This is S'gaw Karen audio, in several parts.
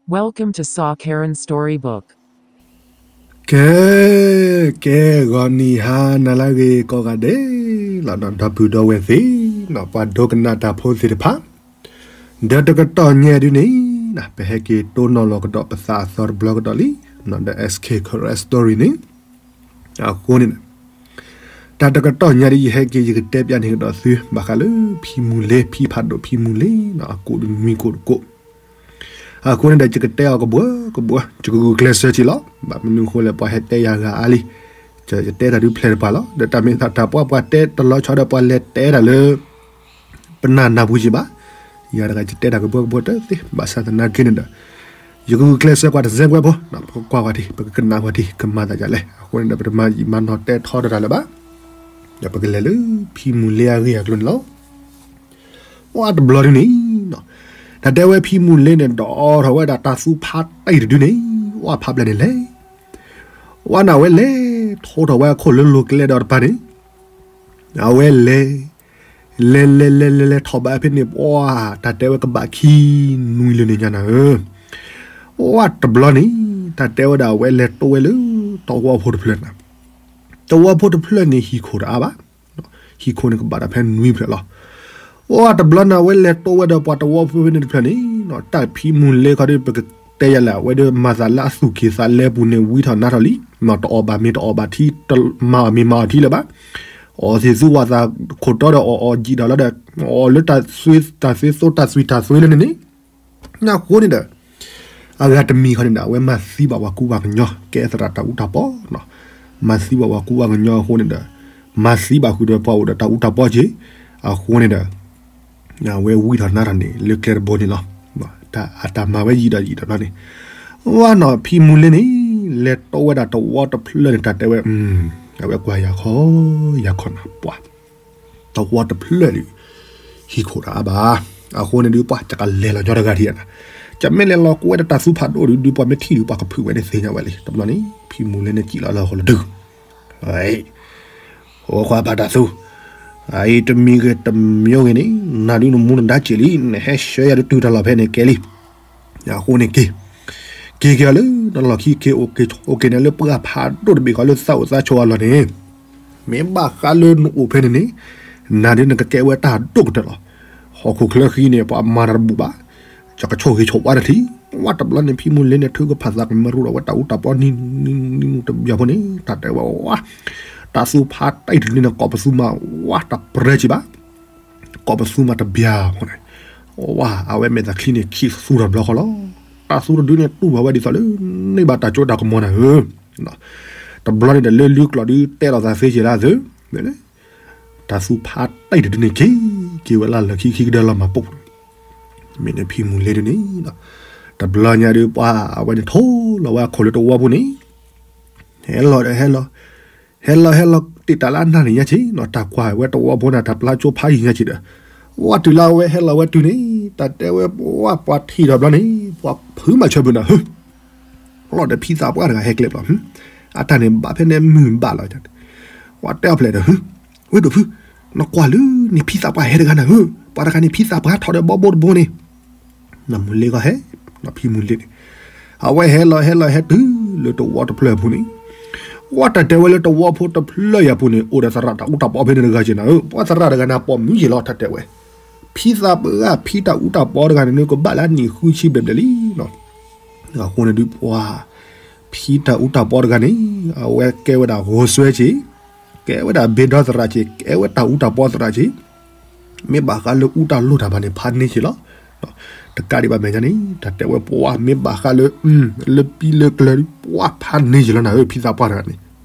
Welcome to Saw Karen Storybook. ကဲ, ကဲ, ဂီၤနံၤဟါနၤလၢအဂ့ၤကိးဂၤဒဲးလီၤနီၤ, ဒီပုၢ်ဒီဝဲၢ်သ့ၣ်နီၤ, ပှၤဒိကနၣ်တၢ်ဖိသ့ၣ်တဖၣ်, ဒီးတကတီၢ်ညါဒုန့ၣ်နီၤ, ပဟဲက့ၤတိၢ်နီၣ်လီၤကဒီးပသးအသီတဘျီကဒီးလံ, ဒီး S K Karen Story န့ၣ်, အဃိန့ၣ် တၢ်တကတီၢ်ညါဒ်ယဟဲက့ၤ ယကတဲပျးန့ၢ်ကဒီးသု ဘၣ်ဃးလၢဖံမူၤလ့, ဖံဖးဒိၣ်ဖံမူၤလ့နီၤ, အကိးဒ်နွံကိးတကိး. အဃိန့ၣ်ဒီး ယကတဲအီၤကဘှၢကဘှၢ, ယကဂုာ်ကျဲးစၢးက့ၤလီၤ. ဘၣ်မနုၤအဃိလဲၣ်, ပှၤဟဲတဲယၤဂၤအါလံ, ယတဲတၢ်ဒုးဖျဲးတပှၤလီၤ. ဒီးတၢ်မ့ၢ်သးတၢ်ပှၤ ပှၤတဲတလီၤဆီဒီးပှၤလဲၤတဲတၢ်လၢ ပနၢ်နၢ်ပူၤယံၤဘၣ်. ယၤတဂၤယတဲတၢ်ကဘှၢကဘှၢတသ့, ဘၣ်ဆၣ်သနာ်က့န့ၣ်ဒီး ယကဂုာ်ကျဲးစၢးကွၢ်တစဲးကွဲးဖိ, ပကကွၢ်ကွၢ်ထံ, ပကကနၣ်ကွၢ်ထံ, ကမၤသးဒ်လဲၣ်. အဃိန့ၣ်ဒီး ပတမၤယံာ်မၤနီၢ်တဲထီတၢ်လၢၤဘၣ်. ဒီးပကလဲၤလၢဖံမူၤလ့အဂ့ၢ်အကျိၤန့ၣ်လီၤ. ဝဲတဘျီဒုန့ၣ်, တၢ်တဲဝဲဖံမူၤလ့န့ၣ် ဒိးထီၣ်ဝဲဒၣ်တၢ်သူဖးတံၢ်တဒုန့ၣ်, ဝဲဖးဘျဲၣ်န့ၣ်လဲၤ, ဝဲန့ၣ်အဝဲလဲၤထီၣ်ထီၣ်ဝဲအခိၣ်လၢလိၤကျဲဒီးတပၤန့ၣ်, အဝဲလဲၤ လဲၤလဲၤလဲၤလဲၤလဲၤထီၣ်ဘၣ်ဖဲန့ၣ် ပှၤတၢ်တဲဝဲကဘၣ်ခံနွံလၢာ်န့ၣ်ညါနၤဧၢ, ဝဲတဘျီန့ၣ်, တၢ်တဲဝဲဒၣ်အဝဲလဲၤတိဝဲလၢတဝီဖိတဖျၢၣ်န့ၣ်, တဝီဖိတဖျၢၣ်န့ၣ် ဟံၣ်ခိၣ်တအါဘၣ်, ဟံၣ်ခိၣ်န့ၣ်ကဘၣ်တၢ်ဖဲနွံဖျၢၣ်လီၤ. ဝဲတဘျီန့ၣ် အဝဲလဲၤတိဝဲဒီးပှၤတဝီဖိဖဲန့ၣ်တဖျၢၣ်န့ၣ်, တၢ်ဖံမူၤလ့ခီဒီး ပကတဲယၤလဲၣ်, အဝဲဒီးမၤသးလၢအသူၣ်က့ၤသးလဲပူၤန့ၣ် ဝံထီၣ်နါထီၣ်လံ, တအီၣ်ဘၣ်မ့ၤတအီၣ်ဘၣ်ထံ, မၤအီၣ်မ့ၤမၤအီၣ်ထံလၢၤဘၣ်, အီၣ်သ့ၣ်သူဝၣ်သးခိၣ်တီဒီး အီၣ်အီၣ်ယံာ်ဒီးလီၤဒီး အီၣ်လၢတၢ်သွံတၢ်သွံသိတၢ်သွံတၢ်သွံလၢန့ၣ်န့ၣ်, အဃိန့ၣ်ဒီး အဂၤတမံၤခီန့ၣ်ဒီး အဝဲမၤသံဘၣ်ပှၤကူပှၤကညီ ကဲသရၣ်တၢ်အူတၢ်ပီ, မၤသံဘၣ်ပှၤကူပှၤကညီအဃိန့ၣ်ဒီး မၤသံဘၣ်ဃုာ်ဒီးပှၤအိၣ်ဒီးတၢ်အူတၢ်ပီက့ၤ, အဃိန့ၣ်ဒီး အဝဲဝံထီၣ်နါထီၣ်န့ၣ် လၢကျဲတဘိန့ၣ်လီၤ. အတၢ်မၤဝဲယံာ်ဒီးယံာ်ဒီးဘျီန့ၣ်, ဝဲနီၤဖံမူၤလ့န့ၣ် လဲၤတိဝဲဒၣ်တဝီတဖျၢၣ်န့ၣ် တၢ်တဲဝဲ, အဝဲကွၢ်ယၤခီ ယၤခီနၤပှၤ တဝီတဖျၢၣ်လံ, ဟံၣ်ခိၣ်တအါဘၣ်. အဃိန့ၣ်ဒုး ပှၤတကလဲၤလီၤညီတဂၤထံၣ်နၤ, ကမ့ၢ်လဲၤလီၤကွဲဒီးတၢ်သူဖးဒိၣ်ဒုး ဒုးပှၤမ့ၢ်ထံၣ်ဒုး ပှၤကဖုးဝဲန့ၣ်သ့ၣ်ညါဝဲလံ. တဘျီန့ၣ် ဖံမူၤလ့န့ၣ်ကံၣ်လီၤလၢဟီၣ်လီၤဒုး, အိခွါဘၣ်တၢ်သူ, အအံၤတမံၤဂ့ၤတမံၤဂ့ၤန့ၣ် နၤဒုးနမူနဒါက့ၤလံ, နဟဲဆှၢယၤဒုးတုၤတၢ်လီၢ်ဖဲန့ၣ်ကဲလံ. အဃိန့ၣ်က့ၤ, က့ၤက့ၤအီၤလၢနလီၢ်ခံက့ၤ, အိၣ်က့ၤန့ၣ်လၢပှၢ်ဖးဒိၣ်တဘ့ၣ်ဃီလၢသးအိၣ်သးဆိးအလီၢ်န့ၣ်, မ့ၢ်ဘၣ်ဃးလၢနအိၣ်ဖဲန့ၣ်န့ၣ်, နၤဒုးနကကဲဝဲတၢ်ဒိၣ်ကတၢၢ်လီၤ. ဟီၣ်ခိၣ်ချၢဃံန့ၣ် ပှၤမၤတၢ်တဘူၣ်ဘၣ်, ယကဆိၣ်ဂ့ၤဆိၣ်ဝါတထံၣ်. ဝဲတဘျီန့ၣ် ဖံမူၤလ့န့ၣ် ထုကဖၣ်သးကမၢရူဒီးဝဲတၢ်အူတၢ်ပီနံၤနံၤနံၤတဘျီဖိန့ၣ် တၢ်တဲဝဲဝဲ, တၢ်သူဖးတံၢ်တဒုန့ၣ် ကိးပသူမးဝဲတပြဲက့ၤဘၣ် ကိးပသူမးတဘျီဖိန့ၣ်, ဝဲအဝဲမဲာ်သးချံန့ၣ် ခံးသူတဘျီဃီလီၤ. တၢ်သူတဒုန့ၣ် တူၢ်ဘၣ်ဝဲဒ်သိးလၢ န့ၢ်ဘၣ်တၢ်စိတၢ်ကမီၤနၤဧၢ. တဘျီန့ၣ်ဒီး လၢလုၢ်ကျိာ်ဒုးတဲလီၤသးသ့က့ၤလၢအသၢ, တၢ်သူဖးတံၢ်တဒုန့ၣ်က့ၤ, က့ၤဝဲလၢလၢၢ်ခံခံကဒၢလီၤမၤပိာ်န့ၣ်, မ့ၢ်န့ၣ်ဖံမူၤလ့ဒုန့ၣ်, တဘျီညါဒုးပှၤအဝဲန့ၣ်ထိလီၤဝဲအခိၣ်လၢတဝီဖိန့ၣ်, ဟဲလီၤဒီးဟဲလီၤ ဟဲလီၤဟဲလီၤတ့ၢ်တၢ်လၢအနၢ်န့ၣ်ညါက့ၤနီၤ, တၢ်ကွၢ်ဝဲတဝီဖိန့ၣ် တၢ်ပျါကၠိဖးယံၤညါက့ၤဒီး, ဝဲတုၤလၢအဝဲဟဲလီၤဝဲတုၤန့ၣ် တၢ်တဲဝဲပှၤထံၣ်ဒီးဘျီန့ၣ် ပှၤဖုးမၤဆၢဖုးနၤဧၢ, လီၤဒီးဖံသးပှၢ်တဂၤဟဲကျဲပျီ, အတၢ်န့ၣ်ဘၣ်ဖဲန့ၣ်မုၢ်ဘၣ်လီၤ, ပှၤတဲအီၤဖျဲးဒီး ဝ့ၢ်ဒိၣ်ဖု, နကွၢ်လၢန့ၣ်ဖံသးပှၢ်ဟဲတဂၤနၤဧၢ, ပှၤတဂၤန့ၣ်ဖံသးပှၢ်ထီၣ်ဒီးဘီဘိတဘိန့ၣ် နမူၤလ့ကီဟဲ, ဖံမူၤလ့န့ၣ်, အဝဲဟဲလီၤဟဲလီၤဟဲတုၤလၢတဝီတဖျၢၣ်အပူၤန့ၣ်, ဝဲတၢ်တဲဝဲလၢတဝီဖိတဖျၢၣ်အံၤအပူၤန့ၣ် အိၣ်ဒီးသရၣ်တၢ်အူတၢ်ပီဖဲန့ၣ်တဂၤက့ၤနၤဧၢ, ပှၤသရၣ်တဂၤန့ၣ်ပိာ်မုၣ်ယ့ၤလီၤ တၢ်တဲဝဲ, ဖံသးပှၢ်ဖံတၢ်အူတၢ်ပီတဂၤန့ၣ် ကဘၣ်လၢအနံၣ်ဃုဆံဘျဲၣ်ဘျဲၣ်လံနီၤ, အဃိန့ၣ်ဒုးပှၤ ဖံတၢ်အူတၢ်ပီတဂၤန့ၣ် အဝဲကဲဝဲဒၣ်ဂိၤစွဲက့ၤ, ကဲဝဲဒၣ်ဘ့ၣ်ဒီသရၣ်က့ၤ, ကဲဝဲတၢ်အူတၢ်ပီသရၣ်က့ၤ, မ့ၢ်ဘၣ်ဃးလၢအူတၢ်လိၣ်တၢ်ဘၣ်န့ၣ် ဖးန့ၢ်က့ၤလီၤ. တကးဒံးဘၣ်မဲာ်ညါန့ၣ် တၢ်တဲဝဲပှၤမ့ၢ်ဘၣ်ဃးလၢ လၢပံလၢကျၢၤဒုး ပှၤဖးန့ၢ်က့ၤလီၤနၤဧၢ, ဖံသးပှၢ်တဂၤန့ၣ်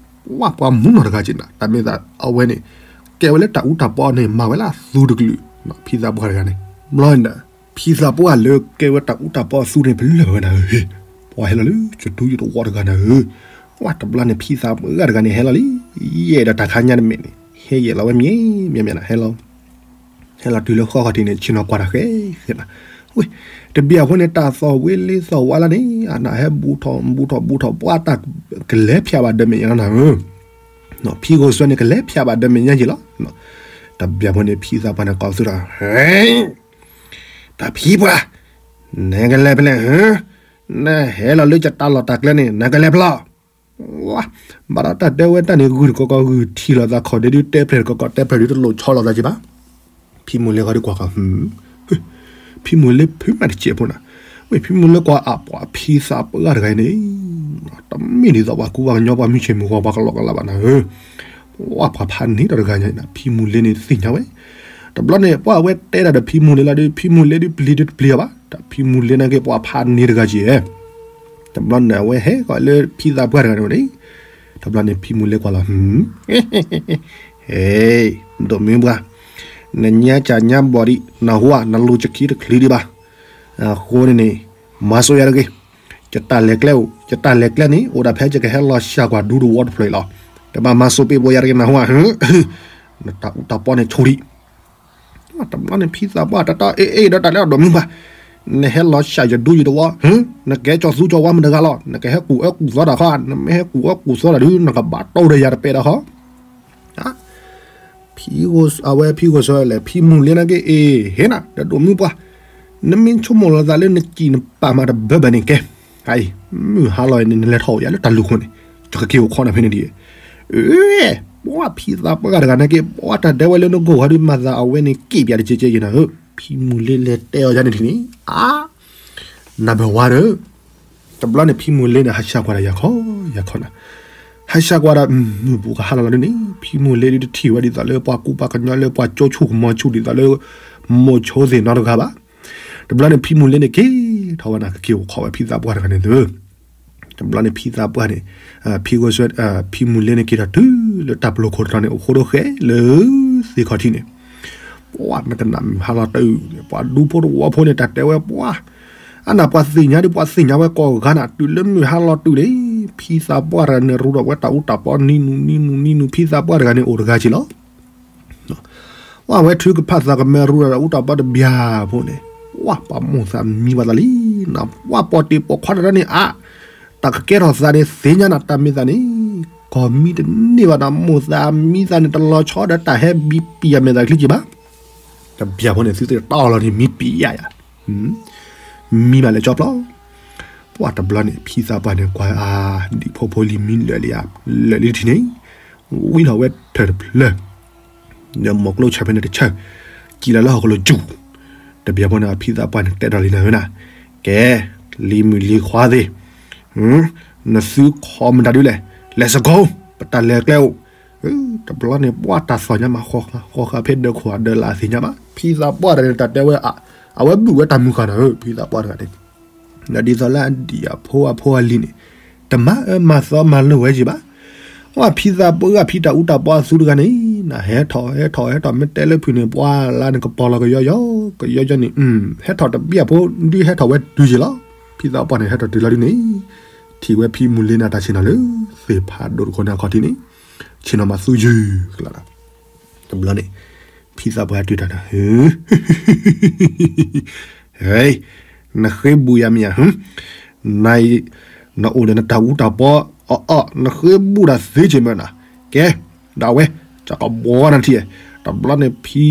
ပှၤပှၤမူနီၢ်တဂၤက့ၤနၤ, တၢ်မ့ၢ်သးအဝဲန့ၣ် ကဲဝဲလၢတၢ်အူတၢ်ပီန့ၣ် မၤဝဲလၢအသူတကလုာ်, ဖံသးပှၢ်တဂၤန့ၣ်, ဘျီန့ၣ်ဒီး ဖံသးပှၢ်လၢကဲဝဲတၢ်အူတၢ်ပီအသူန့ၣ် ပလၢၢ်ဝဲနၤဧၢ, ပှၤဟဲလီၤလၢကဒူယတဝီတဂၤနၤဧၢ, ဝဲတဘျီန့ၣ် ဖံသးပှၢ်တဂၤန့ၣ် ဟဲလီၤလံ, ယအဲၣ်ဒိးတၢ်ခါညါတမံၤန့ၣ် ဟဲယဲၢ်လီၤဝဲမံၤမံၤမံၤနၤ ဟဲလီၤ, ဟဲလီၤတုၤလၢဃီဃီထံးန့ၣ် ဆ့ၣ်နီၤကွၢ်တၢ်ဃဲဃဲနၤ, ဝ့ၢ်, တဘျီအဖိန့ၣ် တၢ်သီၣ်ဝ့လ့သီၣ်ဝါလၢန့ၣ် အနၢ်ဟဲဘူးထီၣ်ဘူးထီၣ်ဘူးထီၣ် ပှၤတၢ်ကလဲၤဖၠးဘၣ်ဒီးမဲာ်ညါလီၤနၤဧၢ, ဖံဂိၤစွဲန့ၣ် ကလဲၤဖၠးဘၣ်ဒီးမဲာ်ညါယ့ၤလီၤ, တဘျီဖိန့ၣ် ဖံသးပှၢ်န့ၣ် ကိးသုဒီး တၢ်ဖံပှၢ်, နကလဲၤဖဲလဲၣ်ဧၢ, နဟဲလီၤလၢယတၢ်လီၢ်တၢ်ကျဲန့ၣ် နကလဲၤဖျီၣ်. ဝါ, ဘၣ်ဒီးတၢ်တဲဝဲတၢ်န့ၣ် ဂုၢ်တကီကီ ဂုၢ်ထံၣ်လိာ်သးခီၣ်ဒ့ဒု တဲဖျဲၣ်တကီကီ တဲဖျဲၣ်ဒု တလိၣ်ဆီလိာ်သးက့ၤဘၣ်. ဖံမူၤလ့ဃီဒုကွၢ်ဃီ, ဖံမူၤလ့ဖုမးတစဲးဖိနၤ, ဝဲဖံမူၤလ့ကွၢ်အပှၤဖံသးပှၢ်တဂၤန့ၣ်, တမ့ၢ်ဒ်သိးပှၤကူပှၤကညီ ပှၤမုၢ်ဆ့ၣ်မုၢ်ဂီၤ ပှၤကလီကလးဘၣ်နၤဧၢ, ပှၤဖးန့ၢ်ဒီးတဂၤညါန့ၣ် ဖံမူၤလ့န့ၣ်သ့ၣ်ညါဝဲ. တဘျီန့ၣ် ပှၤအဝဲတဲဒၣ်ဒီးဖံမူၤလ့လီၤဒု ဖံမူၤလ့ဒုပျံၤဒုတပျံၤအီၤဘၣ်, ဒီးဖံမူၤလ့န့ၣ်က့ၤပှၤဖးန့ၢ်တဂၤက့ၤ. တဘျီန့ၣ် အဝဲဟဲဃီၤလၢဖံသးပှၢ်တဂၤန့ၣ်န့ၣ်, တဘျီန့ၣ် ဖံမူၤလ့ကွၢ်လီၤ, ဟဲ, ဒိၣ်မုၢ်ပှၢ်, နညါကၢ်ညါဘီၣ်ဒံး နဟူဧါ နလူၤယခံတချုးဒံးဘၣ်. အဃိန့ၣ်န့ၣ် မၤစိယၤတဂ့ၤ, ယတၢ်လဲၤကျဲအိၣ်, ယတၢ်လဲၤကျဲန့ၣ် အိၣ်ဒၣ်ဖဲယကဟဲလီၤဆှၣ်ကွၢ်ဒူတဝီတဖျၢၣ်အံၤလီၤ. တဘၣ်မၤစိပ့ၢ်ဘိယၤတဂ့ၤ နဟူဧါ, နတၢ်အူတၢ်ပီန့ၣ်ဆိၣ်ဒံး. တဘျီန့ၣ် ဖံသးပှၢ်တၢ်တီအ့ၣ်အ့ၣ်ဒီးတၢ်လၢအဒိၣ်မုၢ်ပှၢ်, နဟဲလီၤဆှၣ်ယဒူယတဝီ, နကဟဲကၠီသူကၠီဝါမတၤတဂၤလီၤ, နကဟဲကူၣ်အၢကူၣ်သီတၢ်ခီ, နမ့ၢ်ဟဲကူၣ်အၢကူၣ်သီတၢ်ဒု နကဘၣ်တိၢ်ဒီးယၤတပဲာ်တၢ်ခီ. ဖံ, အဝဲဖံဂိၢ်စၢလဲၣ် ဖံမူၤလ့န့ၣ်က့ၤ အ့ၣ် ဟ့ၣ်နၤ ဒီးဒိၣ်မုၢ်ပှၢ်, နမ့ၢ်ဆိကမိၣ်လီၤသးလၢနစံၣ်နပာ်မးတဘၢဘၢန့ၣ်ကဲ, အံၤ, မုၢ်ဟါလီၤအံၤန့ၣ် နလဲၤထီၣ်အိၣ်ယၤလၢတၢ်လူၢ်ခိၣ်န့ၣ်, ယကက့ၤအိၣ်ခိးနၤဖဲန့ၣ်ဒ်အံၤ. အ့ၣ်, ပှၤဖံသးပှၢ်တဂၤန့ၣ်က့ၤ ပှၤတၢ်ဒဲဝဲလၢနဂိၢ်ဝါဒုး မၤသးအဝဲန့ၣ်က့ၤပၠးတကဲကဲယဲနၤဧၢ, ဖံမူၤလ့လဲၤတဲအီၤယၤန့ၣ်ထံၣ်န့ၣ်, အါ နၢ်ဘၢၣ်ဝါဒီး, တဘျီန့ၣ် ဖံမူၤလ့န့ၣ် ဟးဆှၣ်ကွၢ်ဒီးယၤခီ, ယၤခီနၤ, ဟးဆှၣ်ကွၢ်ဒီး မုၢ်ဘူးကဟါလီၤလီၤဒ်န့ၣ် ဖံမူၤလ့ဒုးတထံၣ်ဝဲဒ်သိးလၢပှၤကူပှၤကညီလၢပှၤကၠိဆူၣ်ကမီၤဆူၣ် ဒ်သိးလၢ မိၤဆိသ့ၣ်နီတဂၤဘၣ်. တဘျီန့ၣ် ဖံမူၤလ့န့ၣ်က့ၤထီၣ်ဝဲနၤ ကက့ၤအိၣ်ခိးဝဲဖံသးပှၢ်တဂၤန့ၣ်သု. တဘျီန့ၣ် ဖံသးပှၢ်န့ၣ်, ဖံဂိၢ်စၢ, ဖံမူၤလ့န့ၣ်က့ၤထီၣ်တုၤလၢတၢ်ပျိခိၣ်တတီၤန့ၣ် အိၣ်ဃိဒီးဃဲလၢသ့ၣ်ခီၣ်ထံးန့ၣ်, ပှၤနကနၣ်မုၢ်ဟါလီၤတုၤန့ၣ် ပှၤဒူဖိတဝီဖိန့ၣ် တၢ်တဲဝဲပှၤ, အနၢ်ပှၤသ့ၣ်ညါဒုး ပှၤသ့ၣ်ညါဝဲကိးဂၤနၤ တုၤလၢမုၢ်ဟါလီၤတုၤန့ၣ်, ဖံသးပှၢ်တဂၤန့ၣ် ရူဒီးဝဲတၢ်အူတၢ်ပီနံၤနုၤနံၤနုၤနံၤနုၤ ဖံသးပှၢ်တဂၤန့ၣ် အိၣ်တဂၤက့ၤလီၤ. ဝဲဝဲထုကဖၣ်သးကမဲရူဒီးတၢ်အူတၢ်ပီတဘျီဖိန့ၣ်, ပှၤပှၤမိၢ်သးမံဘၣ်သးလံ, နပှၤပိာ်တ့ၢ်ပိာ်ခွါတၢ်န့ၣ်အါ, တၢ်ကကဲထီၣ်သးန့ၣ် သ့ၣ်ညါနၤတၢ်မ့ၢ်သးန့ၣ်, ကီၢ်မံတန့ၢ်ဘၣ်ဒီး မိၢ်သးမံသးန့ၣ် တလီၤဆီဒီးတၢ်ဟဲဘံပံၤယၤမဲာ်သးချံက့ၤဘၣ်. တဘျီဖိန့ၣ် သုသ့ၣ်တီလီၤန့ၣ် မံပံၤယၤယၤ, မံဘၣ်လဲၤကၠီပျီ, ပှၤတဘျီန့ၣ် ဖံသးပှၢ်န့ၣ် ကွၢ်အါ, ဒံၣ်ဖိဖိလံၤမံလၢာ်လံဧါ, လၢာ်လံတထံၣ်န့ၣ်, ဝံလီၤဝဲထၢၣ်တဖျၢၣ် ဒီးမိၢ်ကျိဆၢဖဲန့ၣ်တဆၢ, ကံၣ်လီၤလၢဟီၣ်ခိၣ်လိၤစူၤ, တဘျီဖိန့ၣ် ဖံသးပှၢ်န့ၣ် တဲဒီးလံနၤဝဲနၤ, ကဲ, လံၤမုၣ်လံၤခွါသ့ၣ်, နသုခီမတၤဒုလဲၣ်, လဲၤစ့ၢ်ကီး, ပတၢ်လဲၤကျဲအိၣ်, တဘျီန့ၣ် ပှၤတၢ်သီၣ်ညါမးဃီဃာ်ဖဲဒၢးခိၣ်အဒၢးလၢအသ့ၣ်ညါဘၣ်, ဖံသးပှၢ်တဂၤန့ၣ် တၢ်တဲဝဲ, အဝဲဘုၣ်ဝဲတၢ်မုၢ်ဃၢ်နၤဧၢ, ဖံသးပှၢ်တဂၤန့ၣ် ဒ်သိးလၢအဒံၣ်အဖိအဖိအလံၤန့ၣ်, တမၤအၢမၤသီမၤလိာ်ဝဲယံၤဘၣ်. ဝဲဖံသးပှၢ်ဖံတၢ်အူတၢ်ပီအသူတဂၤန့ၣ်, နဟဲထီၣ်ဟဲထီၣ်ဟဲထီၣ် မ့ၢ်တဲလၢဖုၣ်န့ၣ် ပှၤလၢနကပီၤလီၤကယီယီ, ကယီယီန့ၣ်, ဟဲထီၣ်တဘျီဖိဒုးဟဲထီၣ်ဝဲတုၤယံၤလီၤ. ဖံသးပှၢ်န့ၣ် ဟဲထီၣ်တုၤလီၤဒုန့ၣ်, ထံၣ်ဝဲဖံမုၢ်လ့နၤတၢ်ဆ့ၣ်နီၤလၢ သ့ၣ်ဖးဒိၣ်တခီန့ၣ်အခီၣ်ထံးန့ၣ်, ဆ့ၣ်နီၤမၤသူယုၢ်ကလးလီၤ. တဘျီန့ၣ် ဖံသးပှၢ်ဟဲတုၤတၢ်ဒီး ဟ့, နဃ့ဘူးယၤမ့ၢ်ဧါ, နအိၣ်ဒီးနတၢ်အူတၢ်ပီ, အီၣ်အီၣ် နဃ့ဘူးတၢ်သ့က့ၤမ့ၢ်နၤ, ကဲ, ဒၣ်ဝဲ, ကကဘီနၤထံၣ်, တဘျီန့ၣ် ဖံ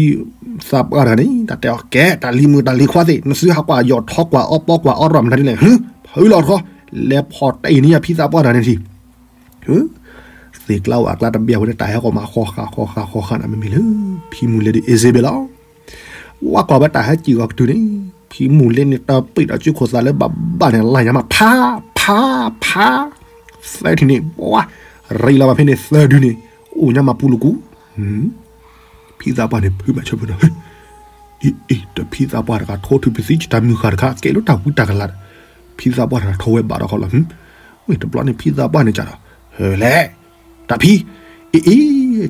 သးပှၢ်တဂၤန့ၣ် တၢ်တဲအီၤ ကဲ တၢ်လံၤမုၣ်တၢ်လံၤခွါသ့ၣ် နသုဟးကွၢ်ယီၣ်ထီကွၢ်အီၣ်ပီကွၢ်အီၣ်ရီၣ်မတၤဒ်လဲၣ်, ဖုလီၤထီ, လဲၤဖီၣ်တ့ၢ်န့ၢ်ယၤဖံသးပှၢ်တဂၤန့ၣ်ထံၣ် သ့ၣ်ကျါဝၣ်ကျါတဘ့ၣ်အဝဲန့ၣ် တၢ်ဟဲဃီၤမးဃီဃာ်ဃီဃာ်ဃီဃာ်နၤ မ့မ့ၢ်လၢ ဖံမုၢ်လ့ဒုးအ့စ့ဘ့ၣ်လီၤ. ဝဲကွၢ်ဝဲတၢ်ဟဲစံၣ်ဂီၤကတုၤန့ၣ် ဖံမုၢ်လ့န့ၣ် တၢ်ပ့ၢ်ဒီးစုခိၣ်သးလၢဘၣ်ဘၣ်န့ၣ် လၢ်ညါမး ဖး ဖး ဖး သၢထံၣ်န့ၣ် ပှၤ ရံးလီၤဘၣ်ဖဲန့ၣ်သၢဒုန့ၣ် အိၣ်ညါမးပူၤလီၤကူ ဖံသးပှၢ်န့ၣ် ဖုးမးဆၢဖုးနီၤ အ့ အ့ တဖံသးပှၢ်တဂၤထိထုးဖံးသံ ယတၢ်မုၢ်ဃၢ်တခါ ကဲလၢတၢ်ဝံတၢ်ကလၤဒီး ဖံသးပှၢ်တဂၤထိဝဲဘၣ်တခီလီၤ. ဝံၤတဘျီန့ၣ် ဖံသးပှၢ်န့ၣ်ကဒီး ဟဲလဲၣ် တၢ်ဖံ အ့ အ့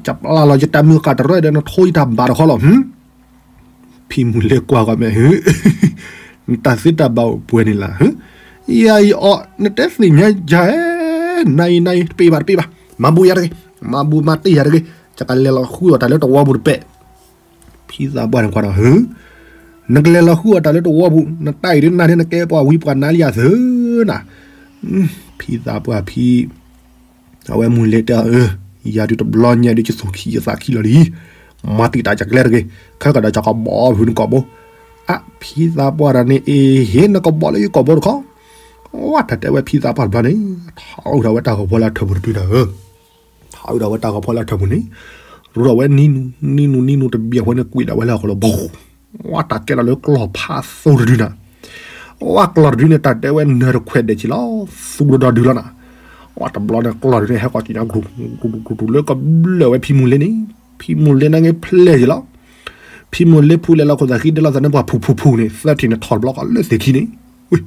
ကပျၢ်လီၤယတၢ်မုၢ်ဃၢ်တရၢဒီး နထိယတၢ်ဘၣ်တခီလီၤ. ဖံမုၢ်လ့ကွၢ်ဂီၤမဲာ် နတၢ်သ့တၢ်ဘၣ်အိၣ်ပှဲၤန့ၣ်လၢ ယၤအံၤအီၤ နတဲသ့ၣ်ညါယၤ နၤအံၤ နၤအံၤ တပ့ၤဘၣ် တပ့ၤဘၣ် မၤဘူၣ်ယၤတဂ့ၤ မၤဘူၣ်မၤတ့ၢ်ယၤတဂ့ၤ ယကလဲၤလီၤဃုအီၣ်တၢ်လၢတဝီပူၤတပဲာ် ဖံသးပှၢ်န့ၣ်ကွၢ်ဒီး နကလဲၤလီၤဃုအီၣ်တၢ်လၢတဝီပူၤ နတၢ်အံၤဒ်နၤဒ်နကဲပှၤဝံပှၤနါလံယၤသၢနၤ ဖံသးပှၢ်ဖံ အဝဲမုၢ်လ့တဲအီၤ အၢ ယၤဒုးတဘျီညါဒုး ယသူၣ်ခံယသးခံလီၤလံ. မၤတံာ်တာ်ယကျဲတဂ့ၤ ခဲကဒီးယကဘီဖုးနကိာ်ဘိ. အ ဖံသးပှၢ်တဂၤန့ၣ် အ့ ဟ့ၣ်နကဘီလၢယကိာ်ဘိတခီ. ဝဲတၢ်တဲဝဲဖံသးပှၢ်တဘျီန့ၣ် ထီၣ်ဝဲဒၣ်ဝဲတၢ်ဂီၤဖီလၢအထၢၣ်ပူၤတဒုနၤဧၢ, ထီၣ်ဝဲဒၣ်ဝဲတၢ်ဂီၤဖီလၢအထၢၣ်ပူၤန့ၣ် ရူဒီးဝဲနံနူ နံနူ နံနူတဘျီဖိန့ၣ် ကွံာ်ဒၣ်ဝဲလၢအဃိလီၤဘီ, ဝဲတၢ်ကဲထီၣ်လၢကျီၢ်ဖးသိတဒုနၤ, ဝဲကျီၢ်တဒုန့ၣ် တၢ်တဲဝဲနၢၤတခွဲးဒဲးက့ၤလီၤ, သူဒီဒီဒုလီၤနၤ, ဝဲတဘျီန့ၣ် ကျီၢ်တဒုန့ၣ် ဟဲဃီၤက့ၤညါ ကရူၢ်ကရူၢ်ကရူၢ်လၢကဘျၢၣ်ဝဲဖံမူၤလ့န့ၣ်, ဖံမူၤလ့န့ၣ်က့ၤဖျဲၣ်က့ၤလီၤ ဖံမူၤလ့ဖူလဲလီၤခိၣ်သးဃံဒဲလီၤသးန့ၣ် ပှၤဖူးဖူးဖူးန့ၣ် သၢထံၣ်န့ၣ်ထီၣ်တဘျီဃီလၢသ့ၣ်ခံန့ၣ်, ဝ့ၢ်,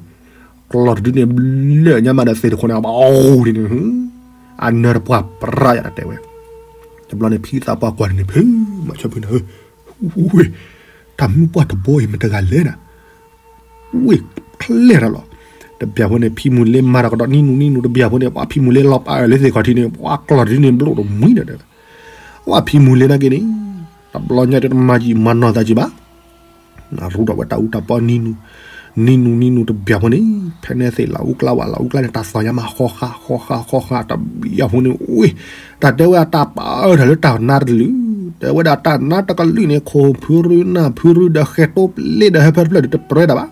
ကျီၢ်တဒုန့ၣ်ဘျၢၣ်ညါမးဒီးသ့ၣ်တခိၣ်န့ၣ် ဘၣ်အိၣ်ဒ်န့ၣ်, အနၢၤတပှၢ်ပြးယၤတၢ်တဲဝဲ, တဘျီန့ၣ်ဖံသးပှၢ်ကွၢ်န့ၣ်ဖုး, မၤဆၢဖုးနၤဧၢ, ဝ့ၢ်, တၢ်မုၢ်ပှၢ်တဘိအံၤမတဂၤလဲၣ်နၤ ဝ့ၢ်, ဖျဲၣ်တၢ်လီၤ, တဘျီဖိန့ၣ် ဖံမူၤလ့မၤတၢ်ကဒီးနံနူနံနူတဘျီဖိန့ၣ် ပှၤဖံမူၤလ့လီၤပာ်အၢၣ်လၢသ့ၣ်ခီၣ်ထံးန့ၣ် ပှၤကျီၢ်တဒုန့ၣ်ဘျီၣ်တမှံၤဒီး, ဝဲဖံမူၤလ့နာ်က့န့ၣ်, တဘျီညါတမၤယံာ်မၤနီၢ်သးက့ၤဘၣ်, ရူဒီးဝဲတၢ်အူတၢ်ပီနံနူ, နံနူနံနူတဘျီဖိန့ၣ် ဖဲန့ၣ်သ့ၣ်လၢအူကျါဝဲလၢအူကျါန့ၣ် တၢ်သီၣ်ညါမးဃီဃာ်ဃီဃာ်ဃီဃာ်တဘျီဖိန့ၣ် ဝ့ၢ်, တၢ်တဲဝဲအတၢ်ပာ်အၢၣ်တၢ်လၢတၢ်နါတကလုာ်, တဲဝဲဒၣ်တၢ်နါတကလုာ်န့ၣ် ခိၣ်ဖုရူနၢ်ဖုရူဒီးဃဲၤတိပျ့ဒီးဟဲဖဲတဖျၢၣ်ဒီးတပြဲဒၣ်ဘၣ်,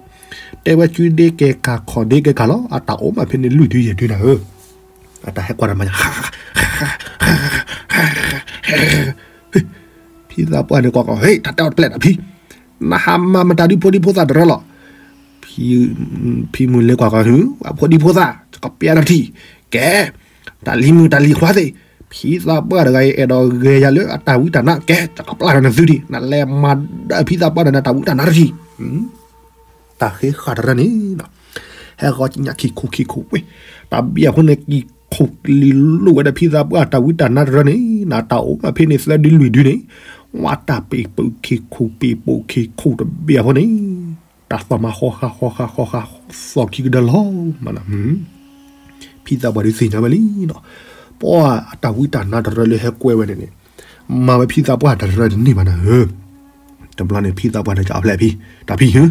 တဲဝဲကုဒ့ကဲၤကၢ်ခီၣ်ဒ့ကဲၤကၢ်လီၤ အတၢ်အိၣ်မးဖဲန့ၣ်လွံၢ်ဒုယဲၢ်ဒုနၤဧၢ, အတၢ်ဟဲကွၢ်တၢ်မၤညါ ဖံသးပှၢ်န့ၣ်ကွၢ်ကီး ဟ့ၣ် တၢ်တဲအီၤတပျဲၢ်တၢ်ဖံ, နဟးမၤမတၤဒုဖိဒံဖိသၣ်တရၢလီၤ, ဖံမုၢ်လ့ကွၢ်ကီး ဟ့ၣ် အဖိဒံဖိသၣ် ယကပျဲနၤထံၣ်, ကဲ, တၢ်လံၤမုၣ်တၢ်လံၤခွါသ့ၣ်, ဖံသးပှၢ်တဂၤအံၤ အဲၣ်ဒိးဂဲၤယၤလၢအတၢ်ဝံတၢ်နါ ကဲ ယကပျၢ်ဒီးနသုထံၣ်, နလဲၤမၤဒၣ်ဖံသးပှၢ်ဒီးနတၢ်ဝံတၢ်နါတထံၣ် တၢ်ဃ့ဃာ်တရၢန့ၣ်, ဟဲဃီကညးခံခိၣ်ခံခိၣ်ဝ့ၢ်, တၢ်ဘျီဖိန့ၣ် ကံၣ်ခိၣ်လံၤလိၣ်ဝဲဒီးဖံသးပှၢ်တၢ်ဝံတၢ်နါတရၢန့ၣ် နတၢ်အိၣ်မးဖဲန့ၣ်သၢဒုလွံၢ်ဒုန့ၣ်, ဝဲတၢ်ပ့ၤပူၤခံခိၣ်ပ့ၤပူၤခံခိၣ်တဘျီဖိန့ၣ်, တၢ်သီၣ်မးဃီဃာ်ဃီဃာ်ဃီဃာ်, သီၣ်ခံကဒၢလီၤမးလီၤ ဖံသးပှၢ်ဒုးသ့ၣ်ညါဝဲလံနီၤ, ပှၤအတၢ်ဝံတၢ်နါတရၢလၢဟဲကွဲဝဲန့ၣ်န့ၣ်, မၤဝဲဖံသးပှၢ်တၢ်တရၢတန့ၢ်ဘၣ်နၤဧၢ, တဘျီန့ၣ် ဖံသးပှၢ်န့ၣ်ကအဖျဲၣ်ဖံ, တၢ်ဖံဧၢ,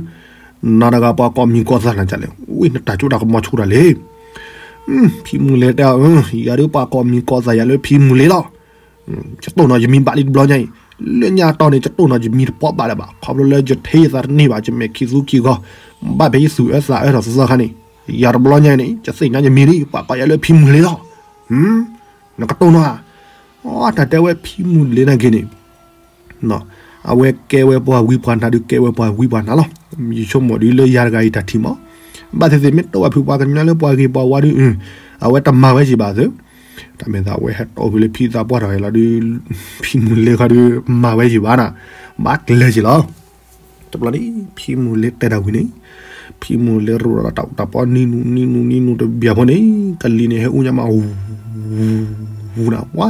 နၤတဂၤပှၤကိးမံၤကိးသးနၤဒ်လဲၣ်, ဝ့ၢ်နတၢ်ကၠိတၢ်ကမီၤဆူၣ်တၢ်လဲၣ်, ဖံမုၢ်လ့တဲအီၤ, ယၤဒုးပှၤကိးမံၤကိးသးယၤလၢဖံမုၢ်လ့လီၤ, ယတိၢ်နီၣ်ယမံၤဘၣ်လံတဘျီညါအံၤ, လၢညါတီၢ်န့ၣ် ယတိၢ်နီၣ်ယမံၤတပီဘၣ်လၢၤဘၣ်, ခီဖျိလၢယထံၣ်ယသးတန့ၢ်ဘၣ်, ယမဲာ်ခံသူခံဂီၤ, ဘၣ်ဖဲယသူၣ်အၢသးအၢထီၣ်သီသီခါန့ၣ်, ယၤတဘျီညါအံၤန့ၣ် ယသ့ၣ်ညါယမံၤလံ, ပှၤကိးယၤလၢဖံမုၢ်လ့လီၤ, နကတိၢ်နီၣ်ဧါ, အတၢ်တဲဝဲဖံမုၢ်လ့နာ်က့န့ၣ် အဝဲကဲဝဲပှၤဝံပှၤနါဒုးကဲဝဲပှၤဝံပှၤနါလီၤ, ယဆိကမိၣ်ဒုးလၢယၤတဂၤအံၤတၢ်ထံၣ်မး, ဘၣ်သ့ၣ်သ့ၣ်မ့ၢ်တအိၣ်ဘၣ်ဖုးပှၤကညီလၢပှၤဂ့ၤပှၤဝါဒုး, အဝဲတမၤဝဲယံၤဘၣ်သ့, တၢ်မ့ၢ်သးဝဲဟဲတိၢ်ဖုးလၢဖံသးပှၢ်တဂၤအံၤလီၤဒုး, ဖံမုၢ်လ့ခီဒုး မၤဝဲယံၤဘၣ်နၤ, ဘၣ်ကျဲၤယံၤလီၤ တဘျီန့ၣ် ဖံမုၢ်လ့တဲတၢ်ဝံၤန့ၣ်, ဖံမုၢ်လ့ရူးဒီးတၢ်အူတၢ်ပီနံနူနံနူနံနူတဘျီဖိန့ၣ် ကလံၤန့ၣ်ဟဲအူညါမး, ဝူနၤဝါ,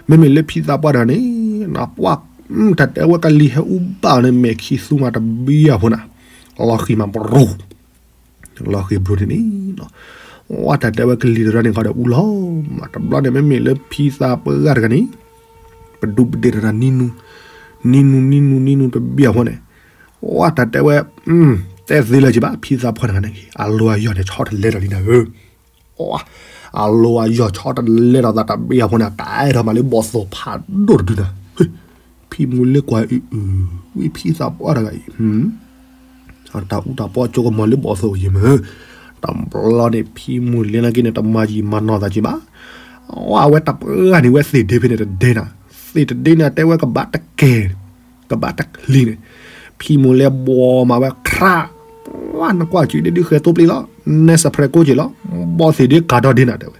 မ့မ့ၢ်လၢဖံသးပှၢ်တဂၤန့ၣ်, နပှၢ်, တၢ်တဲဝဲကလံၤဟဲအူဘၣ်န့ၣ် မဲာ်ခံသူမးတဘျီဖိနၤ, လီၤဃံၤမးပရိ, လီၤဃံၤဘျိန့ၣ်န့ၣ် ဝဲတၢ်တဲဝဲကလံၤတရၢန့ၣ်ခီဒီးအူလီၤ, မးတဘျီန့ၣ် မ့မ့ၢ်လၢဖံသးပှၢ်တဂၤန့ၣ်, ပဒူပဒ့တၢ်နံနူ, နံနူနံနူနံနူတဘျီဖိန့ၣ်, ဝဲတၢ်တဲဝဲ, တဲသ့လၢၤက့ၤဘၣ် ဖံသးပှၢ်တဂၤန့ၣ်က့ၤ အလိၤအယီၢ်န့ၣ်ဆီတလဲဒီးလံနၤဧၢ, အလိၤအယီၢ်ဆီတလဲဒီးသးတဘျီဖိန့ၣ် ကအဲၣ်ဒိးမးလၢဘီၣ်သိၣ်ဖးဒိၣ်တဒုနၤ, ဖံမုၢ်လ့ကွၢ်အု, ဝံဖံသးပှၢ်တဂၤအံၤ တၢ်အူတၢ်ပီကၠိကမီၤလၢဘီၣ်သိၣ်ယံၤမး, တဘျီန့ၣ် ဖံမုၢ်လ့နာ်က့န့ၣ် တမၤယံာ်မၤနီၢ်သးက့ၤဘၣ်, အဝဲတပှၢ်န့ၣ်ဝဲသ့ၣ်ဒ့ဖဲန့ၣ်တဒ့နၤ, သ့ၣ်တဒ့န့ၣ်တဲဝဲကဘၣ်တကဲၤ, ကဘၣ်တချံန့ၣ်, ဖံမုၢ်လ့ဘီမးဝဲခြး, ဝဲနကွၢ်က့ၤဒ့ဒုးဃဲၤသိပျ့လီၤ, နဲစဲးဖရဲးကိးက့ၤလီၤ, ဘီၣ်သ့ၣ်ဒ့ကၤဒီဒ့နၤတဲဝဲ,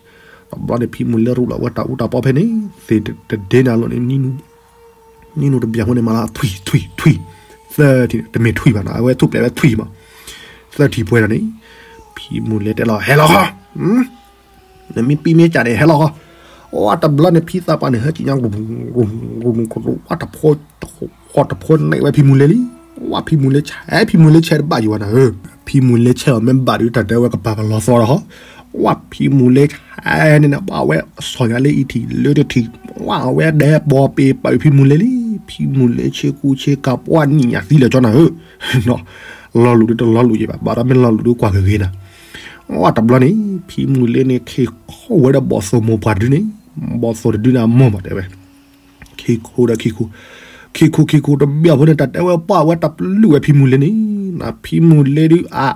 တဘျီန့ၣ် ဖံမုၢ်လ့ရူးလီၤဝဲတၢ်အူတၢ်ပီဖဲန့ၣ်, သ့ၣ်တဒ့န့ၣ်အလိၤန့ၣ် နံနူတဘျီဖိန့ၣ်မးလီၤ ထွံၣ်ထွံၣ်ထွံၣ်, သၢထံၣ် တမ့ၢ်ထွံၣ်ဘၣ်နီၤ အဝဲထူၣ်ပျဲးဝဲထွံၣ်မး, သၢထံၣ်ပှဲၤဒီးန့ၣ်, ဖံမုၢ်လ့တဲလီၤ ဟဲလီၤဃီ, နမ့ၢ်ပံမ့ၢ်ကၢ်န့ၣ် ဟဲလီၤဃီ, အတဘျီန့ၣ် ဖံသးပှၢ်န့ၣ် ဟဲက့ၤညါ ဝဲတဖိ, ဃီတဖိန့ၢ်ဝဲဖံမုၢ်လ့လံ, ဝဲဖံမုၢ်လ့ဆဲး, ဖံမုၢ်လ့ဆဲးတဘၣ်ယံၤဝဲနၤဧၢ, ဖံမုၢ်လ့ဆဲးအီၤမ့ၢ်ဘၣ်ဒုး တၢ်တဲဝဲကပၤကလီၤသီဒီးဃီ, ဝဲဖံမုၢ်လ့ဆဲးန့ၣ်နၤ ဘၣ်ဝဲအဆီၣ်ညါလၢအံၤထံၣ်လၢတထံၣ်, ဝဲအဝဲဒဲးဘီပ့ၤပာ်ဖံမုၢ်လ့လံ, ဖံမုၢ်လ့ဆ့ကူဆ့ကၤ ပှၤနံၣ်ညါသံလၢာ်ကၠီနၤဧၢ, လီၤလူၤဒုးတလီၤလူၤယံၤဘၣ် ဘၣ်ဒီးမ့ၢ်လီၤလူၤဒုးကွၢ်ဂ့ၤဂ့ၤနၤ, ဝဲတဘျီန့ၣ် ဖံမုၢ်လ့န့ၣ် ခ့ခိၣ်ဝဲဒီးဘီၣ်သိၣ်မိၢ်ပှၢ်တဒုန့ၣ်, ဘီၣ်သိၣ်တဒုန့ၣ်အမိၢ်မးတဲဝဲ ခ့ခိၣ်ဒီးခ့ခိၣ်, ခ့ခိၣ်ခ့ခိၣ်တဘျီဖိန့ၣ် တၢ်တဲဝဲပှၢ်ဝဲတပျုၢ်ဝဲဖံမုၢ်လ့န့ၣ်, ဖံမုၢ်လ့ဒုးအ,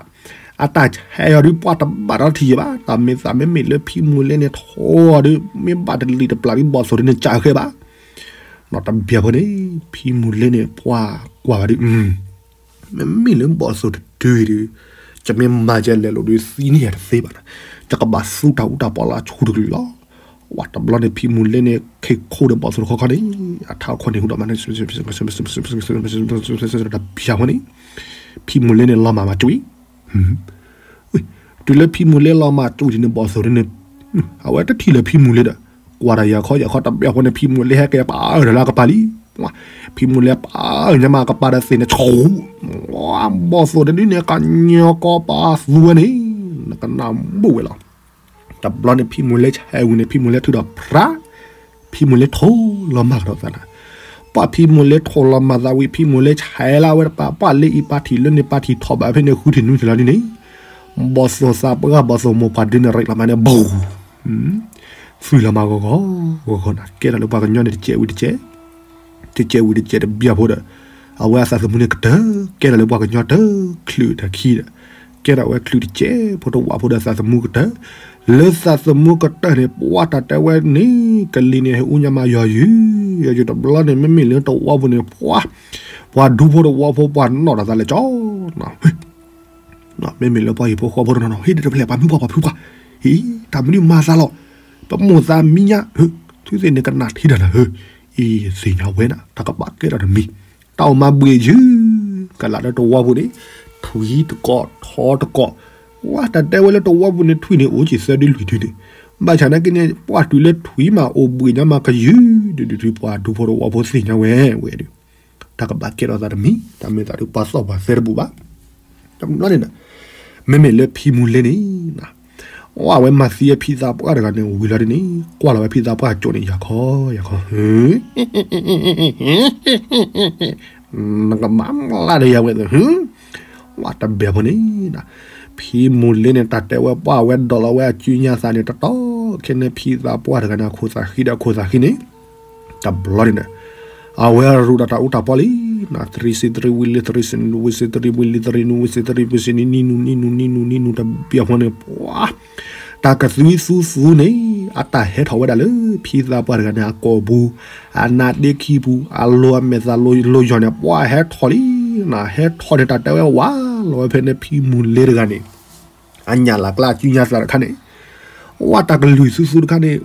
အတၢ်ဆဲးအီၤဒုး ပှၢ်တဘၣ်ဒီးထံၣ်ယဲၢ်ဘၣ်. တၢ်မ့ၢ်သးမ့မ့ၢ်လၢဖံမူၤလ့န့ၣ် ထိးအီၤဒုး မ့ၢ်ဘၣ်တလံၤတပျၢ်ဒုး ဘီၣ်သိၣ်ဒုးန့ၣ် ကးဃဲဘၣ်. နီၢ်တဘျီဖိန့ၣ် ဖံမူၤလ့န့ၣ် ပှၢ်ကွၢ်ဘၣ်ဒုး မ့မ့ၢ်လၢဘီၣ်သိၣ်တတုၤဒုး ယမ့ၢ်မၤယလဲၤလိာ်ဒုး သံန့ၢ်ယၤတသ့ဘၣ်နီၤ, ယကဘၣ်သူတၢ်အူတၢ်ပီလၢအဆူၣ်တကလုာ်လီၤ. ဝဲတဘျီန့ၣ် ဖံမူၤလ့န့ၣ် ခဲခိၣ်ဒီးဘီၣ်သိၣ်တခီခီန့ၣ် အထးခိၣ်န့ၣ်ဟူဒီးမးန့ၣ် တဘျီဖိန့ၣ် ဖံမူၤလ့န့ၣ် လီၤမၢ်မၤကွံာ် တုၤလၢဖံမူၤလ့လီၤမၢ်ကွံာ်ဒ်န့ၣ် ဘီၣ်သိၣ်ဒုးန့ၣ် အဝဲတထံၣ်လၢၤဖံမူၤလ့ဒီး ကွၢ်တၢ်ယၤခီယၤခီ တဘျီဖိန့ၣ် ဖံမူၤလ့ဟဲက့ၤပာ်အၢၣ်တၢ်လၢကပၤလံ. ဖံမူၤလ့ပာ်အၢၣ်ညါမးကပၤဒီးသ့ၣ်န့ၣ် ဆိး ဘီၣ်သိၣ်တဒုန့ၣ် ကညီကီပာ်သူဝဲန့ၣ် နကနၣ်ဘူးဝဲလီၤ. တဘျီန့ၣ် ဖံမူၤလ့ဆဲးဝံၤန့ၣ် ဖံမူၤလ့ထုးဒီးဖြး ဖံမူၤလ့ထိးလီၤမၢ်ကဒီးသးနၤ. ပှၢ်ဖံမူၤလ့ထိးလီၤမၢ်သးဝံၤ ဖံမူၤလ့ဆဲးလၢအဝဲတပၤ ပှၢ်လၢအံၤပာ်ထံၣ်လၢန့ၣ် ပာ်ထံၣ်ထီၣ်ဘၣ်ဖဲန့ၣ် ဃုထံၣ်နွံထံၣ်လီၤဒ်န့ၣ် ဘီၣ်သိၣ်သးပှၢ် ဘီၣ်သိၣ်မိၢ်ပှၢ်ဒုးန့ၣ် ရ့းလီၤမးန့ၣ် ဘူး သွံၣ်လီၤမၢ်ဂီၤဂီၤဂီၤဂီၤနၤ. ကဲထီၣ်လၢပှၤကညီန့ၣ် တကဲးဝံၤတကဲး တကဲးဝံၤတကဲးတဘျီဖိဒီး အဝဲအသးသမူန့ၣ်ကတၢၢ် ကဲထီၣ်လၢပှၤကညီတချုးတခံဒီး ကဲထီၣ်ဝဲချုးတကဲးဖိတဝးဖိဒီးသးသမူကတၢၢ်. လၢသးသမူကတၢၢ်န့ၣ် ပှၢ်တၢ်တဲဝဲန့ၣ် ကလံၤန့ၣ် ဟဲအူညါမးယီၤယုၢ် ယီၤယုၢ်တဘျီန့ၣ် မ့မ့ၢ်လၢတဝီပူၤန့ၣ် ပှၢ် ပှၤဒူဖိတဝီဖိ ပှၤနီၣ်တၢ်သးလဲၤကၠီ မ့မ့ၢ်လၢပှၤဟံၣ်ဖိဃီဖိတနီၤနီၤ ဟ့ၣ်ဒီးတဖျဲၣ် ပှၤမုၣ်ပှၢ်ပှၤဖုပှၢ် ဟ့ၣ် တၢ်မနုၤမၤသးလီၤ ပမိၢ်သးမံညါ သုသ့ၣ်န့ၣ်ကနၣ်ထံတၢ်နၤဧၢ အံၤသ့ၣ်ညါဝဲနၤ တၢ်ကဘၣ်ကဲထီၣ်တမံၤ တၢ်အိၣ်မၤဘှံးယုၢ် ကလးလၢတဝီပူၤန့ၣ် ထွံၣ်တကိးထီတကိး ဝဲတၢ်တဲဝဲလၢတဝီပူၤန့ၣ် ထွံၣ်န့ၣ်အိၣ်က့ၤသၢဒုလွံၢ်ဒုန့ၣ် ဘၣ်ဆၣ်နာ်က့န့ၣ် ပှၢ်တုၤလၢထွံၣ်မးအိၣ်ဘှံးညါမးကယုၢ် ဒုးဒုးထွံၣ်ပှၤဒူဖိတဝီဖိသ့ၣ်ညါဝဲဝဲဒီး တၢ်ကဘၣ်ကဲထီၣ်သးတမံၤ တၢ်မ့ၢ်သးဒုးပှၤသီၣ်ပှၤသဲတဘူၣ်ဘၣ် တဘျီန့ၣ်ဒီး မ့မ့ၢ်လၢဖံမူၤလ့န့ၣ် အဝဲမၤသံအဖံသးပှၢ်တဂၤန့ၣ် ဝံၤလီၤဒ်န့ၣ် ကွၢ်လီၤဝဲဖံသးပှၢ်ကၠိန့ၣ် ယၤခီယၤခီ နကမၤမလၢ်ဒီးယၤဝဲ ဝဲတဘျီဖိန့ၣ် ဖံမူၤလ့န့ၣ် တၢ်တဲဝဲပှၢ်ဝဲဒိးလီၤဝဲအစုညါသးန့ၣ် တတီၤခဲန့ၣ် ဖံသးပှၢ်တဂၤန့ၣ် အခိၣ်သးဃံဒီးအခိၣ်သးဃံန့ၣ် တဘျီန့ၣ်ဒီး အဝဲရူးဒီးတၢ်အူတၢ်ပီလံ နသရံစံးသရံဝံၤလံ သရံစံးဝံၤစံးသရံဝံၤလံ သရံနူၤဝံၤစံးသရံဝံၤစံးနံၤ နံၤနူၤနံၤနူၤနံၤနူၤတဘျီဖိန့ၣ် ပှၢ် တၢ်ကသွံသူသူန့ၣ် အတၢ်ဟဲထီၣ်ဝဲဒၣ်လၢ ဖံသးပှၢ်တဂၤန့ၣ် အကိာ်ပူၤ အနါဒ့ခံပူၤ အလိၤအမဲာ်သၣ်လိၤလိၤယီၤန့ၣ် ပှၢ်ဟဲထီၣ်လံ နဟဲထီၣ်န့ၣ် တၢ်တဲဝဲဝးလီၤဝဲဖဲန့ၣ် ဖံမူၤလ့တဂၤန့ၣ် အညၣ်လၢ်ကျါအစုညါသးတခါန့ၣ် ဝဲတၢ်ကလုၢ်သူသူတခါန့ၣ်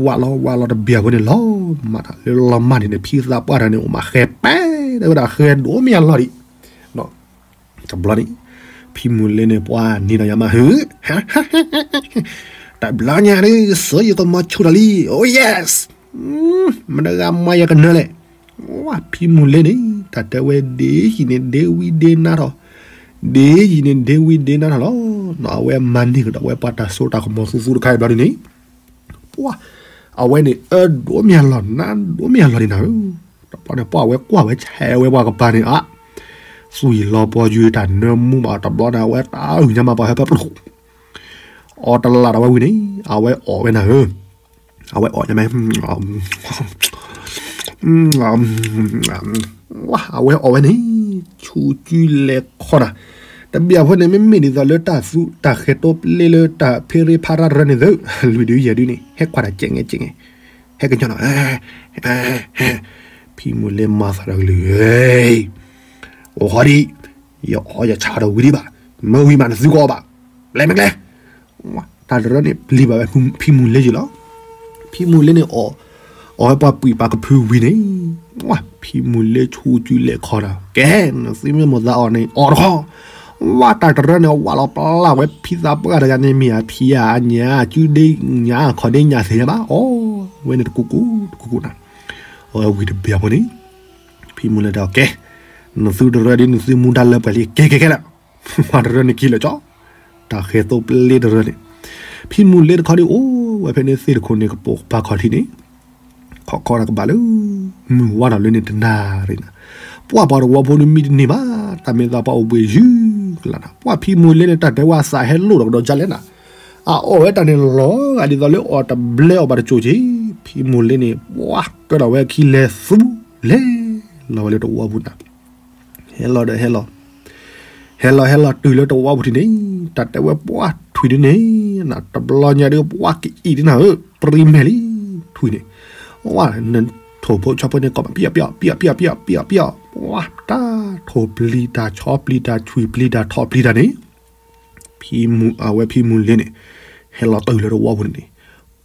ဝးလီၤဝးလီၤတဘျီဖိန့ၣ်လီၤမၢ်တၢ် လၢလီၤမၢ်န့ၣ်န့ၣ် ဖံသးပှၢ်တဂၤန့ၣ် အိၣ်မးဃဲၤပဲ တဲဝဲဒၣ်ဃဲၤဒိၣ်မ့ၢ်အလီၢ်ဒံး တဘျီန့ၣ် ဖံမူၤလ့န့ၣ် ပှၢ်နံၤဒီးယၤမးဟၢ တဘျီညါန့ၣ် စီၤယကမီၤဆူၣ်တၢ်လံ oh yes မတဂၤမၤယကနၢၤလဲၣ် ဝဲဖံမူၤလ့န့ၣ် တၢ်တဲဝဲဒ်ယံၤန့ၣ် ဒ့ဝံဒ့နါထီၣ် ဒ်ယံၤန့ၣ် ဒ့ဝံဒ့နါထီၣ်လီၤ အဝဲမၤန့ၢ်ကဒီးဝဲပှၤတၢ်စိတၢ်ကမီၤသူသူတခါအံၤဘျီဒ်န့ၣ် ပှၢ် အဝဲန့ၣ် အၢဒိၣ်မ့ၢ်အလီၢ် နါဒိၣ်မ့ၢ်အလီၢ်ဒံးနၤဧၢ တဘျီန့ၣ် ပှၢ်ဝဲကွၢ်ဝဲဆဲးဝဲပှၤကပၤန့ၣ် အါ သွံၣ်လီၤပီယုၢ်တၢ်နၢမူဘၣ် တဘျီန့ၣ် အဝဲတၢ်အုၣ်ညါမးပှၤဟဲဖဲပျိ အီတလးဒီးဝဲဝံၤန့ၣ် အဝဲအီၣ်ဝဲနၤဧၢ အဝဲအီၣ်ညါမး အဝဲအီၣ်ဝဲန့ၣ် ဆူၣ်ကုလဲၤခီနၤ တဘျီဖိန့ၣ် မ့မ့ၢ်ဒ်သိးလၢတၢ်သူတၢ်ဃဲၤတိပျ့လၢတၢ်ဖ့ရ့ဖးရၣ်တရၢန့ၣ်သု လွံၢ်ဒုယဲၢ်ဒုန့ၣ် ဟဲကွၢ်တၢ်ကဲးငဲးကဲးငဲး ဟဲကညီနီၤ ဖံမူၤလ့မၤသးဒီးကလုၢ် အိၣ်ဃီဒံး ယအီၣ်ယဆါဒီးဝံၤဒံးဘၣ် မ့ၢ်ဝံၤမးနသုကအီၣ်ဘၣ် လဲၤမ့ၢ်ကျဲ တၢ်တရၢန့ၣ် ပျံၤဘၣ်ဝဲဖံမူၤလ့ယံၤလီၤ ဖံမူၤလ့န့ၣ်အီၣ် အီၣ်ဝဲပှၤပှံၢ်ပှၤကဖုဝံၤန့ၣ် ဖံမူၤလ့ဆူၣ်ကုလဲၤခီဒီး ကဲ နသုမ့ၢ်မိၣ်သးအီၣ်န့ၣ် အီၣ်တခီ ဝဲတၢ်တရၢန့ၣ် ဝးလီၤပျၢ်ဝဲဖံသးပှၢ်တဂၤန့ၣ် မ့ၢ်အဖံအညၣ် အစုဒ့ညၣ်အခီၣ်ဒ့ညၣ်သ့ၣ်ညါဘၣ် အီၣ်ဝဲန့ၣ်တကူကူတကူကူနၤ အီၣ်ဝဲဝံၤတဘျီဖိန့ၣ် ဖံမူၤလ့တဲအီၤ ကဲ နသုတရၢဒ်နသုမူဒါလၢပှဲၤလံ ကဲကဲကဲလၢ ဝဲတရၢန့ၣ်က့ၤလၢာ်ကၠီ တၢ်ဃဲၤသိပျ့တရၢန့ၣ် ဖံမူၤလ့တခီဒ်အိၣ်ဝဲဖဲန့ၣ်သ့ၣ်တခိၣ်န့ၣ် ကပိာ်ကပၤခီၣ်ထံးန့ၣ် ခီၣ်ခီတၢ်ကဘၣ်လၢ မုၢ်ဝါထီၣ်လၢန့ၣ်တနၣ်ရံၣ်နၤ ပှၢ်ပှၤတဝီဖိန့ၣ်မံတန့ၢ်ဘၣ် တၢ်မ့ၢ်သးပှၢ်အိၣ်ဘှံးယုၢ်ကလးနၤ ပှၢ်ဖံမူၤလ့န့ၣ် တၢ်တဲဝဲအသးဟဲလိၣ်ဒီးကဒီးကလဲၣ်နၤ အအီၣ်ဝဲတၢ်န့ၣ်လီၤဂာ်ဒ်သိးလၢအီၣ်တဘျဲအီၣ်ဘၣ်တကၠိၣ်က့ၤ ဖံမူၤလ့န့ၣ် ပှၢ်ကၢထီၣ်ဝဲအခံလဲၤသူလဲၤလီၤဝဲလၢတဝီပူၤနၤ ဟဲလီၤဒီးဟဲလီၤ ဟဲလီၤဟဲလီၤတုၤလၢတဝီပူၤထံးန့ၣ်, တၢ်တဲဝဲပှၢ်ထွံၣ်ဒုန့ၣ်, တဘျီညါဒုးပှၢ်ကအံၣ်ဒုနၤဧၢ, ပြံမဲာ်လံ, ထွံၣ်န့ၣ်, ဝဲ, ထိၣ်ဖိဆီဖိန့ၣ် ကိးပယီၤပယီၤပယီၤပယီၤပယီၤပယီၤ, ပှၢ်တၢ်ထိၣ်ပျံၤတၢ်ဆီပျံၤတၢ်ထွံၣ်ပျံၤတၢ်ထိၣ်ပျံၤတၢ်န့ၣ်, ဖံမူၤအဝဲဖံမူၤလ့န့ၣ်, ဟဲလီၤတုၤလၢတဝီပူၤန့ၣ်,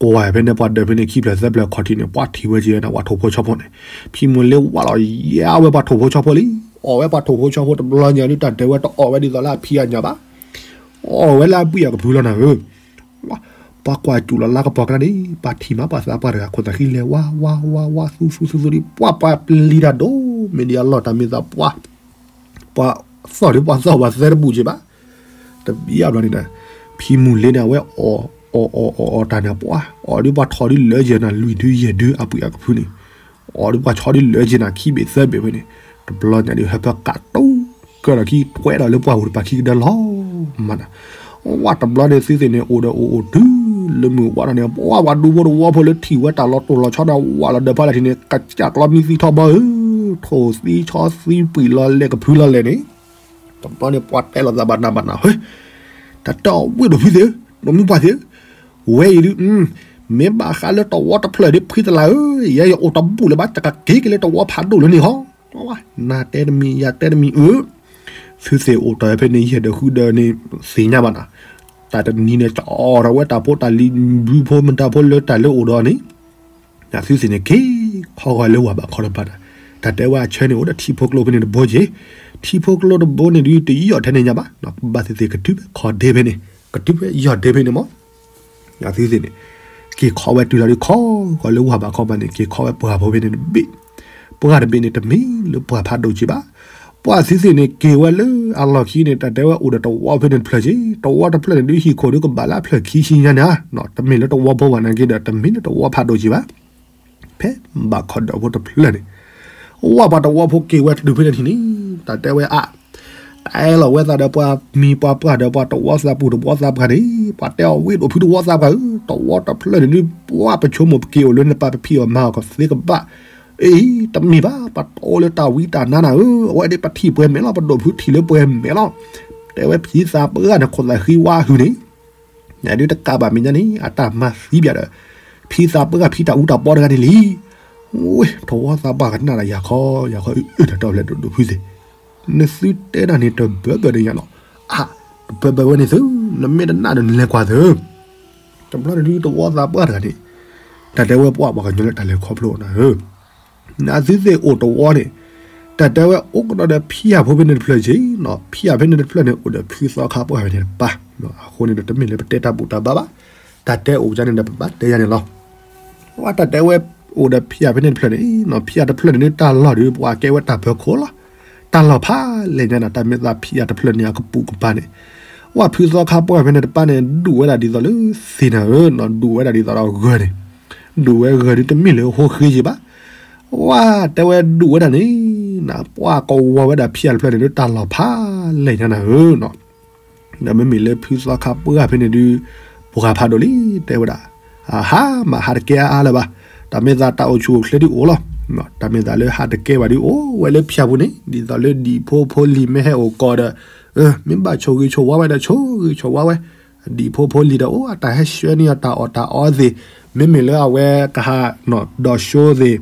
ကွၢ်ဖဲန့ၣ်ပှၤဒၢးဖဲန့ၣ်ခံဖျၢၣ်သၢဖျၢၣ်ခီၣ်ထံးန့ၣ် ပှၢ်ထံၣ်ဝဲက့ၤန့ၣ် ပှၤထိၣ်ဖိဆီဖိန့ၣ်, ဖံမူၤလ့ဝဲလီၤယါဝဲပှၤထိၣ်ဖိဆီဖိလံ, အီၣ်ဝဲပှၤထိၣ်ဖိဆီဖိတဘျီညါဒုး တၢ်တဲဝဲတအီၣ်ဝဲဒ်သိးလၢအဖံအညၣ်ဘၣ်, အီၣ်ဝဲလၢအဘှံးအကဖုလီၤနၤဧၢ ပှၤကွၢ်စူၣ်လီၤလၢကပီၤကျါန့ၣ် ပှၤထံၣ်မးပှၤသးပှၢ်တဂၤ ခိၣ်သးဃံလဲၤဝါဝါဝါဝါ သူသူသူသူဒ် ပှၢ်ပှၤပျံၤတၢ်ဒိၣ်မ့ၢ်ဒ်အလီၢ် တၢ်မ့ၢ်သးပှၢ်, ပှၤသီၣ်ဒ်ပှၤသီၣ်ပှၤသၢတဘူၣ်က့ၤဘၣ်, တဘျီဘျီန့ၣ်ဒီး, ဖံမူၤလ့န့ၣ် အဝဲအီၣ်အီၣ်အီၣ်အီၣ်တၢ်န့ၣ် ပှၢ်အီၣ်ဒ်ပှၤထိၣ်ဒ်လၢက့ၤနၤ လွံၢ်ဒုယဲၢ်ဒုအဘှံးအကဖုန့ၣ်, အီၣ်ဒ်ပှၤဆီဒ်လၢက့ၤနၤ ခံဘ့ၣ်သၢဘ့ၣ်ဖဲန့ၣ်, တဘျီညါဒုး ဟဲဖၢကးတိၤ ကၢၢ်ဒီးခံကွဲးဒီးလၢပှၢ်ပူၤတပၤခံကဒါလီၤမးနီၤ, ဝဲတဘျီန့ၣ် သုသ့ၣ်န့ၣ် အိၣ်ဒီးအိၣ်အိၣ်တုၤလၢမုၢ်ဝါထီၣ်န့ၣ် ပှၢ်ပှၤဒူဖိတဝီဖိလၢထံၣ်ဝဲတၢ်လီၤတိၢ်လီၤဆီဒီး ဝးလီၤဒီးဖီလာ်ထံးန့ၣ် ကစၢ်ကျီမံသံထီၣ်ဘီဧၢ, ထိၣ်သံဆီသံပှံာ်လီၤလဲၤကဖုလီၤလဲၤန့ၣ်, တဘျီန့ၣ် ပှၤတဲလိာ်သးဘၣ်နးဘၣ်နး ဟ့, တၢ်တဲအီၤဝ့ၢ်ဒိၣ်ဖုသ့ၣ်ဧၢ, ဒိၣ်မုၢ်ပှၢ်သ့ၣ်ဧၢ, ဝဲအံၤဒုး, မ့ၢ်ဘၣ်ဃးလၢတဝီတဖျၢၣ်ဒုး ဖှံသလၣ်ဧၢ, ယဲယအိၣ်တဘူၣ်လၢၤဘၣ် တကက့ၤက့ၤလၢတဝီဖးဒိၣ်လၢန့ၣ်ဟီ, နတဲတမံၤ ယၤတဲတမံၤဧၢ, သုသ့ၣ်အိၣ်တီၢ်ဖဲန့ၣ် ယဲၢ်ဒီးဃုဒီးန့ၣ် သ့ၣ်ညါဘၣ်နီၤ, တၢ်တနံၤန့ၣ် ကၠီထီၣ်ဝဲတၢ်ဖိတၢ်လံၤ ဘုဖိမတၤဖိလၢတၢ်လၢအိၣ်ဒီးန့ၣ် သုသ့ၣ်န့ၣ် က့ၤခီဂီၤလၢဝၤဘးခီတပၤဒီး, တၢ်တဲဝဲအဆၢန့ၣ် အိၣ်ဒီးထံဖိကျိဖဲန့ၣ်တဘိက့ၤ, ထံဖိကျိတဘိန့ၣ်ဒုး တယီၢ်ထဲန့ၣ်ညါဘၣ်, ဘၣ်သ့ၣ်သ့ၣ်ကတုၤဖဲခီၣ်ဒ့ဖဲန့ၣ်, ကတုၤဖဲယီၢ်ဒ့ဖဲန့ၣ်မး, သုသ့ၣ်န့ၣ် က့ၤခီဝဲတုၤလီၤဒုး ခီဂီၤလၢဝၤဘးခီပၤန့ၣ် က့ၤခီဝဲပှၢ်ဖိဖဲန့ၣ်တဘ့ၣ်, ပှၢ်တဘ့ၣ်န့ၣ် တမ့ၢ်လၢပှၢ်ဖးဒိၣ်က့ၤဘၣ်, ပှၢ်သုသ့ၣ်န့ၣ် က့ၤဝဲလၢအလီၢ်ခံန့ၣ် တၢ်တဲဝဲအိၣ်ဒီးတဝီဖဲန့ၣ်တဖျၢၣ်က့ၤ, တဝီတဖျၢၣ်န့ၣ်ဒုး ဟံၣ်ခိၣ်ဒုးကဘၣ်လၢအဖျၢၣ်ခံဆံညါန့ၣ်ဧါ, တမ့ၢ်လၢတဝီဖိဘၣ်နာ်က့ဒီး တမ့ၢ်လၢတဝီဖးဒိၣ်က့ၤဘၣ် ဖဲဘၣ်ခီဒီးဖိတဖျၢၣ်န့ၣ်, ဝဲပှၤတဝီဖိက့ၤဝဲတုၤဖဲန့ၣ်ထံၣ်န့ၣ်, တၢ်တဲဝဲအါ, တအဲၣ်လီၤဝဲသးဒီးပှၤမံၤပှၤပှၢ်ဒီးပှၤတဝီသးပူၤတဝီသးပှၢ်န့ၣ်, ပှၤတဲအီၤဝ့ၢ်ဒိၣ်ဖုတဝီသးပှၢ်ဧၢ, တဝီတဖျၢၣ်န့ၣ်ဒုး ပှၢ်ပဆိကမိၣ်ပက့ၤအိၣ်လၢနပၢ်ပဖံးအီၣ်မၤအီၣ်ကသ့ကဘၣ်, အ့ တမ့ၢ်ဘၣ်, ပှၤတအိၣ်လၢတၢ်ဝံတၢ်နါနၤဧၢ, အဝဲဒၣ်ပထံၣ်ပှဲၤမဲာ်လီၤ, ပဒိၣ်ဖုထံၣ်လၢပှဲၤမဲာ်လီၤ, တဲဝဲဖံသးပှၢ်န့ၣ် ခိၣ်သးဃံဝါဟုၣ်န့ၣ် ယဒုးတကးဘၣ်မဲာ်ညါန့ၣ် အတၢ်မၤသံပၠးဒီး ဖံသးပှၢ်ဖံတၢ်အူတၢ်ပီတဂၤန့ၣ်လံ. ဝ့ၢ် ထီၣ်ဝီသးပှၢ်ကနၣ်ဒီးယၤခီ ယၤခီအုၣ်အုၣ်တၢ်တီၢ်ဖျဲးဒိၣ်ဒိၣ်ဖုသ့ၣ်, နသုတဲဒၣ်န့ၣ်တဘၢဘၢန့ၣ်ညါလီၤ. အါ တဘၢဘၢဝဲန့ၣ်သု, နမ့ၢ်တနာ်ဒီးနလဲၤကွၢ်သု. တဘျီန့ၣ်ဒုးတဝီသးပှၢ်တဂၤန့ၣ် တၢ်တဲဝဲပှၤပှၤကညီလၢတၢ်လဲၤခီဖျိနၤဧၢ နသုသ့ၣ်အိၣ်တဝီန့ၣ် တၢ်တဲဝဲအိၣ်ကဒီးဒီးဖံယၢ်ဖိဖဲန့ၣ်တဖျၢၣ်က့နီၤ, ဖံယၢ်ဖဲန့ၣ်တဖျၢၣ်န့ၣ် အိၣ်ဒီးဖုသီခါပှၢ်ဖဲန့ၣ်တပၢ်, အဃိန့ၣ်ဒီးတမ့ၢ်လၢပတဲတၢ်ဘူၣ်တၢ်ဘါဘၣ်, တၢ်တဲအိၣ်ယါန့ၣ်ဒီးပဘၣ်တဲယါန့ၣ်လီၤ. ဝဲတၢ်တဲဝဲအိၣ်ဒီးဖံယၢ်ဖဲန့ၣ်တဖျၢၣ်န့ၣ်နီၤ, ဖံယၢ်တဖျၢၣ်န့ၣ်ဒုးတၢ်လီၢ်ဒုး ပှၤကဲဝဲတၢ်ပၢၤခိၣ်လီၤ. တၢ်လီၢ်ဖးလဲၢ်ညါနၤ, တၢ်မ့ၢ်သးဖံယၢ်တဖျၢၣ်န့ၣ် အကပုာ်ကပၤန့ၣ်, ဝဲဖုသီခါပှၢ်ဖဲန့ၣ်တပၢ်န့ၣ် ဒူၣ်ဝဲဒၣ်ဒ်သိးလၢသ့ၣ်နၤဧၢနီၤ, ဒူၣ်ဝဲဒၣ်ဒ်သိးဒီးဂၢၤန့ၣ်, ဒူၣ်ဝဲဂၢၤဒုးတမ့ၢ်လၢဟိဃ့ယံၤဘၣ်. ဝဲတဲဝဲဒူၣ်ဝဲဒၣ်န့ၣ်နၤ, ပှၤကဝီၤဝဲဒၣ်ဖံယၢ်တဖျၢၣ်န့ၣ်ဒုး တၢ်လီၢ်ဖးလဲၢ်ညါနၤဧၢနီၤ. ဒီးမ့မ့ၢ်လၢဖုသီခါပှၢ်ဖဲန့ၣ်ဒုး ပှၤဖးဒိၣ်လံ တဲဝဲဒၣ်, အဟါမးဟးတကဲအါအါလၢၤဘၣ်, တၢ်မ့ၢ်သးတၢ်အိၣ်ဆူၣ်အိၣ်ချ့ဒုးအိၣ်လီၤ. တၢ်မ့ၢ်သးလၢဟးတကဲဘၣ်ဒုးအိၣ်ဝဲလၢဖံယၢ်ပူၤန့ၣ် ဒ်သိးလၢဒံၣ်ဖိဖိလံၤမ့ၢ်ဟဲအိၣ်ကီးဒီး, မ့ၢ်ဘၣ်ဆိၣ်ဂ့ၤဆိၣ်ဝါဝဲဒီးဆိၣ်ဂ့ၤဆိၣ်ဝါဝဲ, ဒံၣ်ဖိဖိလံၤဒီးအိၣ် အတၢ်ဟဲဆှၢန့ၢ်အီၤတၢ်အီၣ်တၢ်အီသ့ၣ်, မ့မ့ၢ်လၢအဝဲကဟးဒီးဆိသ့ၣ်,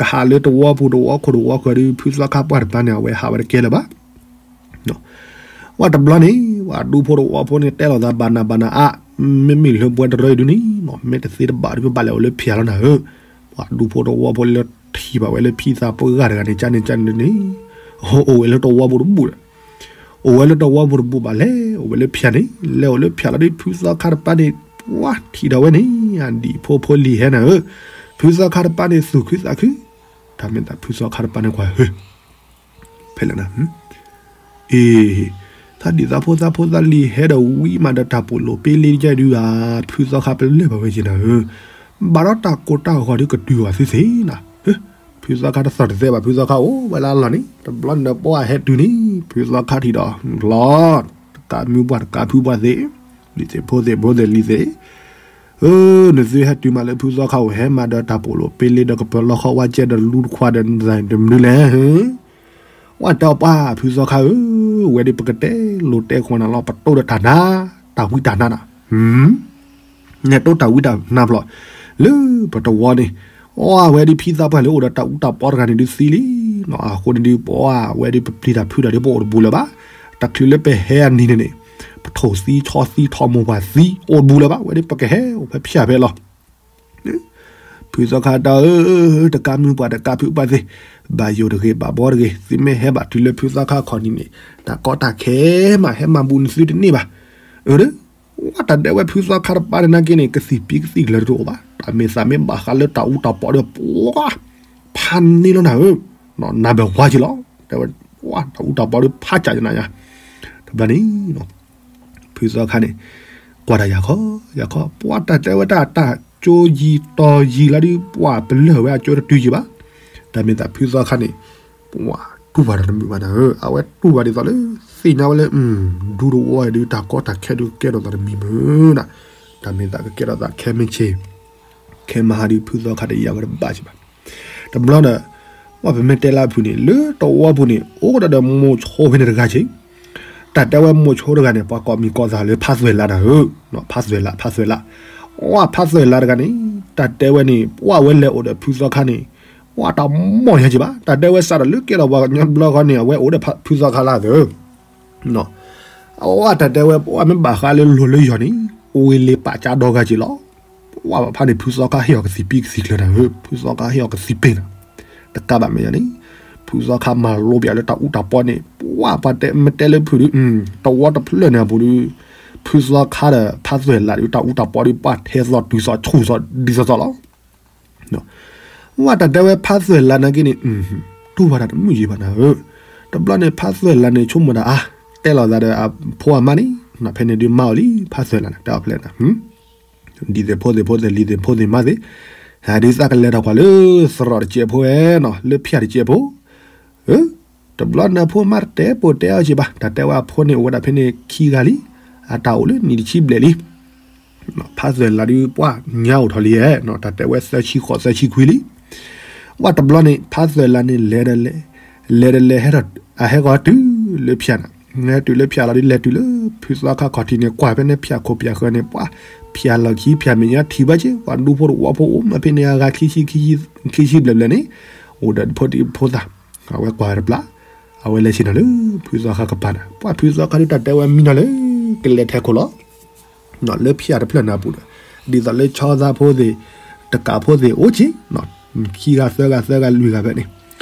ကဟးလၢတဝီပူၤတဝီခိၣ်တဝီဃၢၤဒုး ဖုသီခါပှၢ်တပၢ်န့ၣ် အဝဲဟးဝဲတကဲလၢၤဘၣ် ဝဲတဘျီန့ၣ် ပှၤဒူဖိတဝီဖိန့ၣ် တဲလိာ်သးဘၣ်နၤဘၣ်နၤအါ, မ့မ့ၢ်လၢပဝဲတရၢအံၤဒုးန့ၣ်, မ့ၢ်တသ့တဘၣ်ဒုး ပဘၣ်လဲၤအိၣ်လၢဖံယၢ်လီၤနၤဧၢ. ပှၤဒူဖိတဝီဖိလၢထံၣ်ဘၣ်ဝဲလၢဖံသးပှၢ်တဂၤန့ၣ် ကန့ၣ်ကန့ၣ်န့ၣ်, အိၣ်ဝဲလၢတဝီပူၤတဘူၣ်ဒီး, အိၣ်ဝဲလၢတဝီပူၤတဘူၣ်ဘၣ်လဲၤ အိၣ်ဝဲလၢဖံယၢ်န့ၣ်, လဲၤအိၣ်လၢဖံယၢ်လီၤဒုး ဖုသီခါတပၢ်န့ၣ်, ပှၤထံၣ်ဒီးဝဲန့ၣ်, ဒံၣ်ဖိဖိလံၤဟဲနၤဧၢ, ဖုသီခါတပၢ်န့ၣ် သူၣ်ခုသးခု, တၢ်မ့ၢ်သးဖုသီခါတပၢ်န့ၣ်ကွၢ်ဧၢ ဖဲလဲၣ်နၤ, အ့, သးဒံၣ်သးဖိသးဖိသးလံၤဟဲဒီးဝံမးဒီးတၢ်ပိာ်လိာ်ပ့လ့ယဲၢ်ဒုးဧါ, ဖုသီခါပလၢၢ်ဘၣ်ဝဲက့ၤနၤဧၢ, ဘၣ်ဒီးတၢ်ကိၢ်တၢ်ဂီၤဒုးကတုၤအီၤသုသ့ၣ်နၤ, ဖုသီခါတသီၣ်တသဲဘၣ် ဖုသီခါအိၣ်ဝဲလၢအလီၢ်န့ၣ်, တဘျီန့ၣ်ဒီးပှၢ်ဟဲတုၤန့ၣ် ဖုသီခါထံၣ်ဒီး လီၤ, တကးမုၢ်ပှၢ်တကးဖုပှၢ်သ့ၣ်, လံၤသ့ၣ်ဖိသ့ၣ်ဖိသ့ၣ်လံၤသ့ၣ် ဧၢ, နသုဟဲတုၤမးလၢဖုသီခါအိၣ်ဟဲမးဒီးတၢ်ပိာ်လိာ်ပ့လ့ဒီးကပၢၤလီခီဝါကဲဒီးလူတခွါဒီးနသးတမနုၤလဲၣ်, ဝဲတဲအီၤပှၢ်ဖုသီခါဧၢ, ဝဲဒၣ်ပကတဲ လိၤတဲဃီနၤလီၤ ပတိၢ်ဒီးတၢ်နါ, တၢ်ဝံတၢ်နါနၤ, နဲတိၢ်တၢ်ဝံတၢ်နါဖျိး, လၢပတဝီန့ၣ်, အဝဲဒ်ဖံသးပှၢ်လၢအိၣ်ဒီးတၢ်အူတၢ်ပီတဂၤန့ၣ်ဒုးသံလံ, အဃိန့ၣ်ဒုး ပဝဲဒ်ပပျံၤတၢ်ဖုးတၢ်ဒုး ပအိၣ်တဘူးလၢၤဘၣ်, တချုးလၢပဟဲအနံၤန့ၣ်န့ၣ်, ပထိၣ်သံဆီသံထီၣ်မိၢ်ပှၢ်သံအိၣ်တဘူးလၢၤဘၣ်, ဝဲဒ်ပကဟဲအိၣ်ဖဲဖၠၣ်ဖဲလီၤ ဖုသီခါတၢ်ဧၢ, တကးမုၢ်ပှၢ်တကးဖုပှၢ်သ့ၣ်, ဘၣ်ယိၣ်တဂ့ၤ ဘၣ်ဘီတဂ့ၤ, သုမ့ၢ်ဟဲဘၣ်တုၤလၢဖုသီခါခီၣ်နံၤန့ၣ်, တၢ်ကီတၢ်ခဲမး ဟဲမၤဘူးနသုတန့ၢ်ဘၣ်. အၢ, ဝဲတၢ်တဲဝဲဖုသီခါတပၤန့ၣ်နာ်က့န့ၣ် ကသံၣ်ပံကသံၣ်ကျၢၤတအိၣ်ဘၣ်, တၢ်မ့ၢ်သးမ့ၢ်ဘၣ်ဃးလၢတၢ်အူတၢ်ပီဒီး ပှၤ ဖးန့ၢ်လီၤနၤဧၢ, နၢ်ဘၢၣ်ဝါက့ၤလီၤ, တဲဝဲ, ပှၤတၢ်အူတၢ်ပီဒီးဖးကၢ်ကနၤယါ, တဘျီန့ၣ် ဖုသီခါန့ၣ်, ကွၢ်တၢ်ယၤခီ, ယၤခီ, ပှၤတၢ်တဲဝဲတၢ်တၢ်ကၠိယံၤတီၤယံၤလီၤဒုး ပှၤပလၢၢ်ဝဲအကၠိတတုၤယံၤဘၣ်, တၢ်မ့ၢ်သးဖုသီခါန့ၣ်, ပှၤတူၢ်ဘၣ်တၢ်တမုာ်ဘၣ်နၤဧၢ, အဝဲတူၢ်ဘၣ်ဒ်သိးလၢ, သ့ၣ်ညါဝဲလၢ, ဒူတဝီဒုးတၢ်ကီတၢ်ခဲဒုးကဲထီၣ်သးတမံၤမုၢ်နၤ, တၢ်မ့ၢ်သးကကဲထီၣ်သးခဲမုၢ်ဆ့ၣ် ခဲမုၢ်ဟါဒုးဖုသီခါတယံာ်ဝဲတဘၣ်က့ၤဘၣ်, တဘျီဒီး, ပှၤပမ့ၢ်တဲလၢအဖုၣ်န့ၣ် လၢတဝီပူၤန့ၣ် အိၣ်ဒၣ်ဒီးမိၤဆိဖဲန့ၣ်တဂၤက့ၤ, တၢ်တဲဝဲမိၤဆိတဂၤန့ၣ် ပှၤကိးမံၤကိးသးလၢဖးသွဲၣ်လးနၤဧၢ, ဖးသွဲၣ်လး ဖးသွဲၣ်လး, အဖးသွဲၣ်လးတဂၤန့ၣ်, တၢ်တဲဝဲန့ၣ် ပှၤဝဲလဲၤအိၣ်ဒီးဖုသီခါန့ၣ်, ပှၤတၢ်မီၢ်ယါက့ၤဘၣ်, တၢ်တဲဝဲစးဒီးလၢကဲထီၣ်ပှၤကညီတဘျီဃီန့ၣ် အဝဲအိၣ်ဒီးဖုသီခါလၢသၢ အဝဲတၢ်တဲဝဲပှၤမ့ၢ်ဘၣ်ဃးလၢလိၤလၢယီၤန့ၣ်, အိၣ်ဝဲလ့ပာ်ကၢဒီဂၤက့ၤလီၤ, ပှၤဘၣ်ဖးန့ၣ် ဖုသီခါဟ့ၣ်အီၤကသံၣ်ပံကသံၣ်ကျၢၤနၤဧၢ, ဖုသီခါဟ့ၣ်အီၤကသံၣ်ပ့ၢ်နၤ, တကးဘၣ်မဲာ်ညါန့ၣ်, ဖုသီခါမၤလိပၠးလၢတၢ်အူတၢ်ပီန့ၣ် ပှၤပှၤတဲမ့ၢ်တဲလၢဖုၣ်ဒုး, တဝီတဖျၢၣ်န့ၣ်အပူၤဒုး, ဖုသီခါဒီးဖးသွဲၣ်လးဒုး တၢ်အူတၢ်ပီဒုး ပှၤထဲသိးတုၤသိးဆူၣ်သိးဒ်သိးသိးလီၤ ဝဲတၢ်တဲဝဲဖးသွဲၣ်လးနာ်က့န့ၣ်, တူၢ်ဘၣ်တၢ်တမုာ်ယံၤဘၣ်နၤဧၢ, တဘျီန့ၣ်ဖးသွဲၣ်လးန့ၣ် ဆိကမိၣ်ဒၣ်အါ, တဲလီၤသးဒီးအဖိအမါန့ၣ်, ဖဲန့ၣ်ဒုးမါအီၤလံ ဖးသွဲၣ်လးန့ၣ် တဲအီၤဖျဲၣ်နၤ, ဒ်သိးဖိသ့ၣ်ဖိသ့ၣ် လံၤသ့ၣ်ဖိသ့ၣ်မါသ့ၣ်, ဒ်သးကလဲၤထီၣ်ကွၢ်လၢသရိာ်တစဲးဖိဝဲနီၤ လၢဖၠၣ်တစဲးဖိ တဘျီန့ၣ်အဖိမါတတဲပိာ်တဲအီၤက့ၤဘၣ်, တၢ်တဲဝဲအဖိန့ၣ်အိၣ်ဝဲဒၣ်ဖဲန့ၣ်ခံဂၤလံ, အတၢ်အိၣ်လၢနံၣ်တဆံဘျဲၣ်လံ, ဖးသွဲၣ်လးဒုးပှၢ်ညါအိၣ်ထီၣ်လံဧဲ, တၢ်တဲဝဲသၢဆံဃိးသၢဆံခွံလံ, ဝဲတဘျီန့ၣ် ဖးသွဲၣ်လးန့ၣ် လဲၤဒီးလဲၤ, လဲၤဒီးလဲၤဟဲထီၣ်, အဟဲဂီၤတုၤလၢဖၠၣ်နၤ, လဲၤတုၤလၢဖၠၣ်လီၤဒုး လဲၤတုၤလၢဖုသီခါခီၣ်ထံးန့ၣ် ကွၢ်ဖဲန့ၣ်ဖၠၣ်ခိၣ်ဖၠၣ်ဃၢၤန့ၣ် ပှၤ, ဖၠၣ်လီၢ်ခံဖၠၣ်မဲာ်ညါထံၣ်ဘၣ်က့ၤ ပှၤဒူဖိတဝီဖိအိၣ်မးဖဲန့ၣ်အဂၤ ခံဆံဘျဲၣ်ဘျဲၣ်န့ၣ်, အိၣ်ဒီးဖိဒံဖိသၣ်, အဝဲကွၢ်ဝဲတဘျီ, အဝဲလဲၤဆ့ၣ်နီၤလၢ ဖုသီခါကပၤနၤ, ပှၤဖုသီခါဒုးတၢ်တဲဝဲမံနီၤလၢ, ကလဲၤထဲခိၣ်လီၤ လၢဖၠၣ်တဖျၢၣ်နၤပူၤဒီး, ဒ်သိးလၢဆီသးဖိသ့ၣ်, တကးဖိသ့ၣ်အိၣ်က့ၤ, ခံဂၤသၢဂၤသၢဂၤလွံၢ်ဂၤဖဲန့ၣ်,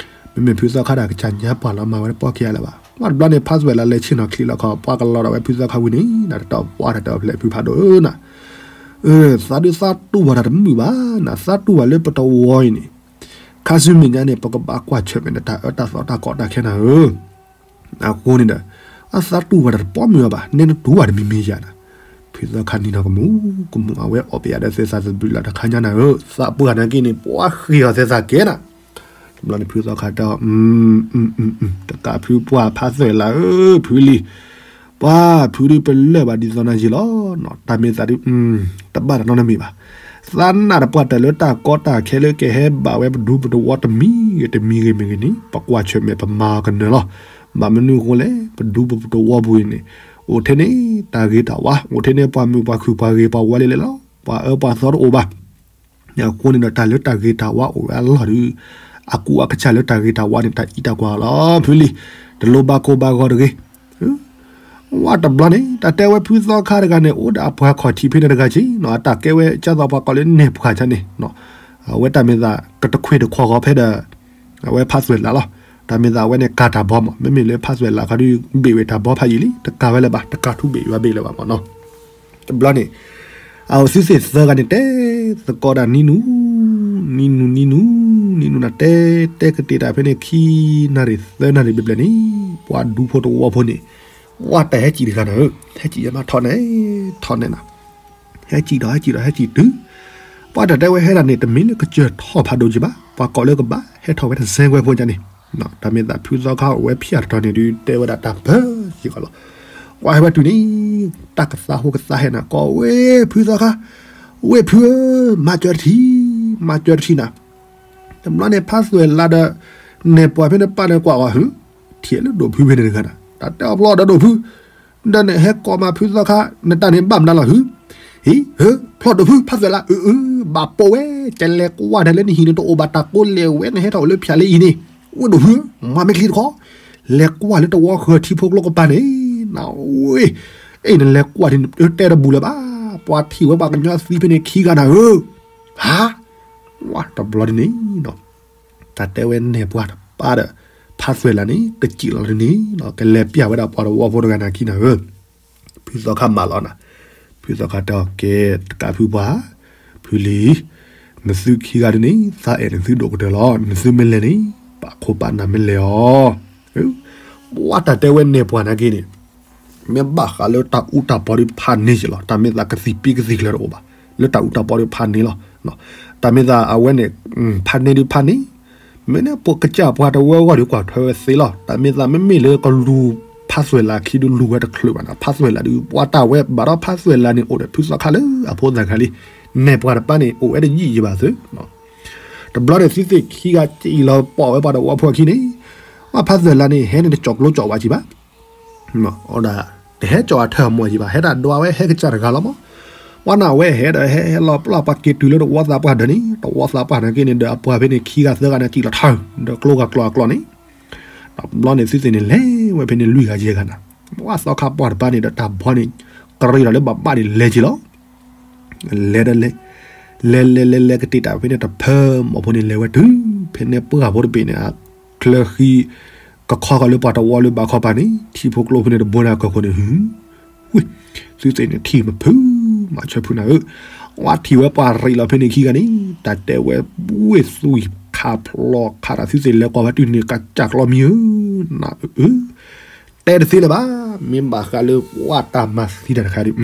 မ့မ့ၢ်ဖုသီခါတၢ်ကစၢ်ညါပှၢ်လီၤမၤဝဲတပီၢ်ခံဂၤလၢၤဘၣ်, ဝဲတဘျီန့ၣ် ဖးသွဲၣ်လးလဲၤဆ့ၣ်နီၤချံလီၤခီ ပှၤကလီၤဒီးဝဲဖုသီခါဝံၤန့ၣ် နတၢ်ပှၢ်တၢ်တဲအီၤဖျဲၣ်ဖုဖးဒိၣ်ဧၢနၤ, သးဒုးသးတူၢ်ဝဲတၢ်တမုာ်ဘၣ်နၤ, သးတူၢ်ဝဲလၢပတဝီအံၤန့ၣ်, ခါဆူမဲာ်ညါန့ၣ် ပကဘၣ်ကွၢ်ဆၢၣ်မဲာ်နတၢ်အၢတၢ်သီတၢ်ကီတၢ်ခဲနၤဧၢ အဃိန့ၣ်ဒီး, အသးတူၢ်ဝဲဒၣ်တပီမုာ်အီၤဘၣ် နဲနတူၢ်ဝဲတမံၤမံၤယၤနၤ, ဖုသီခါနံၤနီၤကမူၣ်, ကမူၣ်အဝဲအီၣ်ပယးဒီးသဲသးသဘျုးလၢတခါညါနၤဧၢ, သးပှၢ်နာ်က့န့ၣ် ပှၤဃ့အီၤသဲသးကဲနၤ, တဘျီန့ၣ်ဖုသီခါတဲအီၤ, တကးဖုပှၢ်ဖးသွဲၣ်လးဧၢ, ဖုလံၤ, ပှၤဖုဒုးပလၢၢ်ဘၣ်ဒ်သိးနၤယံၤလီၤ, တၢ်မ့ၢ်သးဒုး, တဘၣ်တၢ်နီတမံၤဘၣ်, သးနၢ်တပှၢ်တၢ်လၢတၢ်ကီတၢ်ခဲလၢကဟဲဘၣ်ဝဲပဒူပတဝီတမံၤဂ့ၤတမံၤဂ့ၤမ့ၢ်ဂ့ၤန့ၣ် ပကွၢ်ဆၢၣ်မဲာ်ပမၤအီၤကနၢၤလီၤ, ဘၣ်မနုၤအဃိလဲၣ် ပဒူပတဝီပူၤအံၤန့ၣ်, အိၣ်ထဲန့ၣ်, တၢ်ဂ့ၤတၢ်ဝါ, အိၣ်ထဲန့ၣ်ပှၤမုာ်ပှၤခုၣ်ပှၤဂ့ၤပှၤဝါလံလဲၣ်လီၤ, ပှၤအၢပှၤသီတအိၣ်ဘၣ်, အဃိန့ၣ်ဒီးတၢ်လၢတၢ်ဂ့ၤတၢ်ဝါအိၣ်ဝဲအလီၢ်ဒုး, အကူအကစၢ်လၢတၢ်ဂ့ၤတၢ်ဝါန့ၣ် တၢ်အံးတၢ်ကွၢ်လီၤ, ဖုလံၤ, တလိၣ်ဘၣ်ကိၢ်ဘၣ်ဂီၤတဂ့ၤ ဝဲတဘျီန့ၣ် တၢ်တဲဝဲဖုသီခါတဂၤန့ၣ် အိၣ်ဒီးအပှၤခီၣ်ထံးဖဲန့ၣ်တဂၤက့ၤ, အတၢ်ကဲဝဲကၢ်သိးပှၤကိးလၢနဲၣ်ပှၤကန့ၣ်, အဝဲတၢ်မ့ၢ်သးကတခွ့ၣ်တခွီၣ်ဂီၤဖဲဒီး, အဝဲဖးသွဲၣ်လးလီၤ, တၢ်မ့ၢ်သးအဝဲန့ၣ်ကၤတၢ်ဘီမး, မ့မ့ၢ်လၢဖးသွဲၣ်လးခါဒုးဘ့ၣ်ဝဲတၢ်ဘီဖးယံာ်လံ, တကၤဝဲလၢၤဘၣ်, တကၤထူဘ့ၣ်ယွၤဘ့ၣ်လၢၤဘၣ်မးနီၤ, တဘျီန့ၣ် အဝဲသ့ၣ်သၢဂၤန့ၣ် တဲသကိးတၢ်နံၤနုၤ, နံၤနုၤနံၤနုၤ, နံၤနုၤနၤတဲ, တဲကတ့ၢ်တၢ်ဖဲန့ၣ် ခံနၣ်ရံၣ်သၢနၣ်ရံၣ်ဘျဲၣ်ဘျဲၣ်န့ၣ်, ပှၤဒူဖိတဝီဖိန့ၣ်, ဝဲတၢ်ဟဲစံၣ်တဂၤနၤဧၢ, ဟဲစံၣ်ယမးထီၣ်နဲၣ်, ထီၣ်နဲၣ်နၤ, ဟဲစံၣ်ဒီးဟဲစံၣ်ဒီးဟဲစံၣ်တုၤ, ပှၤတၢ်တဲဝဲဟဲဒၣ်န့ၣ် တမ့ၢ်လၢကစၢၢ်ထီၣ်ဖးဒိၣ်က့ၤဘၣ်, ပှၤကိးလၢကဘၣ်ဟဲထီၣ်ဝဲတစဲကွဲဖိကန့ၣ်, တၢ်မ့ၢ်သးဖုသီခါအိၣ်ဝဲဖၠၣ်တတီၤန့ၣ်ဒုး တဲဝဲဒၣ်တၢ်ပၢစ့ၢ်ကီးလီၤ, ပှၤဟဲဝဲတုၤန့ၣ်, တၢ်ကသးဟူကသးဟဲနၤ ကိးဝဲဖုသီခါ, ဝ့ၢ်ဖုဧၢ, မၤစၢၤတထံၣ်, မၤစၢၤတထံၣ်နၤ, တဘျီန့ၣ်ဖးသွဲၣ်လးဒီး, နဲၣ်ပှၤဖဲန့ၣ်ပာ်န့ၣ်ကွၢ်အီၤဟု, ထံၣ်လၢဒိၣ်ဖုဖဲန့ၣ်တဂၤနၤ, တၢ်တဲအီၤဖျီဒီးဒိၣ်ဖု, ဒီးနဟဲကိးမးဖုသီခါ နတၢ်န့ၣ်ဘၣ်မနုၤလီၤဟု, ဟ့ၣ်, ဖျီၣ်ဒိၣ်ဖု ဖးသွဲၣ်လး အၢ အၢ ဘၣ်ပိာ်ဝဲ, ကလဲၤကွၢ်ဒၣ်လၢနဟံၣ်န့ၣ် တအိၣ်ဘၣ်တၢ်ကိးလဲၣ်ဝဲ နဟဲထီၣ်အိၣ်လၢဖၠၣ်လၢအံၤန့ၣ်, ဝ့ၢ်ဒိၣ်ဖု, မၤမ့ၢ်ချံတခီ, လဲၤကွၢ်လၢတဝီဃၢၤထံဖိကျိကပၤန့ၣ်, နဝ့ၢ်, အဲၣ်နလဲၤကွၢ်ဒ်တဲတဘူၣ်လၢၤဘၣ်, ပှၤထံၣ်ဝဲပှၤကညီသံဖဲန့ၣ်ခံဂၤနၤဧၢ, ဟါ, ဝဲတဘျီဒ်န့ၣ် တၢ်တဲဝဲနဲၣ်ပှၤတပၢ်ဒီး ဖးသွဲၣ်လးန့ၣ် ကစံၣ်လီၤဒ်န့ၣ်, ကလဲၤပျၢ်ဝဲဒၣ်ပှၤတဝီဖိတဂၤန့ၣ်ခံနၤဧၢ, ဖုသီခါမၢလီၤနၤ, ဖုသီခါတဲအီၤ ကဲ တကးဖုပှၤ, ဖုလံၤ, နသုခံဂၤဒ်န့ၣ် သးအဲၣ်နသုဒိၣ်ကတၢၢ်လီၤ, နသုမ့ၢ်လဲၤန့ၣ် ပာ်ခိၣ်ပာ်နၢ်မ့ၢ်လဲၤအီၤ, ပှၤတၢ်တဲဝဲနဲၣ်ပှၤနာ်က့န့ၣ် မ့ၢ်ဘၣ်ဃးလၢတၢ်အူတၢ်ပီဒ်ဖးန့ၢ်က့လီၤ, တၢ်မ့ၢ်သးကသံၣ်ပ့ကသံၣ်ချၢတအိၣ်ဘၣ်, လၢတၢ်အူတၢ်ပီဒ်ဖးန့ၢ်လီၤ, တၢ်မ့ၢ်သးအဝဲန့ၣ် ဖးန့ၢ်ဒ်ဖးန့ၢ်, မ့ၢ်န့ၣ်ပကစၢ်ပှၤတဝၢအဂီၢ်ဒီးကွၢ်ထွဲဝဲသ့လီၤ, တၢ်မ့ၢ်သးမ့မ့ၢ်လၢကလူၤဖးသွဲၣ်လးခံဒုလူၤဝဲတချုးဘၣ်န့ၣ်, ဖးသွဲၣ်လးဒုး ပှၤတၢ်ဝဲဘၣ်ဒီးဖးသွဲၣ်လးန့ၣ် အိၣ်ဒီးဖုသီခါလၢအဖိသၣ်ခါလံ, နဲၣ်ပှၤတပၢ်န့ၣ် အိၣ်ဝဲတယံာ်ယံာ်ဘၣ်သု တဘျီန့ၣ် သုသ့ၣ်ခံဂၤစံၣ်လီၤပိာ်ဝဲပှၤတဝီဖိအခံန့ၣ်, ပှၤဖးသွဲၣ်လးန့ၣ် ဟဲန့ၣ်တကၠီၣ်ကျိကၠီၣ်ဝးကံဘၣ်, အဝဲဒၣ် တဟဲကၠီၣ်အထၢၣ်အမီၢ်ကံဘၣ်, ဟဲဒၣ်ဒွးဝဲဟဲကစၢ်တဂၤလီၤမး, ပှၤနၢ်ဝဲဟဲဒီးဟဲဟဲလီၤပျၢ်ပှၤက့ၤတုၤလၢတဝီသးပှၢ်ဒၢးန့ၣ်, တဝီသးပှၢ်နာ်က့န့ၣ်ဒီးအပှၤဖဲန့ၣ်ခံဂၤသၢဂၤန့ၣ်စံၣ်လီၤထၢၣ် ဒီးကျိဂၤကျီၢ်အကျီၢ်န့ၣ်, တဘျီန့ၣ် သုသ့ၣ်န့ၣ်လဲၤဝဲဖဲန့ၣ်လွံၢ်ဂၤယဲၢ်ဂၤနၤ, ပှၤသီခါပှၢ်တပၢ်န့ၣ်ဒီးတၢ်ဘီန့ၣ် ကရံၣ်လီၤလၢဘၣ်ဘၣ်န့ၣ်လဲၤက့ၤလီၤ လဲၤဒီးလဲၤ, လဲၤလဲၤလဲၤလဲၤကတ့ၢ်တၢ်ဖဲန့ၣ်တဖၢမီၢ်ဖိန့ၣ်လဲၤဝဲတုၤ, ဖဲန့ၣ်ပှၢ်ဖိတဘ့ၣ်န့ၣ်, ချၢဃံ, ကခီကီၤလၢပှၤတဝီလၢဘၣ်ခီပၤန့ၣ် ထံဖိကျိဖဲန့ၣ်တဘိန့ၣ်အကၢၢ်ခိၣ်န့ၣ်, ဝ့ၢ်, သုသ့ၣ်န့ၣ်ထံၣ်မဖု, မၤဆၢဖုနၤဧၢ, ဝဲထံၣ်ဝဲပှၤရံၣ်လီၤဖဲန့ၣ်ခံဂၤန့ၣ် တၢ်တဲဝဲဝ့ၢ်သွံၣ်ခးဖျိခးတၢ်သုသ့ၣ်လဲၤကွၢ်ဝဲတုၤန့ၣ် ကစၢ်ကျီမံဧၢ, နၢ်ဧၢ တဲတသ့လၢၤဘၣ်, မ့ၢ်ဘၣ်ဃးလၢပှၤတၢ်မၤသံတၢ်တခါဒီး,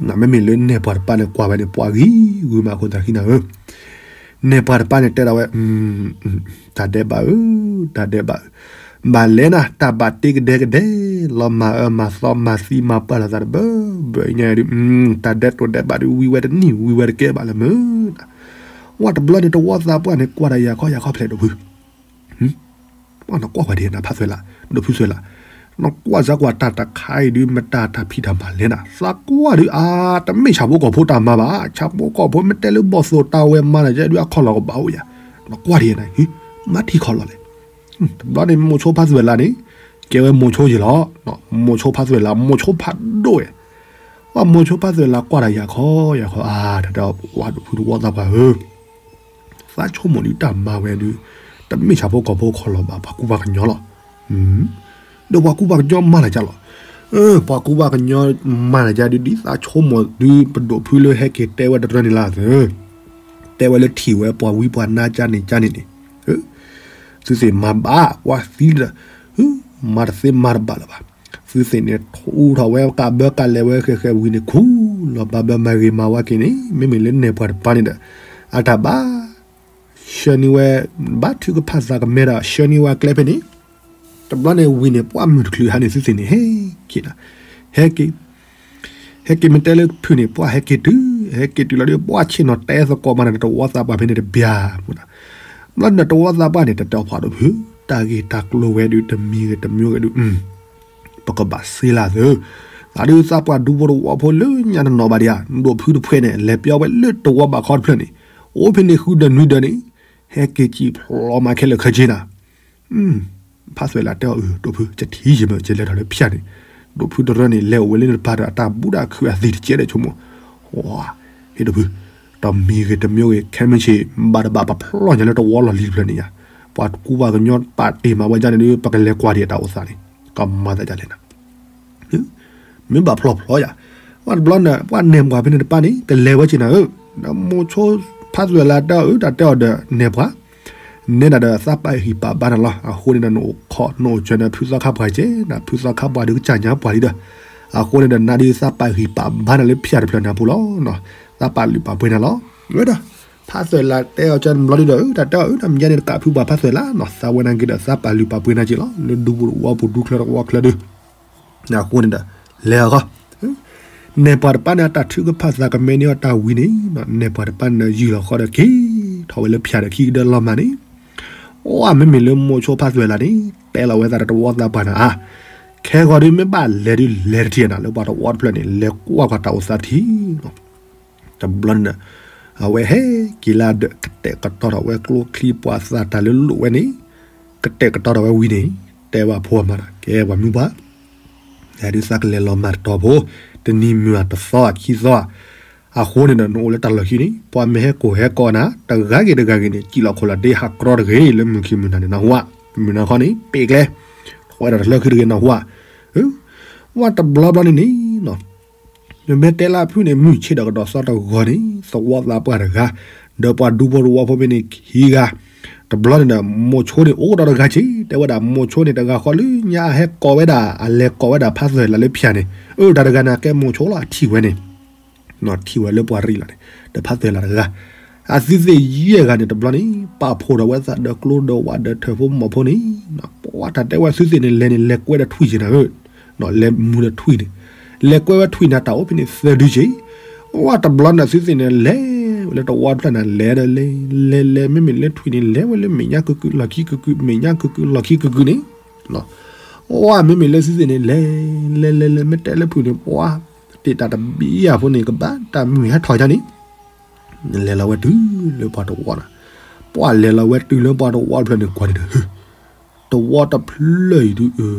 နမ့မ့ၢ်လၢနဲၣ်ပှၤတပၢ်န့ၣ်ကွၢ်ဝဲန့ၣ် ပှၤဂံၢ်ဂုာ်မးအဃိသတးခံနၤဧၢ, နဲၣ်ပှၤတပၢ်န့ၣ်တဲဒၣ်ဝဲ, တၢ်ဒဲးဘးဧၢ, တၢ်ဒဲးဘးဧၢ, ဘၣ်လဲၤနၤ တၢ်ဘၣ်တ့ကဒဲကဒဲ, လီၤမၤအၢမၤသီမၤသံမၤပှၢ်လိာ်သးတဘၢဘၢအံၤညါဒုး, တၢ်ဒဲးတိာ်ဒဲးဘးဒုး ဝံၤဝဲတနံၣ်ဝံၤဝဲတကဲဘၣ်လၢၤမုၢ်, ဝဲတဘျီန့ၣ်တဝီသးပှၢ်န့ၣ် ကွၢ်တၢ်ယၤခီယၤခီဖျဲးဒိၣ်ဖု နကွၢ်ပှၤဒ်နဖးသွဲၣ်လး, ဒိၣ်ဖုသွဲၣ်လး, နကွၢ်စၢ်ကွၢ်တၢ်တခါအံၤဒုး မတၤတၢ်ဖံးတၢ်မၤလဲၣ်နၤ, သးကွၢ်ဒုးအါ, တမ့ၢ်ဆၣ်ဖိကီၢ်ဖိတၢ်မၤဘၣ်, ဆၣ်ဖိကီၢ်ဖိမ့ၢ်တဲလၢဘီၣ်သိၣ်တၢ်ဝဲမၤနၤကဲဒုး အခီၣ်လီၢ်ကဘၣ်အိၣ်ယၤ, နကွၢ်ဒ်နၤ, မၤထံၣ်ခီၣ်လီၢ်လဲၣ်, တဘျီန့ၣ် မိၤဆိဖးသွဲၣ်လးန့ၣ်, ကဲဝဲမိၤဆိယ့ၢ်လီၤ, မိၤဆိဖးသွဲၣ်လး မိၤဆိဖးဒိၣ်ဝဲ ပှၤမိၤဆိဖးသွဲၣ်လးကွၢ်တၢ်ယၤခီယၤခီအါ, တၢ်တဲပှၤဒိၣ်ဖုတဝီသးပှၢ်ဧၢ, သးဆိကမိၣ်ဒုးတၢ်မၤဝဲဒုး, တမ့ၢ်ဆၣ်ဖိကီၢ်ဖိခီၣ်လီၢ်ဘၣ် ပှၤကူပှၤကညီလီၤ, ဒီးပှၤကူပှၤကညီမၤနၤကၢ်လီၤ, ပှၤကူပှၤကညီမၤနၤကၢ်ဒုး ဒ်သးဆိကမိၣ်ဒုး ပဒိၣ်ဖုလၢဟဲက့ၤတဲဝဲတရၢန့ၣ်လၢသၢ တဲဝဲလၢထံၣ်ဝဲပှၤဝံပှၤနါကၢ်န့ၣ်ကၢ်န့ၣ်န့ၣ်, သုသ့ၣ်မၤဘၣ်ပှၤသံဒီး, မၤတသ့မၤတဘၣ်လၢၤဘၣ်, သုသ့ၣ်န့ၣ်ထူးထီၣ်ဝဲကးဘၢကးလဲၤဝဲဃဲးဃဲးဝံၤန့ၣ် ခူလီၤဘၣ်ဘၢမၤဂ့ၤမၤဝါက့ၤန့ၣ် မ့မ့ၢ်လၢနဲၣ်ပှၤတပၤန့ၣ်ဒီး, အတၢ်ဘၣ် ဆှၢန့ၢ်ဝဲ, ဘၣ်ထုကဖၣ်သးကမဲဒီးဆှၢန့ၢ်ဝဲကျဲဖဲန့ၣ်, တဘျီန့ၣ်ဝံၤန့ၣ် ပှၤမုၢ်တချုးဟးန့ၣ် သုသ့ၣ်န့ၣ် ဟဲက့ၤနၤ, ဟဲက့ၤ ဟဲက့ၤမ့ၢ်တဲလၢဖုန့ၣ် ပှၤဟဲက့ၤတုၤ, ဟဲက့ၤတုၤလီၤဒီး ပှၤဆ့ၣ်နီၤတဲသကိးမးန့ၣ် တဝီသးပှၢ်ဖဲန့ၣ်တဘျီ, ဘျီန့ၣ်တဝီသးပှၢ်န့ၣ် တတဲအီၤပှၤဒိၣ်ဖု, တၢ်ဂ့ၢ်တၢ်ကျိၤဝဲဒုး တမံၤဂ့ၤတမံၤဂ့ၤဒုး, ပကဘၣ်စ့လၢသၢ, သးဒုးသးပှၢ်ဒူဖိတဝီဖိလၢညါတနီၤဘၣ်ဒံးဧါ, ဒိၣ်ဖုတဖှဲးန့ၣ် လဲၤပျီဝဲလၢတဝီဘးခီတဖျၢၣ်န့ၣ်, အိၣ်ဖဲန့ၣ်ဃုဒၢးနွံဒၢးန့ၣ်, ဟဲက့ၤစံၣ်ဖျိးမးခဲလၢာ်ခဲဆ့နၤ ဖးသွဲၣ်လးတဲအီၤ အၢ ဒိၣ်ဖု ကထံၣ်ယမ့ၢ် ကလဲၤထီၣ်လၢဖၠၣ်န့ၣ်, ဒိၣ်ဖုတရၢန့ၣ် လဲၤအိၣ်ဝဲလၢနတပၤဒီး အတၢ်ဘူးတၢ်ခုအသ့ၣ်တကဲဒီးဆိကမိၣ်, ဟ့ၣ်ဒိၣ်ဖု, တမံၤဂ့ၤတမံၤဂ့ၤ ခဲမုၢ်ဆ့ၣ် ဘၣ်တဘၣ်ပဖျီၣ်ညါလၢတဝီလီၢ်လံၤတဖျၢၣ်န့ၣ်ယါ, ပှၤကူပှၤကညီပာ်တ့ၢ်မၤဝဲဒ်န့ၣ်ဒီး ပကလဲၤကွၢ်ဒံးအတၢ်အိၣ်သးန့ၣ်, ကမၤသးဒ်လဲၣ်နၤ မ့ၢ်ဘၣ်ဖျီၣ်ဖျီၣ်ယၤ, ပှၤတဘျီန့ၣ် ပှၤနဲၣ်ပှၤဖဲန့ၣ်တပၤန့ၣ် ကလဲၤဝဲက့ၤနၤဧၢ, ဒီးမိၤဆိဖးသွဲၣ်လးတဲအီၤ အၢ တၢ်တဲအီၤဒီးနဲၣ်ပှၤ, နဲဒၣ်ဒီးသးပာ်ဂံၢ်ပာ်ဘါနၤလီၤ. အဃိန့ၣ်ဒီးနအိၣ်ခိးနအိၣ်စၢၤန့ၣ် ဖုသီခါပှၢ်ကဲ, ဖုသီခါပှၢ်ဒုးကစၢ်ညါပှၢ်လံဒီး, အဃိန့ၣ်ဒီးနၤဒုးသးပာ်ဂံၢ်ပာ်ဘါနၤလၢဖၠၣ်တဖျၢၣ်န့ၣ်အပူၤလီၤ. သးပာ်လုၢ်ပာ်ပှ့ၤနၤလီၤ. ဝဲဒီး ဖးသွဲၣ်လးတဲအီၤကဲတဘျီဒုးဒီး တၢ်တဲအီၤ အၢ တၢ်မ့ၢ်ယါန့ၣ် တကးဖုပှၤဖးသွဲၣ်လး, သးဝဲနာ်က့ဒီး သးပာ်လုၢ်ပာ်ပှ့ၤနၤက့ၤလီၤ လၢဒူပူၤတဝီပူၤ ဒူချၢတဝီချၢဒုး အဃိန့ၣ်ဒီး လဲၤအီၤဃီ, နဲၣ်ပှၤတပၤန့ၣ် အတၢ်ထုကဖၣ်သးကမဲန့ၢ်အီၤတၢ်ဝံၤန့ၣ်, နဲၣ်ပှၤတပၤန့ၣ်ဒီး ယုၢ်လီၤဃီဒီးက့ၤထီၣ်ဝဲလၢဖၠၣ်ဒီးခံကဒၢလီၤမၢ်န့ၣ်, အိၣ် မ့မ့ၢ်လၢမိၤဆိဖးသွဲၣ်လးန့ၣ် တဲလီၤဝဲသးဒီးတဝီသးပှၢ်န့ၣ်ဧါ, ခဲဂီၤဒုးမ့ၢ်ဘၣ်လဲၤဒုးလဲၤတထံၣ်နၤ လၢပှၤတဝီတဖျၢၣ်န့ၣ် လဲၤကွၢ်ကွၢ်တၢ်အိၣ်သးထံၣ်လီၤ. တဘျီန့ၣ်ဒီး အဝဲဟဲက့ၤလၢဒၢး ကတဲာ်ကတီၤထီၣ်ဝဲကျိချံပှၤသးတၢ်လၢလိၣ်ဝဲန့ၣ် ကတဲာ်ကတီၤထီၣ်ဝဲဝံၤန့ၣ် တဲဘၣ်ဖိအမါဒီး ကဲပှၤမုၢ်ပှၢ် ဒုးသးကလဲၤလီၤမၢ်တတီၤဖိ တနံၤမုၢ်အတသီအခံသီ အဃိန့ၣ်ဒီး နအိၣ်လၢတၢ်လီၢ်ခံန့ၣ် ပှၤမ့ၢ်ဟဲကိၢ်ဟဲကိးနၤ တဂၤဂ့ၤတဂၤဂ့ၤန့ၣ် စံၣ်လီၤခိၣ်လီၤဒ့ဟးကြီတဂ့ၤ လၢမုၢ်ခံမုၢ်နၤန့ၣ် နၢ်ဟူဧါ. မုၢ်နၤခီန့ၣ် ပ့ၢ်ကျဲ ထီၣ်ဝဲဒၣ်တလၢဃံတဂ့ၤ နၢ်ဟူဧါ. ဝဲတဘျီဘျီန့ၣ်န့ၣ် မ့မ့ၢ်တဲလၢအဖုၣ်န့ၣ် မုၢ်ဆ့ၣ်ဒီးကဒီးသီတဂီၤန့ၣ် သဝီသးပှၢ်တဂၤ ဒီးပှၤဒူဖိတဝီဖိဖဲန့ၣ်ခံဂၤ တဘျီန့ၣ်ဒီး မိၤဆိန့ၣ် အိၣ်ကဒီးတဂၤဆ့ တဲဝဲဒၣ် မိၤဆိန့ၣ် တဂၤဃီလၢညါအဟဲကိးဝဲဒၣ် အလဲၤကိးဝဲဒၣ်ဖးသွဲၣ်လၢဖၠၣ်န့ၣ် အၢ တၢ်တဂၤန့ၣ် ကဲမိၤဆိလီၤ အထံၣ်ဝဲန့ၣ် ထံၣ်ဝဲလၢပှၤရံၣ်လီၤန့ၣ် ဒီးဖးသွဲၣ်လၢတဂၤ အသုသ့ၣ်ယဲၢ်ဂၤန့ၣ် တဘျီန့ၣ် ပာ်ဖှိၣ်ဒီးဝဲသးဒီးကျိဒီးဝးဒီးထၢၣ်ဖိမီၤဖိန့ၣ် ပှၤတၢ်တဲဝဲသုသ့ၣ်န့ၣ် လဲၤန့ၣ်လဲၤကွဲဒီးထွံၣ်က့ၤနၤဧၢ လဲၤမူဒီးထွံၣ်န့ၣ် လဲၤကွဲဝဲထွံၣ်န့ၣ် တၢ်အိၣ်ဖဲန့ၣ်သၢဒုက့ၤ ဝဲတဘျီန့ၣ် သုသ့ၣ်န့ၣ် လဲၤဝဲလၢတဝီတဖျၢၣ်န့ၣ် လဲၤဒီးလဲၤ လဲၤလဲၤ မ့မ့ၢ်လၢထွံၣ်န့ၣ် လဲၤဝဲလၢမဲာ်ညါကကုာ်လီၢ်ခံကကုာ် မဲာ်ညါကကုာ်လီၢ်ခံကကုာ်န့ၣ် ဝဲမ့မ့ၢ်လၢသုသ့ၣ်န့ၣ် လဲၤ လဲၤလဲၤလဲၤ မ့ၢ်တဲလၢဖုၣ်န့ၣ် ပှၤ တ့ၢ်တၢ်တဘံယၤဖိန့ၣ် ကဘၣ်တၢ်မုၢ်ဟဲထီၣ်ယါန့ၣ် လဲၤလီၤဝဲတုၤလၢပှၤတဝီန့ၣ် ပှၤလဲၤလီၤဝဲတုၤလၢပှၤတဝီတဖျၢၣ်န့ၣ် ကွၢ်န့ၣ်ဒီး တဝီတဖျၢၣ်အံၤဒုး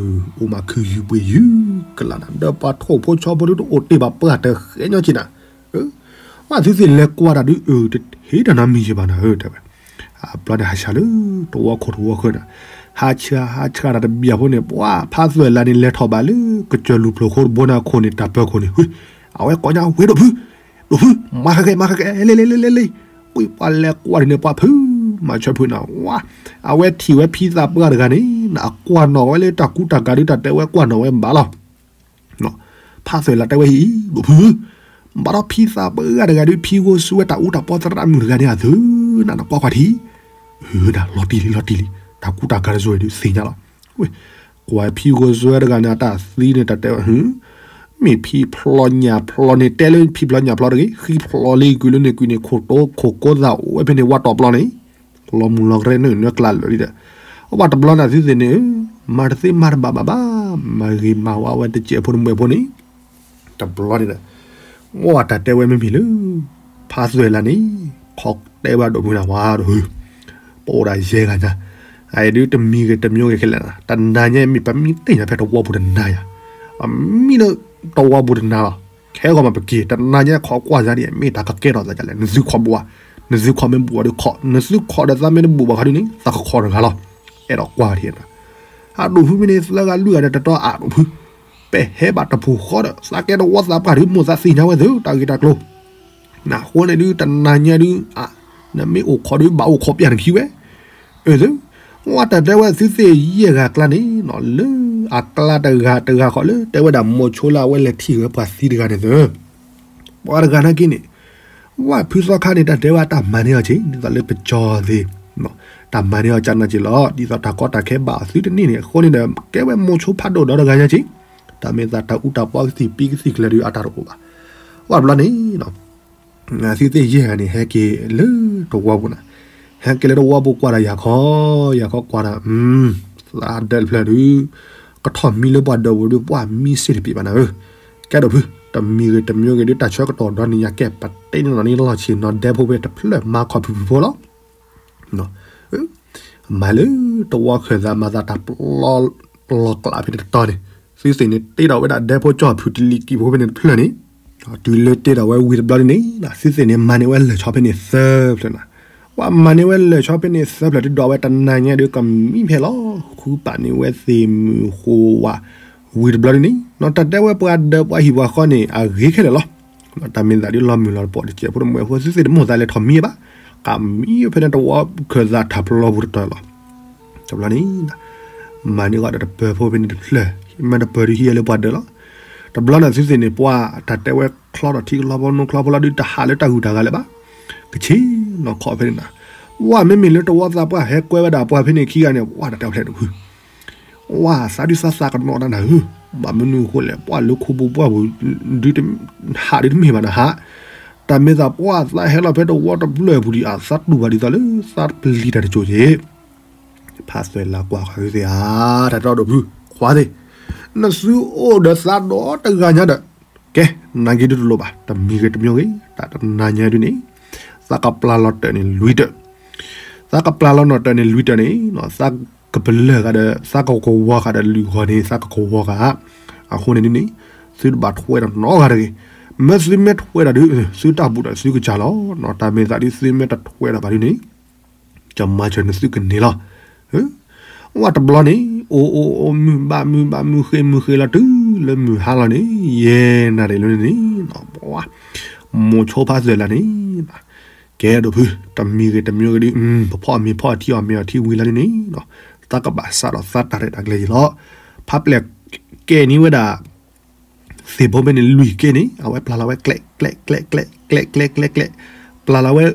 အိၣ်မးခုၣ်ယုၢ်ပှ့ၤယုၢ်ကလးနၤ ဒီးပှၤထိၣ်ဖိဆီဖိဒုးတအိၣ်တ့ၢ်ဘၣ်ပှၢ်တဃဲညီက့နၤ ဝဲသုသ့ၣ်လဲၤကွၢ်တၢ်ဒုး အၢ တဟ့ၣ်တၢ်နီတမံၤယဲၢ်ဘၣ်နၤဧၢ တဲဝဲ အဘျီန့ၣ်ဟးဆှၣ်လၢ တဝီခိၣ်တဝီဃၢၤန့ၣ် ဟးဆှၣ်ဟးဆှၣ်တၢ်တဘံယၤဖိန့ၣ် ပှၤဖးသွဲၣ်လၢန့ၣ် လဲၤထီၣ်ဘၣ်လၢ ကစၢၢ်လူၢ်ဖျိၣ်ဃိတဘိန့ၣ်အခိၣ်န့ၣ် တၢ်ပၢၤခိၣ်န့ၣ် အဝဲကိးညါဝဲဒိၣ်ဖု ဒိၣ်ဖု မၤဃဲကဲ မၤဃဲကဲ လဲၤလဲၤလဲၤလဲၤလဲၤ ကွံာ်ပှၤလဲၤကွၢ်ဒ်န့ၣ် ပှၤဖု မၤဆၢဖုနၤ ဝါ အဝဲထံၣ်ဝဲဖံသးပှၢ်တဂၤန့ၣ် အကွၢ်နီၣ်ဝဲလၢတၢ်ကူတၢ်ကၤဒုး တၢ်တဲဝဲကွၢ်နီၣ်ဝဲဘၣ်လီၤ ဖးသွဲၣ်လၢတဲဝဲအံၤ ဒိၣ်ဖု ဘၣ်ဒီးဖံသးပှၢ်တဂၤဒုး ဖံဂိၢ်စွဲတၢ်အူတၢ်ပီသရၣ်မုၣ်တဂၤန့ၣ် အသု နနကွၢ်ကွၢ်ထံ ဒၣ်လီၤတံၢ်လံ လီၤတံၢ်လံ တၢ်ကူတၢ်ကၤတစိၤအံၤဒုးသ့ၣ်ညါလီၤ ကွၢ်ဖံဂိၢ်စွဲတဂၤန့ၣ် အတၢ်သံန့ၣ် တၢ်တဲဝဲ မ့ၢ်ဖံဖျီညၣ်ဖျီန့ၣ် တဲလၢဖံဖျီညၣ်ဖျီတဂ့ၤ ဃံဖျီလံကွံာ်လၢန့ၣ်ကွံာ်န့ၣ် ခိၣ်တိခိၣ်ကိသၣ်အိၣ်ဝဲဖဲန့ၣ် ဝါတီၢ်ပျီန့ၣ် လီၤမုၢ်လီၤကရဲနုာ်နွဲၣ်ကျါလၢာ်လံဒီး အဝဲတဘျီန့ၣ်သုသ့ၣ်န့ၣ် မၤတသ့မၤတဘၣ်ဘၣ်ဘၣ် မၤဂ့ၤမၤဝါဝဲတစဲးဖိတမှဲးဖိန့ၣ် တဘျီန့ၣ်ဒီး ဝဲတၢ်တဲဝဲမ့မ့ၢ်လၢ ဖးသွဲၣ်လၢန့ၣ် ခိးတဲဝဲဒိၣ်မုၢ်နၤဝါဒီး ပအိၣ်ဒၣ်ယဲၢ်ဂၤညါ အအံၤဒုးတမံၤဂ့ၤတမံၤဂ့ၤခဲလၢာ် တနၤညါမ့ၢ်ပမံတ့ၢ်ညါဖဲတဝီပူၤတနၤယၤ အမံလၢတဝီပူၤတနၤလီၤ ခဲဂီၤမးပက့ၤ တနၤညါခိးကွၢ်ယၤန့ၣ် မ့ၢ်တၢ်ကကဲထီၣ်သးဒ်လဲၣ် နသုခိးဘၣ် နသုခိးမ့ၢ်ဘူးအီၤဒီးခိး နသုခိးဒီးသးမ့ၢ်တဘူးဘၣ်ခီဒ်န့ၣ် သးကခိးတဂၤလီၤ အဲၣ်ဒိးကွၢ်ဝဲဒ်န့ၣ် အဒိၣ်ဖုမ့ၢ်န့ၣ် သၢဂၤလွံၢ်ဂၤဒီးတတီအဒိၣ်ဖု ပဟဲဘၣ်တပူၤဃီဒီး သးကဲတဝီသးပှၢ်ဒုး မိၢ်သးသ့ၣ်ညါဝဲသ့ၣ် တၢ်ဂ့ၢ်တၢ်ကျိၤ နဃိန့ၣ်ဒုး တနၤညါဒုး နမ့ၢ်အိၣ်ခိးဒုး ဘၣ်အိၣ်ခိးပျၢ်နခံဝဲ အၢ သု ဝဲတၢ်တဲဝဲသုသ့ၣ်ယဲၢ်ဂၤကျါန့ၣ် လၢအကျါတဂၤတဂၤဃီလၢ တဲဝဲဒၣ်မိၤဆိလၢအဝဲလဲၤထံၣ်ဝဲပှၤသံတဂၤန့ၣ်သ့ၣ် ပှၤတဂၤနာ်က့န့ၣ် ဝဲဖုသီခါန့ၣ် တၢ်တဲဝဲတၢ်မၤန့ၢ်အီၤက့ၤ ဒ်သိးလၢပကၠီသ့ၣ် တၢ်မၤန့ၢ်အီၤကနၢ်က့ၤလီၤ ဒ်သိးတၢ်ကီတၢ်ခဲဘၣ်အီၤသုတန့ၢ်န့ၣ် အဃိန့ၣ်ဒီး ကဲဝဲမိၤဆိဖးဒိၣ်ဒီတဂၤညါက့ၤ တၢ်မ့ၢ်သးတၢ်အူတၢ်ပီကသံၣ်ပံကသံၣ်ကျၢၤဒုးအတၢ်တအိၣ်ဘၣ် ဝဲဘျီန့ၣ် သုသ့ၣ်ယဲၢ်ဂၤန့ၣ် ဟဲက့ၤလၢတဝီပူၤနၤ ဟဲက့ၤလၢတဝီပူၤကွၢ်ဒီးယၤခီ ယၤခီကွၢ်ဒီး သးဒၢးတဖျၢၣ်ဒုး ကထီၣ်မံလၢပှၤဒၢးပူၤဒုး ပှၤမံစ့ၢ်တပ့ၤဘၣ်နၤဧၢ ကဲဒိၣ်ဖု တမံၤဂ့ၤတမံၤဂ့ၤဒုး တၢ်ဆၢကတီၢ်ဒီနံၤညါကဲ ပတဲန့ၢ်လီၤန့ၢ်လီၢ်ဆ့ၣ်နီၤဒဲဖိဖဲတဖျၢၣ်မၤခီၣ်ဖုၣ်ဖုၣ်ဖိလီၤ မၤလၢတဝီခၢၣ်သးမၤသးတၢ်ပျီကျီကျးဖဲန့ၣ်တတီၤန့ၣ် သုသ့ၣ်န့ၣ်တ့ထီၣ်ဝဲဒၣ်ဒဲဖိကၠီၣ်ဖုၣ်တလံၤကံၣ်ဖိဖဲန့ၣ်တဖျၢၣ်န့ၣ် တုၤလၢတ့ထီၣ်ဝဲဝံၤတဘျီန့ၣ် သုသ့ၣ်န့ၣ်မၤန့ၢ်ဝဲလၢၢ်ဆီဖဲန့ၣ်သၢဖျၢၣ်နၤ ပှၤမၤန့ၢ်ဝဲလၢၢ်ဆီဖဲန့ၣ်သၢဖျၢၣ်တဒိးဝဲတနၤညါဒုးကမံဖဲလီၤ ဃုပာ်န့ၢ်ဝဲသ့ၣ်မုၢ်ဃိဝါ ဝံၤတဘျီန့ၣ် တၢ်တဲဝဲပှၤဒၢးပှၤဟံၣ်ပှၤဃီန့ၣ် အဂ့ၤခဲလၢာ်လီၤ တၢ်မ့ၢ်သးဒုးလီၤမုၢ်လီၤတပီၢ်တစဲးဖိတမှဲးဖိ သုသ့ၣ်တမိၢ်သးလဲၤထီၣ်မံဘၣ် ကမံဖဲန့ၣ်တဝီခၢၣ်သးထၢၣ်ပျီပူၤတတီၤလီၤ တဘျီန့ၣ် မၤန့ၢ်ဂီၢ်ဒီးတပၢၤဖိဖဲန့ၣ်တဖျၢၣ် မ့ၢ်တပၢၤဒုးဟံးအလၢပှၤဒၢးလီၤ တဘျီန့ၣ်သုသ့ၣ်န့ၣ် ပှၤတၢ်တဲဝဲချီထီၣ်ထံကလီဖိနိချီဖိလီၤဒုးတဟးလၢတၢ်ဂုၤတၢ်ဂၤလၢၤဘၣ် ကဆ့ၣ်နီၤခီၣ်ဖဲန့ၣ်နၤ ဝဲမ့မ့ၢ်လၢတဝီသးပှၢ်ဟဲကွဲဝဲဒၣ်ပှၤဖဲန့ၣ်ခံဂၤန့ၣ် ပှၤတၢ်တဲဝဲဖျဲၣ်တဖု ဝဲသးဒုးသးသးကနီၣ်တၢ်နၤဧၢ ဘၣ်မနုၤအဃိလဲၣ် ပှၤလၢခိပူၤပှၢ်ပူၤ ဒုးဟးဒုးတမ့ၢ်ဘၣ်နၤဟး တၢ်မ့ၢ်သးပှၢ်သးဟဲလီၤဖဲတဝီတဖျၢၣ်ပူၤဒံး အသးတူၢ်ဘၣ်ဒ်သိးလၢသးပျံၤတၢ်တစိၤက့ၤ ဖးသွဲၣ်လၢကွၢ်ဃီသ့ၣ်ဧါ တၢ်တၢ်ဒိၣ်ဖု ခွါသ့ၣ် နသုအိၣ်ဒီးသးဒီးတဂၤညါဒီး, ကဲ, နာ်က့ဒုးတလိၣ်ဘၣ်, တမံၤဂ့ၤတမံၤဂ့ၤ, တၢ်တနၤညါဒုးန့ၣ်, သးကပျၢ်လီၤတၢၢ်န့ၣ်လွံၢ်တၢၢ်, သးကပျၢ်လီၤနီၢ်တၢၢ်န့ၣ်လွံၢ်တၢၢ်န့ၣ်, သးကပလၢၢ်ဃာ်ဒီး သးကကဝီၤဃာ်ဒီးလွံၢ်ဂီၤန့ၣ် သးကကဝီၤဃာ်, အဃိန့ၣ်ဒုးန့ၣ်, သုတဘၣ်ထွဲဒီးနီတဂၤတဂ့ၤ, မ့ၢ်သုမ့ၢ်ထွဲဒီးဒုး, သုတၢ်ဘူၣ်ဒီးသုကစၢ်လီၤ, တၢ်မ့ၢ်သးဒုးသုမ့ၢ်တထွဲဒီးဘၣ်ဒုးန့ၣ် ကမၤစၢၤနသုကန့ၢ်လီၤ. ဝဲတဘျီန့ၣ်, အိၣ်အိၣ်အိၣ် မုၢ်ဘၣ်မုၢ်ဘၣ်မုၢ်ဃ့မုၢ်ဃ့လီၤတုၤလၢမုၢ်ဟါလီၤန့ၣ်, ယဲၢ်နၣ်ရံၣ်လီၤန့ၣ်, မိၤဆိဖးသွဲၣ်လၢ်န့ၣ်, ကဲဒိၣ်ဖု, တမံၤဂ့ၤတမံၤဂ့ၤဒုး, ပဖီၣ်အမ့ၤဖီၣ်အထံအီၣ်မ့ၤအီထံဝံၤလီၤဒုးန့ၣ်, သးကဘၣ်စးထီၣ်သးတၢ်ရဲၣ်တၢ်ကျဲၤယံၤလီၤ. ဖးပျဲၢ်ကဲန့ၢ်ဝဲဒၣ် သ့ၣ်ဖိဖဲန့ၣ်လွံၢ်ကဲန့ၣ်, အဝဲပျၢ်လီၤဝဲကျဲးကျဲးကျဲးကျဲးကျဲးကျဲးကျဲးကျဲး, ပျၢ်လီၤဝဲ,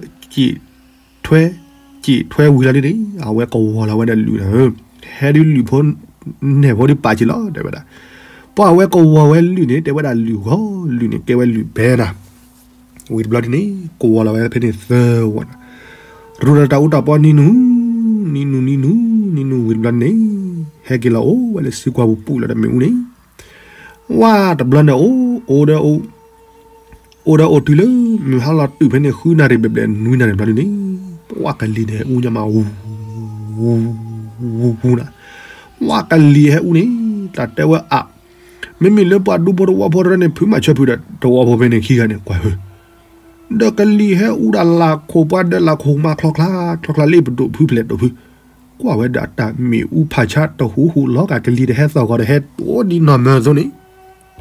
ထွဲ, က့ၤထွဲဝံၤလီၤဒုးန့ၣ်, အဝဲကဝီၤလီၤဝဲဒီးလွံၢ်န့ၣ်, ဟဲဒုးလွံၢ်ဖိ, နဲၣ်ဖိဒုးပာ်စ့ၢ်လီၤ တဲဝဲဒၣ်, ပှၤအဝဲကဝီၤဝဲလွံၢ်န့ၣ် တဲဝဲဒၣ်လွံၢ်ဂီၤ, လွံၢ်န့ၣ်ကဲဝဲလွံၢ်ဘဲနၤ, ဝံၤတဘျီဒုးန့ၣ်, ကဝီၤလီၤဝဲဖဲန့ၣ်သၢဝီနၤ, ရူၤဒီးတၢ်အူတၢ်ပီနံၤနုၤ, နံၤနုၤနံၤနုၤ, နံၤနုၤဝံၤတဘျီန့ၣ်, ဟဲက့ၤလီၤအိၣ်ဝဲလၢစုကွၢ်ပူၤပူၤလၢတမ့ၢ်အူန့ၣ် ဝဲတဘျီန့ၣ်အိၣ်, အိၣ်ဒီးအိၣ်, အိၣ်ဒီးအိၣ်တုၤလၢမုၢ်ဟါလီၤတုၤဖဲန့ၣ် ဃုနၣ်ရံၣ်ဘျဲၣ်ဘျဲၣ်နွံနၣ်ရံၣ်ဘျီဒုးန့ၣ်, ပှၤကလံၤန့ၣ်ဟဲအူညါမး, ဝူဝူဝူနၤ, ပှၤကလံၤဟဲအူန့ၣ်, တၢ်တဲဝဲအါ, မ့မ့ၢ်လၢပှၤဒူဖိတဝီဖိတရၢန့ၣ် ဖုးမၤဆၢဖုးဒီးတဝီဖိဖဲန့ၣ်ခံဂၤန့ၣ် ကွၢ်ဧၢ ဒီးကလံၤဟဲအူဒၣ်လၢခိၣ်ပှၤဒီးလၢခိၣ်မၤချီချါ, ချီချါလၢပဒိၣ်ဖုဖျဲးဒိၣ်ဖု, ကွၢ်ဝဲဒၣ်တၢ်မ့ၣ်အူဖးဆါတဟူးဟူးလီၤကးကလံၤတဟဲသီၣ်ဂီၤဒီးဟဲတိၢ်ဒ်နီၢ်မၢသိန့ၣ်,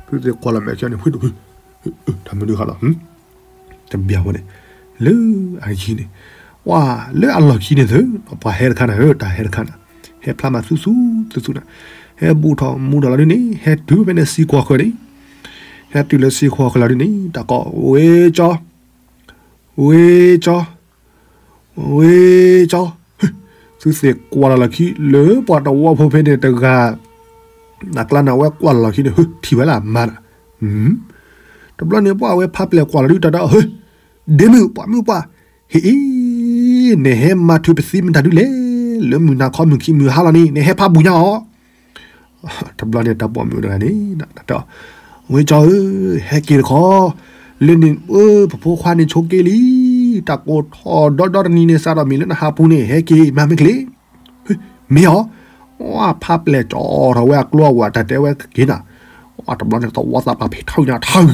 ဖုသ့ၣ်ကွၢ်လီၤမဲာ်ဆၢန့ၣ် ဖုဒိၣ်ဖု, တၢ်မနုၤဃီလီၤ, တဘၣ်ဝဲန့ၣ်, လၢအယံၤန့ၣ်, ဝါ, လၢအလီၢ်ခံန့ၣ်သု, ပှၤဟဲတခါနၤဧၢ, တၢ်ဟဲတခါနၤ, ဟဲဖျါမးသူသူသူသူနၤ, ဟဲဘူၣ်ထီၣ်မူထီၣ်လီၤဒုးန့ၣ် ဟဲတုၤဖဲန့ၣ်စံကွီၤဃၢၤန့ၣ်, ဟဲတုၤလၢစံကွီၤဃၢၤလီၤဒုးန့ၣ် တၢ်ကိး, ဝ့ကၠီ, ဝ့ကၠီ, ဝ့ကၠီ, သုသ့ၣ်ကွၢ်လီၤလီၢ်ခံ လၢပှၤတဝီဖိဖဲန့ၣ်တဂၤ, နကျါန့ၣ် အဝဲကွၢ်လီၤလီၢ်ခံန့ၣ် ထံၣ်ဝဲလၢအမါနၤ, တဘျီန့ၣ် ပှၤအဝဲဖးပျဲၢ်ကွၢ်လီၤဒုးတၢ်ဒီး ဟ့ၣ်, ဒ့မုၣ်ပှၤမုၣ်ပှၢ်, ဟ့ၣ်အံၤ, နဟဲမၤထုးပသံမတၤဒုလဲၣ်, လၢမုၢ်နၤခီမုၢ်ခံမုၢ်ဟါလီၤန့ၣ် နဟဲဖးဘူးညါအီၤ တဘျီန့ၣ် တၢ်ပိာ်မုၣ်တဂၤန့ၣ်, ဝ့ကၠီဧၢ, ဟဲက့ၤတခီ, လၢန့ၣ်, ပဖိခွါန့ၣ်ဆိးက့လံ, တၢ်ကိၢ်ထီၣ်ဒီဒီတနံၤန့ၣ် စးထီၣ်မ့ၢ်လၢနဟးပူၤန့ၣ် ဟဲက့ၤမၤမ့ၢ်ချ့, မ့ၢ်အီၤ, ဝါဖးပျဲၢ်ကၠီထီၣ်ဝဲအကျိအဝၤတၢ်တဲဝဲက့ၤနၤ, ဝါတဘျီန့ၣ် သဝီသးပှၢ်ဖံးထီၣ်ညါထၢ,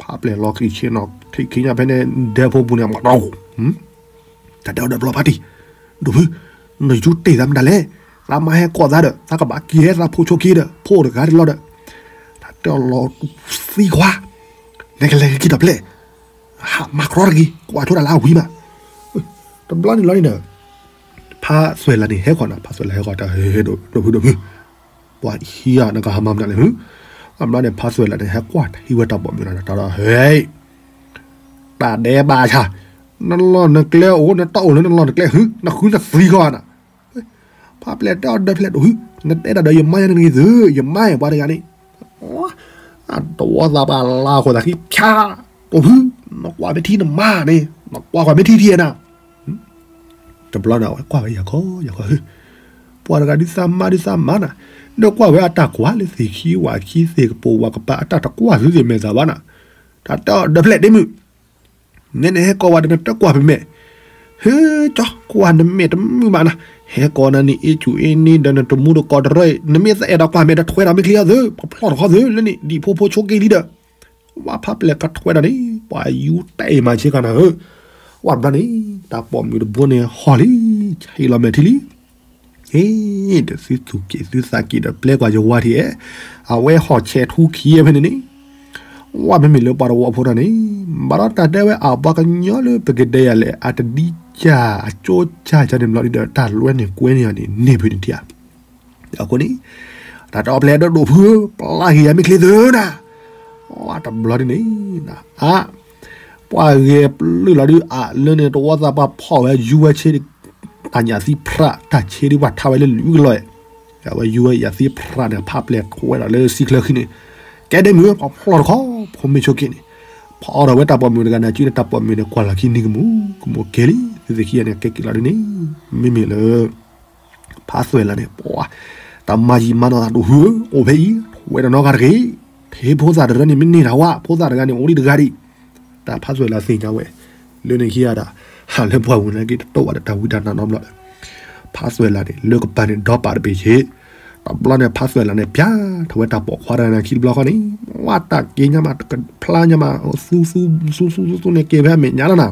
ဖးပျဲၢ်လီၤခံဆ့ၣ်နီၤ ထံၣ်ခံညါဖဲန့ၣ် ဒဲဖိပူၤန့ၣ် မၤတီၢ် တၢ်တဲအီၤဒီးဘျီဖးတံၢ်, ဒိၣ်ဖု, နယူးတ့ၢ်သးမတၤလဲၣ်, သးမါဟဲကိးသးဒီး သးကဘၣ်က့ၤဟဲသးဖိဆိးက့ဒီး ဖိတဂၤတလီၤဒီး, တၢ်တဲအီၤလီၤသံခွါ, နကလဲၤက့ၤဒီးဖျဲၣ်, ဟးမၤကြီတဂ့ၤ ကွၢ်ဆိဒၣ်လၢအဝံၤမး, တဘျီန့ၣ်လီၤန့ၣ်ဒီး, ဖးသွဲၣ်လၢ်န့ၣ်ဟဲဃီၤနၤ ဖးသွဲၣ်လၢ်ဟဲဃီၤတၢ်ဟဲဒိၣ်ဒိၣ်ဖုဒိၣ်ဖု ပှၤဟံးဧါ နကဟးမၤမနုၤလဲၣ်ဟၢ, အဘျီန့ၣ် ဖးသွဲၣ်လၢ်န့ၣ် ဟဲကွၢ်တၢ်ဟံးဝဲတၢ်ပိာ်မုၣ်လီၤဒီး တၢ်ဒီး ဟဲ, တၢ်ဒဲးဘးဆါ, နလီၢ်နကျဲအိၣ် နတၢ်အိၣ်လၢနလီၢ်နကျဲဟၢ, နဃုနသံဃီနၤ, ဖးပျဲၢ်တဲအီၤဒီးဖျဲၣ်ဒိၣ်ဖု, နတဲဒၣ်ဒီးယမါယၤန့ၣ်ဂ့ၤသု, ယမါယၤပှၤတဂၤန့ၣ်, တဝီသးပှၢ်လၢဃိသးခံ ဖျါ, ဒိၣ်ဖု, နကွၢ်မ့ၢ်ထံနမါန့ၣ် နကွၢ်ကွၢ်မ့ၢ်ထံထံနၤ တဘျီန့ၣ် အဝဲကွၢ်ဝဲယၤခီ ယၤခီဟၢ, ပှၤတဂၤဒုးသးမါဒုးသးမါနၤ, ဒီးကွၢ်ဝဲအတၢ်ကွၢ်လၢသ့ၣ်ခံဝၣ်ခံသ့ၣ်ကပိာ်ဝၣ်ကပၤ အတၢ်တကွၢ်သုသ့ၣ်မဲာ်သးဘၣ်နၤ, တၢ်တဲအီၤဒီးဖျဲၣ်ဒ့မုၣ်, နဲနဟဲကိးဝဲဒီးနတကွၢ်ပမဲာ်, ဟၢကၠီ ကွၢ်နမဲာ်တမုာ်ဘၣ်နၤ, ဟဲကိးနၤန့ၣ် အ့ၣ်ကူၣ်အ့ၣ်န့ၣ်ဒီးနတမူတကိးတရၢၣ် နမ့ၢ်သးအဲၣ်ဒိးကွၢ်မဲာ်ဒီး ထွဲဒီးမ့ၢ်ချ့အီၤသု ပဖျီၣ်တခီသု လၢန့ၣ် ဒံၣ်ဖိဖိဆိးက့လံဒီး ဝဲဖးပျဲၢ်ကထွဲဒီးန့ၣ် ပှၤယူၤတဲအံၤမၤဆ့ကၤနၤဧၢ, ဝဲတဘျီန့ၣ် တၢ်ပိာ်မုၣ်တဘိန့ၣ်ဟီၣ်လံ, ဟ့ၣ်လီၤမဲာ်ထံလံ, ဟ့ၣ် ဒီးသုသူၣ်က့ၣ်သုသးက့ၣ်ဒီးပျဲကွၢ်ယဝၤထံၣ်အဲ, အဝဲဟီၣ်ဆဲးထူခံဖဲန့ၣ်န့ၣ်, ဝဲမ့မ့ၢ်လၢပှၤတဝီဖိတၢ်န့ၣ်, ဘၣ်ဒီးတၢ်တဲဝဲအပှၤကညီလၢပကဒဲယၤလဲၣ် အတဒံကၢ်အကၠိကၢ်ကၢ်န့ၣ်ဘျီဒီး တၢ်လွဲန့ၢ်ကွဲန့ၢ်အီၤန့ၣ် န့ၢ်ဖုန့ၣ်ထံၣ်ဧါ အဃိန့ၣ်, တၢ်တဲအီၤဖျဲၣ်ဒီးဒိၣ်ဖု, ပျၢ်ဂ့ၤယၤမ့ၢ်ချ့သုနၤ, ဝဲတဘျီဒ်န့ၣ်, အါ, ပှၤဂဲၤပျုၢ်လီၤဒုးအါလၢန့ၣ် တဝီသးပှၢ်ဖီၣ်ဝဲယူၤဝဲဆ့, တၢ်ညၣ်သံဖြး တၢ်ဆ့ဒုးပှၤထါဝဲလၢလွံၢ်ကလီၢ်, အဝဲယူၤဝဲယၣ်သံဖြးန့ၣ် ဖးပျဲၢ်ထွဲဒီးလၢစံချၢဃံန့ၣ်, ကဲဒ့မုၣ် ပဖျီၣ်တခီ, ဖိမ့ၢ်ဆိးက့န့ၣ်, ဖီအီၣ်ဒီးဝဲတၢ်ပိာ်မုၣ်တဂၤန့ၣ် အစုန့ၣ်တၢ်ပိာ်မုၣ်န့ၣ် ကွၢ်လီၤခံနံၤကမူၣ်, ကမူၣ်ကဲလံ, သုသ့ၣ်ခံဂၤန့ၣ် ကဲက့ၤလီၤဒ်န့ၣ်, မ့မ့ၢ်လၢ ဖးသွဲၣ်လၢ်န့ၣ် ပှၤ, တၢ်မၤယံာ်မၤနီၢ်သးဒိၣ်ဖုဧၢ, အိၣ်ဖဲအံၤ, ဝဲတနီၤဂၤတဂ့ၤ, ထဲဖိသၣ်တရၢန့ၣ်မ့ၢ်န့ၢ်တၢ်ဝါ ဖိသၣ်တဂၤန့ၣ် အိၣ်ဒံးတဂၤဒံး, တၢ်ဖးစွဲးလၢသ့ၣ်ညါဝဲ, လၢန့ၣ်ခံဂၤဒၣ်, လၢပှၢ်ပူၤန့ၣ်က့ၤတတိၢ်ဘၣ်ဒီးတၢ်ဝံတၢ်နါနီတဘျီဒီး, ဖးစွဲးလၢန့ၣ် လၢကပၤန့ၣ်ဒီပာ်တဘ့ၣ်ဆ့, တဘျီန့ၣ် ဖးစွဲးလၢန့ၣ် ပျၢ်ထီၣ်ဝဲတၢ်ပိာ်ခွါတဂၤန့ၣ်ခံတဘျီဃီန့ၣ်, ဝါတၢ်က့ၤညါမး တကဖျါညါမး သူ သူ သူ သူ သူန့ၣ်က့ၤဖဲအမဲာ်ညါလီၤနၤ,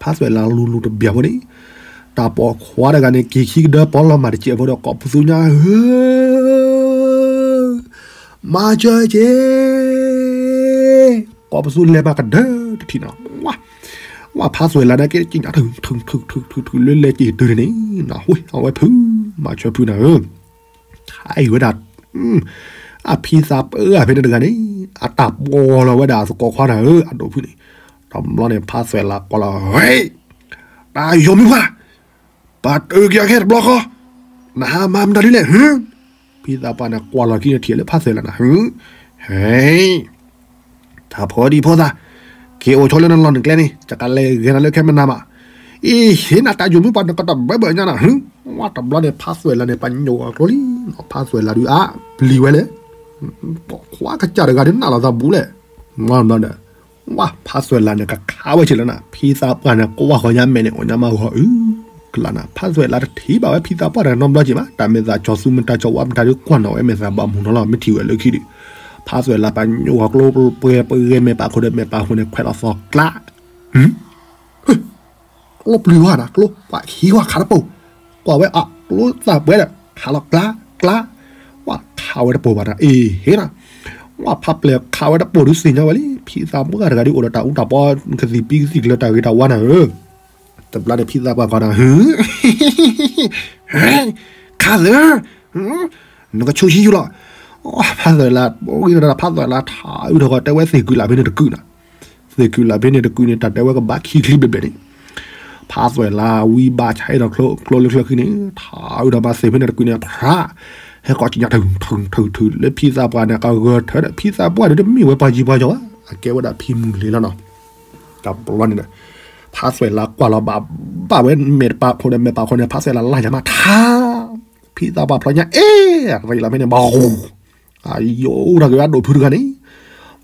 ဖးစွဲးလၢလူၤလူၤတဘၣ်ဖိန့ၣ်, တၢ်ပိာ်ခွါတဂၤန့ၣ် က့ၤခံကဒၢပီလီၤမၢ်တစဲးဖိဒီး ကိးပသူညါဧၢ, မၤစၢၤက့ၤ, ကိးပသူလဲၤမးကဒၢတထံၣ်နီၤ, ဝဲဖးစွဲးလၢန့ၣ်က့ၤက့ၤညါ ထုထုထုထုထု လၢလဲၤက့ၤတုၤန့ၣ်န့ၣ်, အဝဲဖု မၤစၢၤဖုနၤဧၢ ခါအံၤဝဲဒၣ်, အဖံသးပှၢ်ဖဲန့ၣ်တဂၤန့ၣ်, အတၢ်ပိာ်လီၤဝဲဒၣ်သကိးခွါနၤဧၢ အဒိၣ်ဖုန့ၣ်, တဘျီန့ၣ် ဖးစွဲးလၢကွၢ်လီၤ, ဟဲ, တၢ်ယိၤမုၣ်ပှၢ်, ပတုာ်က့ၤအီၤခဲတဘျီဃီ, နဟးမၤမတၤဒ်လဲၣ်, ဖံသးပှၢ်န့ၣ်ကွၢ်လီၤခံန့ၣ်ထံၣ်လၢဖးစွဲးလၢနၤ, ဟဲ တၢ်ဖိဒံဖိသၣ်, က့ၤအိၣ်ဆိလၢနလီၢ်နကျဲန့ၣ် ယကလဲၤဂဲၤနၤလၢခဲမနၤမး, အ့ ဟ့ၣ်နၤတၢ်ယိၤမုၣ်ပှၢ် နကတဘၢဘၢညါနၤ, ဝဲတဘျီန့ၣ် ဖးစွဲးလၢန့ၣ် ပညိၣ်အကျိလံ, ဖးစွဲးလၢဒုးအါပျံၤဝဲလဲၣ်, ပိာ်ခွါကစၢ်တဂၤဒုးနးလီၤသးဘူးလဲၣ်, မဘျီဒီး, ဝဲဖးစွဲးလၢန့ၣ် ကခးဝဲဆ့လီၤနၤ, ဖံသးပှၢ်န့ၣ် ကွၢ်ဃီၤညါမဲာ်န့ၣ် အိၣ်ညါမးဂီၤအု ကလးနၤ, ဖးစွဲးလၢတထံၣ်ဘၣ်ဝဲဖံသးပှၢ်တဂၤနီတဘျီက့ၤဘၣ်, တၢ်မဲာ်သးကၠီၤသူမတၤကၠီၤဝါမတၤဒုး ကွၢ်နီၣ်ဝဲမဲာ်သးဘၣ်မုၢ်နီၤလီၤ မ့ၢ်ထံၣ်ဝဲလၢခံဒုး, ဖးစွဲးလၢပညိၣ်ဃီၤကျိပှဲၤပဂဲၤမဲာ်ပာ်ခိၣ်ဒီးမဲာ်ပာ်ခိၣ်န့ၣ် ခွဲးလီၤသီကျါ ကျိပျုၤဝဲဒၣ် ကျိပှၤခံဝဲ ခးတပိၢ်, ကွၢ်ဝဲအကျိသၣ်ပှဲၤဒီး ခးလီၤကျါ ကျါ, ဝဲခးဝဲတပိၢ်ဘၣ်ဒီး အ့ဟ့နၤ, ဝဲဖးပျဲၢ်ခးဝဲတပိၢ်ဒုးသ့ၣ်ညါဝဲလံ ဖံသးပှၢ်တဂၤဒုးအိၣ်ဒီးတၢ်အူတၢ်ပီ ကသံၣ်ပံကသံၣ်ကျၢၤတၢ်ဂ့ၤတၢ်ဝါနၤဧၢ, တဘျီန့ၣ်ဖံသးပှၢ်ကွၢ်ဒီး ဟ့ ခးသၢ နကဆိဟံယူၢ်လီၤ, ဖးသွဲၣ်လး ဖးသွဲၣ်လးထးအုးထီၣ်ကီး တဲဝဲသ့ၣ်ကုၢ်လၢ်ဖဲန့ၣ်တကုာ်နီၤ, သ့ၣ်ကုၢ်လၢ်ဖဲန့ၣ်တကုာ်န့ၣ် တၢ်တဲဝဲကဘၣ်ခံချံဘျဲၣ်ဘျဲၣ်န့ၣ်, ဖးသွဲၣ်လးဝံဘၣ်ဆါအ့ၣ်ထီၣ်ကျိလၢချၢခံန့ၣ် ထးအုးထီၣ်ဘၣ်သ့ၣ်ဖဲန့ၣ်တကုာ်န့ၣ် ဖး ဟဲကီးကညးထုထုထုထု လၢဖံသးပှၢ်န့ၣ် ကဂၢၢ်ထၢဒီး ဖံသးပှၢ်ဒုးတမ့ၢ်ဝဲပှၤယံၤပှၤယီၤဘၣ် အကဲဝဲဒၣ်ဖံမုၢ်လ့လီၤနီၤ, တဘျီန့ၣ် ဖးသွဲၣ်လးကွၢ်လီၤဘၣ် ဘၣ်ဝဲမဲာ်တပာ်ခိၣ်ဒီးမဲာ်ပာ်ခိၣ်န့ၣ် ဖးသွဲၣ်လးလၢ်ညါမးထါ ဖံသးပှၢ်ဖျီညါ အ့ၣ် ရံးလီၤဖဲန့ၣ် ဘၣ် အယိာ်တၢ်က့ၤဝဲဒိၣ်ဖုတဂၤန့ၣ်,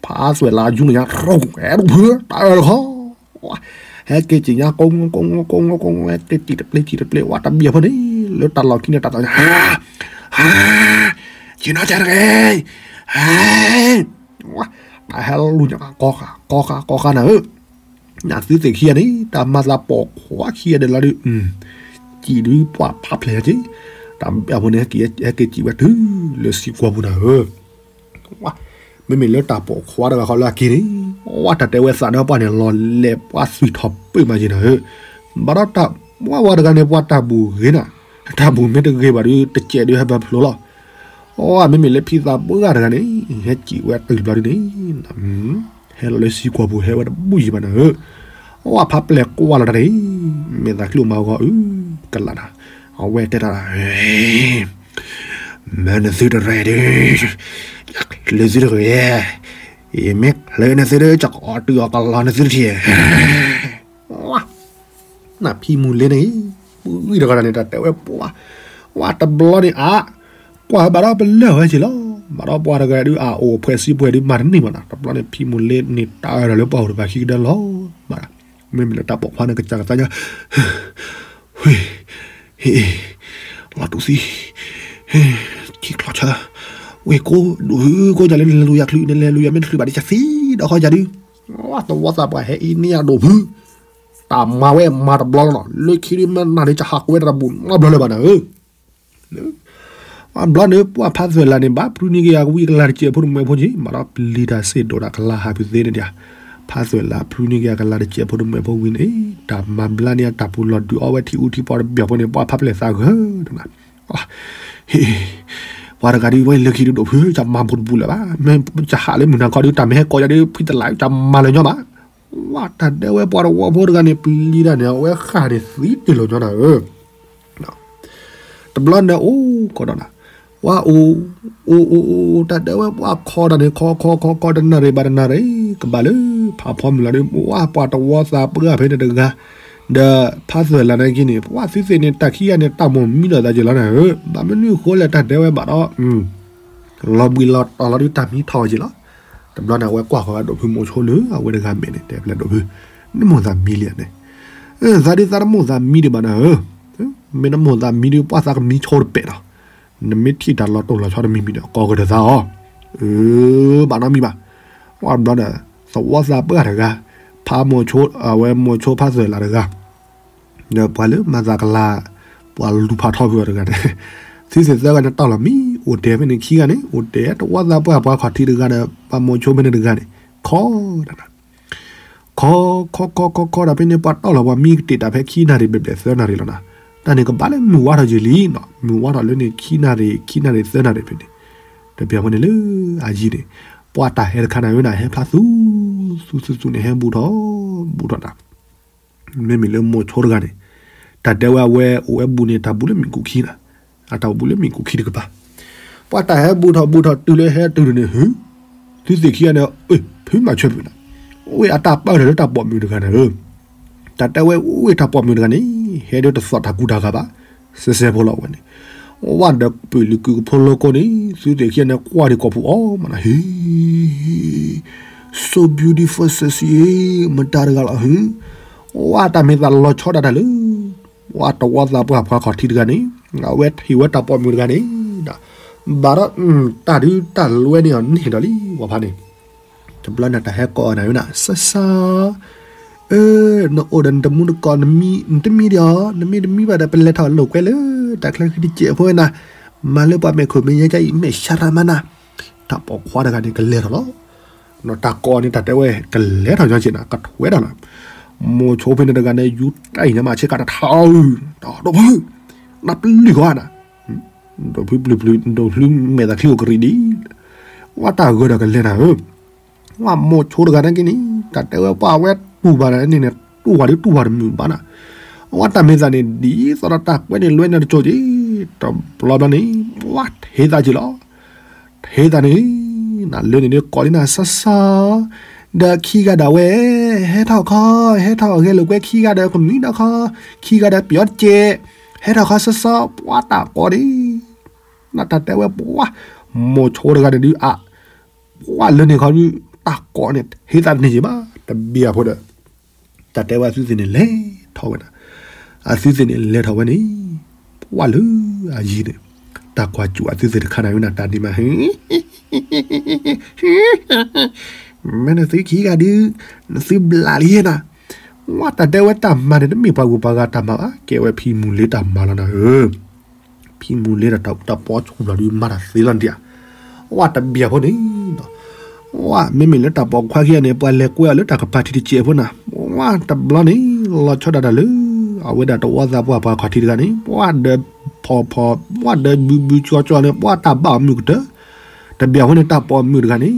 ဖးသွဲၣ်လးယူၢ်ကညါ ထူၣ် အဲၣ်ဒိၣ်ဖု တၢ်အၢၣ်တခီ, ဟဲက့ၤက့ၤညါ ကိကိကိကိကိ ဟဲက့ၤတံၢ်တပျ့ၤတံၢ်တပျ့ၤ ဝဲတဘျီဖိန့ၣ် လၢတၢ်လီၢ်ခံန့ၣ် တၢ်သးညါ ဟါ ဟါ က့ၤနီၢ်ကၢ်တဂ့ၤ ဟါ တၢ်ဟဲလူၤညါ ကိဃာ် ကိဃာ် ကိဃာ်နၤဧၢ နသုသ့ၣ်ခံဂၤန့ၣ် တၢ်မၤသးပိာ်ခွါခံဂၤဒဲးလီၤဒုး, စံးဒုးပှၤဖးဖျဲၣ်က့ၤ, တၢ်ဘၣ်ဖိန့ၣ် ဟဲက့ၤစံးဝဲတုၤလၢသံကွီၢ်ပူၤနၤဧၢ, မ့မ့ၢ်လၢတၢ်ပိာ်ခွါတဂၤဃီလၢအက့ၤန့ၣ်, ဝဲတၢ်တဲဝဲသးဒီးပှၤန့ၣ် လီၤလဲၤပှၤသွံၣ်ထီၣ်ပ့ၢ်မးက့ၤနၤဧၢ, ဘၣ်ဒီးတၢ် ပှၤဝဲတဂၤန့ၣ် ပှၤတၢ်ဘူၣ်ဂ့ၤနၤ, တၢ်ဘူၣ်မ့ၢ်တဂ့ၤဘၣ်ဒုး တစဲးဒုးဟဲဘၣ်ဖျိလီၤ အမ့မ့ၢ်လၢဖံသးပှၢ်တဂၤန့ၣ် ဟဲစံးဝဲတုၤတဘျီဒုးန့ၣ်, ဟဲလီၤလၢသံကွီၢ်ပူၤ ဟဲဝဲတဘူၣ်ယံၤဘၣ်နၤဧၢ, အဖးပျဲၢ်ကွၢ်လီၤတၢ်န့ၣ်, မဲာ်သးကျိမၤဂီၤအု ကလးနၤ, အဝဲတဲတၢ်, မ့ၢ်နသုတရဲၣ်ဒုး, လၢသုတဂ့ၤ, ယမ့ၢ်လၢနသုဒုး ကကအီၣ်တုၤအီၣ်ကလီနသုတထံၣ် နဖံမုၢ်လ့န့ၣ်, ပဂံၢ်တဂၤန့ၣ် တၢ်တဲဝဲပှၤ, ဝဲတဘျီန့ၣ်အါ, ကွၢ်ဘၣ်ဒီးပလၢၢ်ဝဲက့ၤလီၤ, ဘၣ်ဒီးပှၤတဂၤဒုးအအိၣ်ဖှဲးစံးပှဲၤဒုးမၤတန့ၢ်ဘၣ်နီၤ, တဘျီန့ၣ်ဖံမုၢ်လ့န့ၣ် တၢ်အၢၣ်လီၤလၢပှၤအိၣ်တပၤခံကဒၢလီၤ, မ့မ့ၢ်လၢတၢ်ပိာ်ခွါန့ၣ် ကစၢ်ကသါညါ ဝ့ၢ်, ဟ့ၣ်, လီၤတူၢ်သံ, ဟ့ၣ်, ခံချီဆၢ, ဝ့ၢ်ကိးဒိၣ်ဖု ကိးညါလၢနလဲၤလူၤယၤချုး နလဲၤလူၤယၤမ့ၢ်တချုးဘၣ်ဒ်ကသံဒီးဃီယၤဒုး, သဝီသးပှၢ်ဟဲအံၤန့ၢ်အဒိၣ်ဖု, တၢ်မၤဝဲမၤတဘျီလီၤနီၤ, လၢခံဒုးမ့ၢ်နၤန့ၣ် ကဟးကွဲတၢ်တဘူၣ်နီတဘျီလၢၤဘၣ်နၤဧၢ ဘျီန့ၣ် ပှၤဖးသွဲၣ်လးန့ၣ် ဘၣ်ဖုန့ၢ်က့ၤအကဝံၤကလၤတစဲးဖိတမှဲၤဖိက့ၤ ဘၣ်ဒီးပျံၤတၢ်စ့ၢ်ဒိးတၢ်ကလၤဟးဖုးသ့န့ၣ်ဒံး, ဖးသွဲၣ်လးဖုန့ၢ်က့ၤအကလၤတစဲးဖိတမှဲၤဖိဝံၤန့ၣ်, တၢ်မၤဘျါန့ၢ်အတၢ်ပူၤလီၤဒုးအီဝဲထံအူထံပှီၢ်တဘျီဖိန့ၣ် ပှၤဖးပျဲၢ်သးဂၢၢ်တနၤ, ဟ့ၣ်, ပှၤတဂၤဒုးဝဲလၢခံဒုးဒိၣ်ဖု ကမၤဖိတပူၤလၢၤဘၣ်, မ့ၢ်ကဟးလၢမုၢ်နၤခီဒုး တၢ်မ့ၢ်ဟဲကိးယၤဒုး ဖံတလး ကမၤလၢၤညီဘၣ် ဝဲတၢ်တဲဝဲပှၤတဝီဖိတဂၤန့ၣ် ပျံၤတၢ်န့ၣ် အဝဲဃၣ်န့ၣ်သံတ့ၢ်လီၤညီနၤဧၢ, တဘျီန့ၣ်အိၣ်ကီးဒီးနၤ, ဝဲအိၣ်, အိၣ်အိၣ်အိၣ် တၢ်တဲဝဲပှၤခီတၢ်န့ၣ် ခီခီခီခီတနၣ်ရံၣ်ဘၣ်တနၣ်ရံၣ် ကဘၣ်လၢဖးဖီမုၢ်လီၤဒီး ဝဲပှၤတဝီသးပှၢ်ဖဲန့ၣ်တဂၤ, ဒီးဖးသွဲၣ်လးန့ၣ်က့န့ၣ် ပှၤသုသ့ၣ်န့ၣ် တၢ်ခံဂၤန့ၣ် တၢ်မိၣ်မံဒီးသးက့ၤလီၤနၤဧၢ, ဘၣ်မနုၤဃိလဲၣ်တၢ်တဲဝဲဘၣ်ဒီး လီၤဘှံးလီၤတီၤလီၤဒုးတၢ်မံထီၣ်က့ၤလီၤ. တဘျီန့ၣ် အဝဲကွၢ်ဃီၤဝဲဒိးဖုမိၤဆိလၢအဝဲတဂၤမဲာ်န့ၣ် တဲဖျဲးဒိးဖု, နမိၢ်သးမံလံဧါန့ၣ်, သးဒုးသးတမိၢ်သးမံဒံးဘၣ်နၤဧၢ, မ့ၢ်နမိၢ်သးမံဒုး ပှၢ်သးကမံဆိတပဲာ်ဒီး, နမ့ၢ်ထံၣ်တၢ်လီၤတိၢ်လီၤဆီတမံၤမံၤဒီး ကိးကဒီးသးအီၤ, အၢ ဘၣ်နီတမံၤဘၣ်. ပှၢ်တဘျီဒီး သဝီသးပှၢ်တဂၤ, ဖးမိၤဆိ အဝဲမိၤဆိဖးသွဲၣ်လးတဂၤ ဒီးပှၤလၢမၤသးကလၤ, ပှၤလူၤဖးထီဖုအီၤတဂၤန့ၣ်, သုသ့ၣ်သၢဂၤန့ၣ်တီၢ်လီၤမံ, အိၣ်တဲဖဲန့ၣ်ခံဂၤန့ၣ် အိၣ်တဲတဝီသးပှၢ်ပှၤခီၣ်ထံးတဂၤဒီး ပှၤမိၤဆိဖဲန့ၣ်တဂၤန့ၣ်, ခီ, ခီခီခီခီဒီးဖဲန့ၣ် ပှၤတီၢ်လီၤပှၤမံကတ့ၢ်တၢ်ဖဲခံနၣ်ရံၣ် ဘျဲၣ်ဘျဲၣ်သၢနၣ်ရံၣ်လီၤနၤ, တၢ်န့ၣ်ကဘၣ်လၢမုၢ်ဝါထီၣ်ယံာ်လံနီၤ, မုၢ်ဝါထီၣ်လၢန့ၣ် ခံနၣ်ရံၣ် ခံနၣ်ရံၣ်သၢနၣ်ရံၣ်ဖဲန့ၣ်, တဘျီဖဲန့ၣ်လၢအယံၤန့ၣ်, ပှၤတၢ်ဟဲတခါနၤဧၢနၤ ဟဲဖျါသူ, သူသူသူန့ၣ် ဟဲဘူးထီၣ်, ဘူးထီၣ်နၤ မ့မ့ၢ်လၢမိၤဆိတဂၤန့ၣ်, တၢ်တဲဝဲအဝဲအိၣ်ဝဲဘူးန့ၣ် တၢ်ဘူးလၢမ့ၣ်ကူၣ်ခံနၤ, အတၢ်အိၣ်ဘူးလၢမ့ၣ်ကူၣ်ခံတကပၤ, ပှၤတၢ်ဟဲဘူးထီၣ်ဘူးထီၣ်တုၤလၢဟဲတုၤန့ၣ် ဟု, သုသ့ၣ်ခံဂၤန့ၣ်, ဖုမၤဆွဲပူၤနၤ, အိၣ်ဝဲအတၢ်ပာ်ဒီးလၢတၢ်ပိာ်မုၣ်တဂၤနၤဧၢ, တၢ်တဲဝဲအိၣ်ဝဲတၢ်ပိာ်မုၣ်တဂၤန့ၣ်, ဟဲဒီးတသီၣ်တၢ်ကူတၢ်ဂၤဘၣ်, စဲစဲဖိလီၤဝဲန့ၣ်, ဝဲဒီးပၢၢ်လုာ်ကုာ်ကဖိလီကိန့ၣ် သုသ့ၣ်ခံဂၤန့ၣ် ကွၢ်ဒံးကိာ်ပူၤအီၤမးနၤ ဟ့ so beautiful sexy မတၤတဂၤလီၤဟု, ဝဲတၢ်မ့ၢ်သးလီၤဆီဒၣ်တၢ်လၢ, ဝဲတဝီသးပှၢ်ပှၤခီၣ်ထံးတဂၤန့ၣ်, အဝဲထံၣ်ဝဲတၢ်ပိာ်မုၣ်တဂၤန့ၣ်, ဒီး, ဘၣ်ဒီး, တၢ်ဒုးတၢ်လွဲန့ၣ်အီၤန့ၢ်ဒီးလံ ဝဲဖးန့ၣ်, တဘျီန့ၣ်တၢ်ဟဲကိးအီၤနၤဝဲနၤ စီစီ အၢ, နအိၣ်ဒီးနတမူတကိး နတမံဒံးအီၤ, နမ့ၢ်တမံဘၣ်ဒီး ပလဲၤထီၣ်လိာ်ကွဲလၢ တၢ်ချၢဃံတစဲးဖိဝဲနၤ, မၤလၢပှၤမဲာ်ခိၣ်မဲာ်ယါကအံၤ မဲာ်ဆါရၤမးနၤ, တၢ်ပိာ်ခွါတဂၤန့ၣ် ကလဲၤထီၣ်လီၤ. တၢ်ကိးန့ၣ် တၢ်တဲဝဲ ကလဲၤထီၣ်ညီက့နၤ ကထွဲတၢ်လီၤ. မိၤဆိဖဲန့ၣ်တဂၤန့ၣ် ယူၤတၢ်အံၤညါမး ဆ့ကၤတထါအု, ဒီးဒိးဖု, နပျုၢ်ဃီနၤ, ဒိးဖုပျုၢ်ပျုၢ် ဒိးဖုမဲာ်သးချံအိၣ်ကရံၣ်ဒံး, ဝဲတၢ်ဂၢၢ်ဒီးကလဲၤနၤဧၢ ဝဲမိၤဆိတဂၤန့ၣ်က့န့ၣ် တၢ်တဲဝဲပှၤဝဲတူၢ်ဘၣ်န့ၣ်န့ၣ် တူၢ်ဝဲဒုးတူၢ်ဝဲတမုာ်ဘၣ်နၤ, ဝဲတၢ်မ့ၢ်သးန့ၣ် ဒ်သိးဒီးတၢ်ကွဲးန့ၣ်လွဲန့ၣ်တကၠိက့ၤ, တဘျီဘျီန့ၣ် ပှၤထ့သးက့ၤလီၤ. ထ့သးန့ၣ် နလၢန့ၣ်ဒုးကိးလံနၤ စီစီ, ဒီးခံဂၤဒၣ်ဝဲ ဟဲထီၣ်ခီ, ဟဲထီၣ်ဂဲၤလိာ်ကွဲခံဂၤဒီးကမံဒီးခီ, ခံဂၤဒီးပယီၤတကဲး, ဟဲထီၣ်ခီစီစီ ပှၤတၢ်ကိးန့ၣ် နတၢ်တဲဝဲပှၤ မိၤဆိတဂၤန့ၣ်ဒုးအါ ပှၤလၢန့ၣ်ခီဒုး တၢ်ကိးန့ၣ် ဟ့သးတန့ၢ်က့ၤဘၣ် တဘျီအဖိဒီး တၢ်တဲဝဲအသုသ့ၣ်န့ၣ်လဲၤထီၣ်ဝဲဒၣ်, အသုသ့ၣ်န့ၣ်လဲၤထီၣ်ဝဲန့ၣ် ပှၤလၢအယံၤန့ၣ် တၢ်ကွၢ်စူၣ်အသုသ့ၣ်တခါနၤဝဲနၤ တၢ်ဒံးမး မ့ၢ်နသုခံဂၤဒုး နသုဘျးလံနၤ, ဝဲတၢ်တဲဝဲတၢ်မၤန့ၣ် တမ့ၢ်ပှၤဂုၤပှၤဂၤတၢ်မၤဘၣ် ကဲဝဲဖံမူၤလ့တၢ်မၤလီၤနၤဧၢ ဖံမူၤလ့ဒီးတၢ်ပီဆူၣ်ဘျီဒုး မၤတၢ်သ့လီၤဒံးဧါ, ဝဲတဘျီဖိန့ၣ် ဝဲမ့မ့ၢ်လၢတၢ်ပိာ်ခွါခံဂၤန့ၣ် ပှၤလဲၤကွဲအီၤလၢတၢ်ကပၤထံတစဲးဖိနၤ, ဝဲတဘျီန့ၣ် လီၤဆီဒၣ်တၢ်လၢ အဝဲဒၣ်တဝီသးပှၢ်ပှၤခီၣ်ထံးတဂၤန့ၣ် ပှၤဒီးဖီၣ်ဖီၣ် ပှၤဒီးဘုဘုကၠီကၠီန့ၣ် ပှၤတၢ်ဘၣ်အီၤမုာ်ကတၢၢ်, တဘျီဖိန့ၣ် တၢ်ပိာ်မုၣ်တဂၤန့ၣ်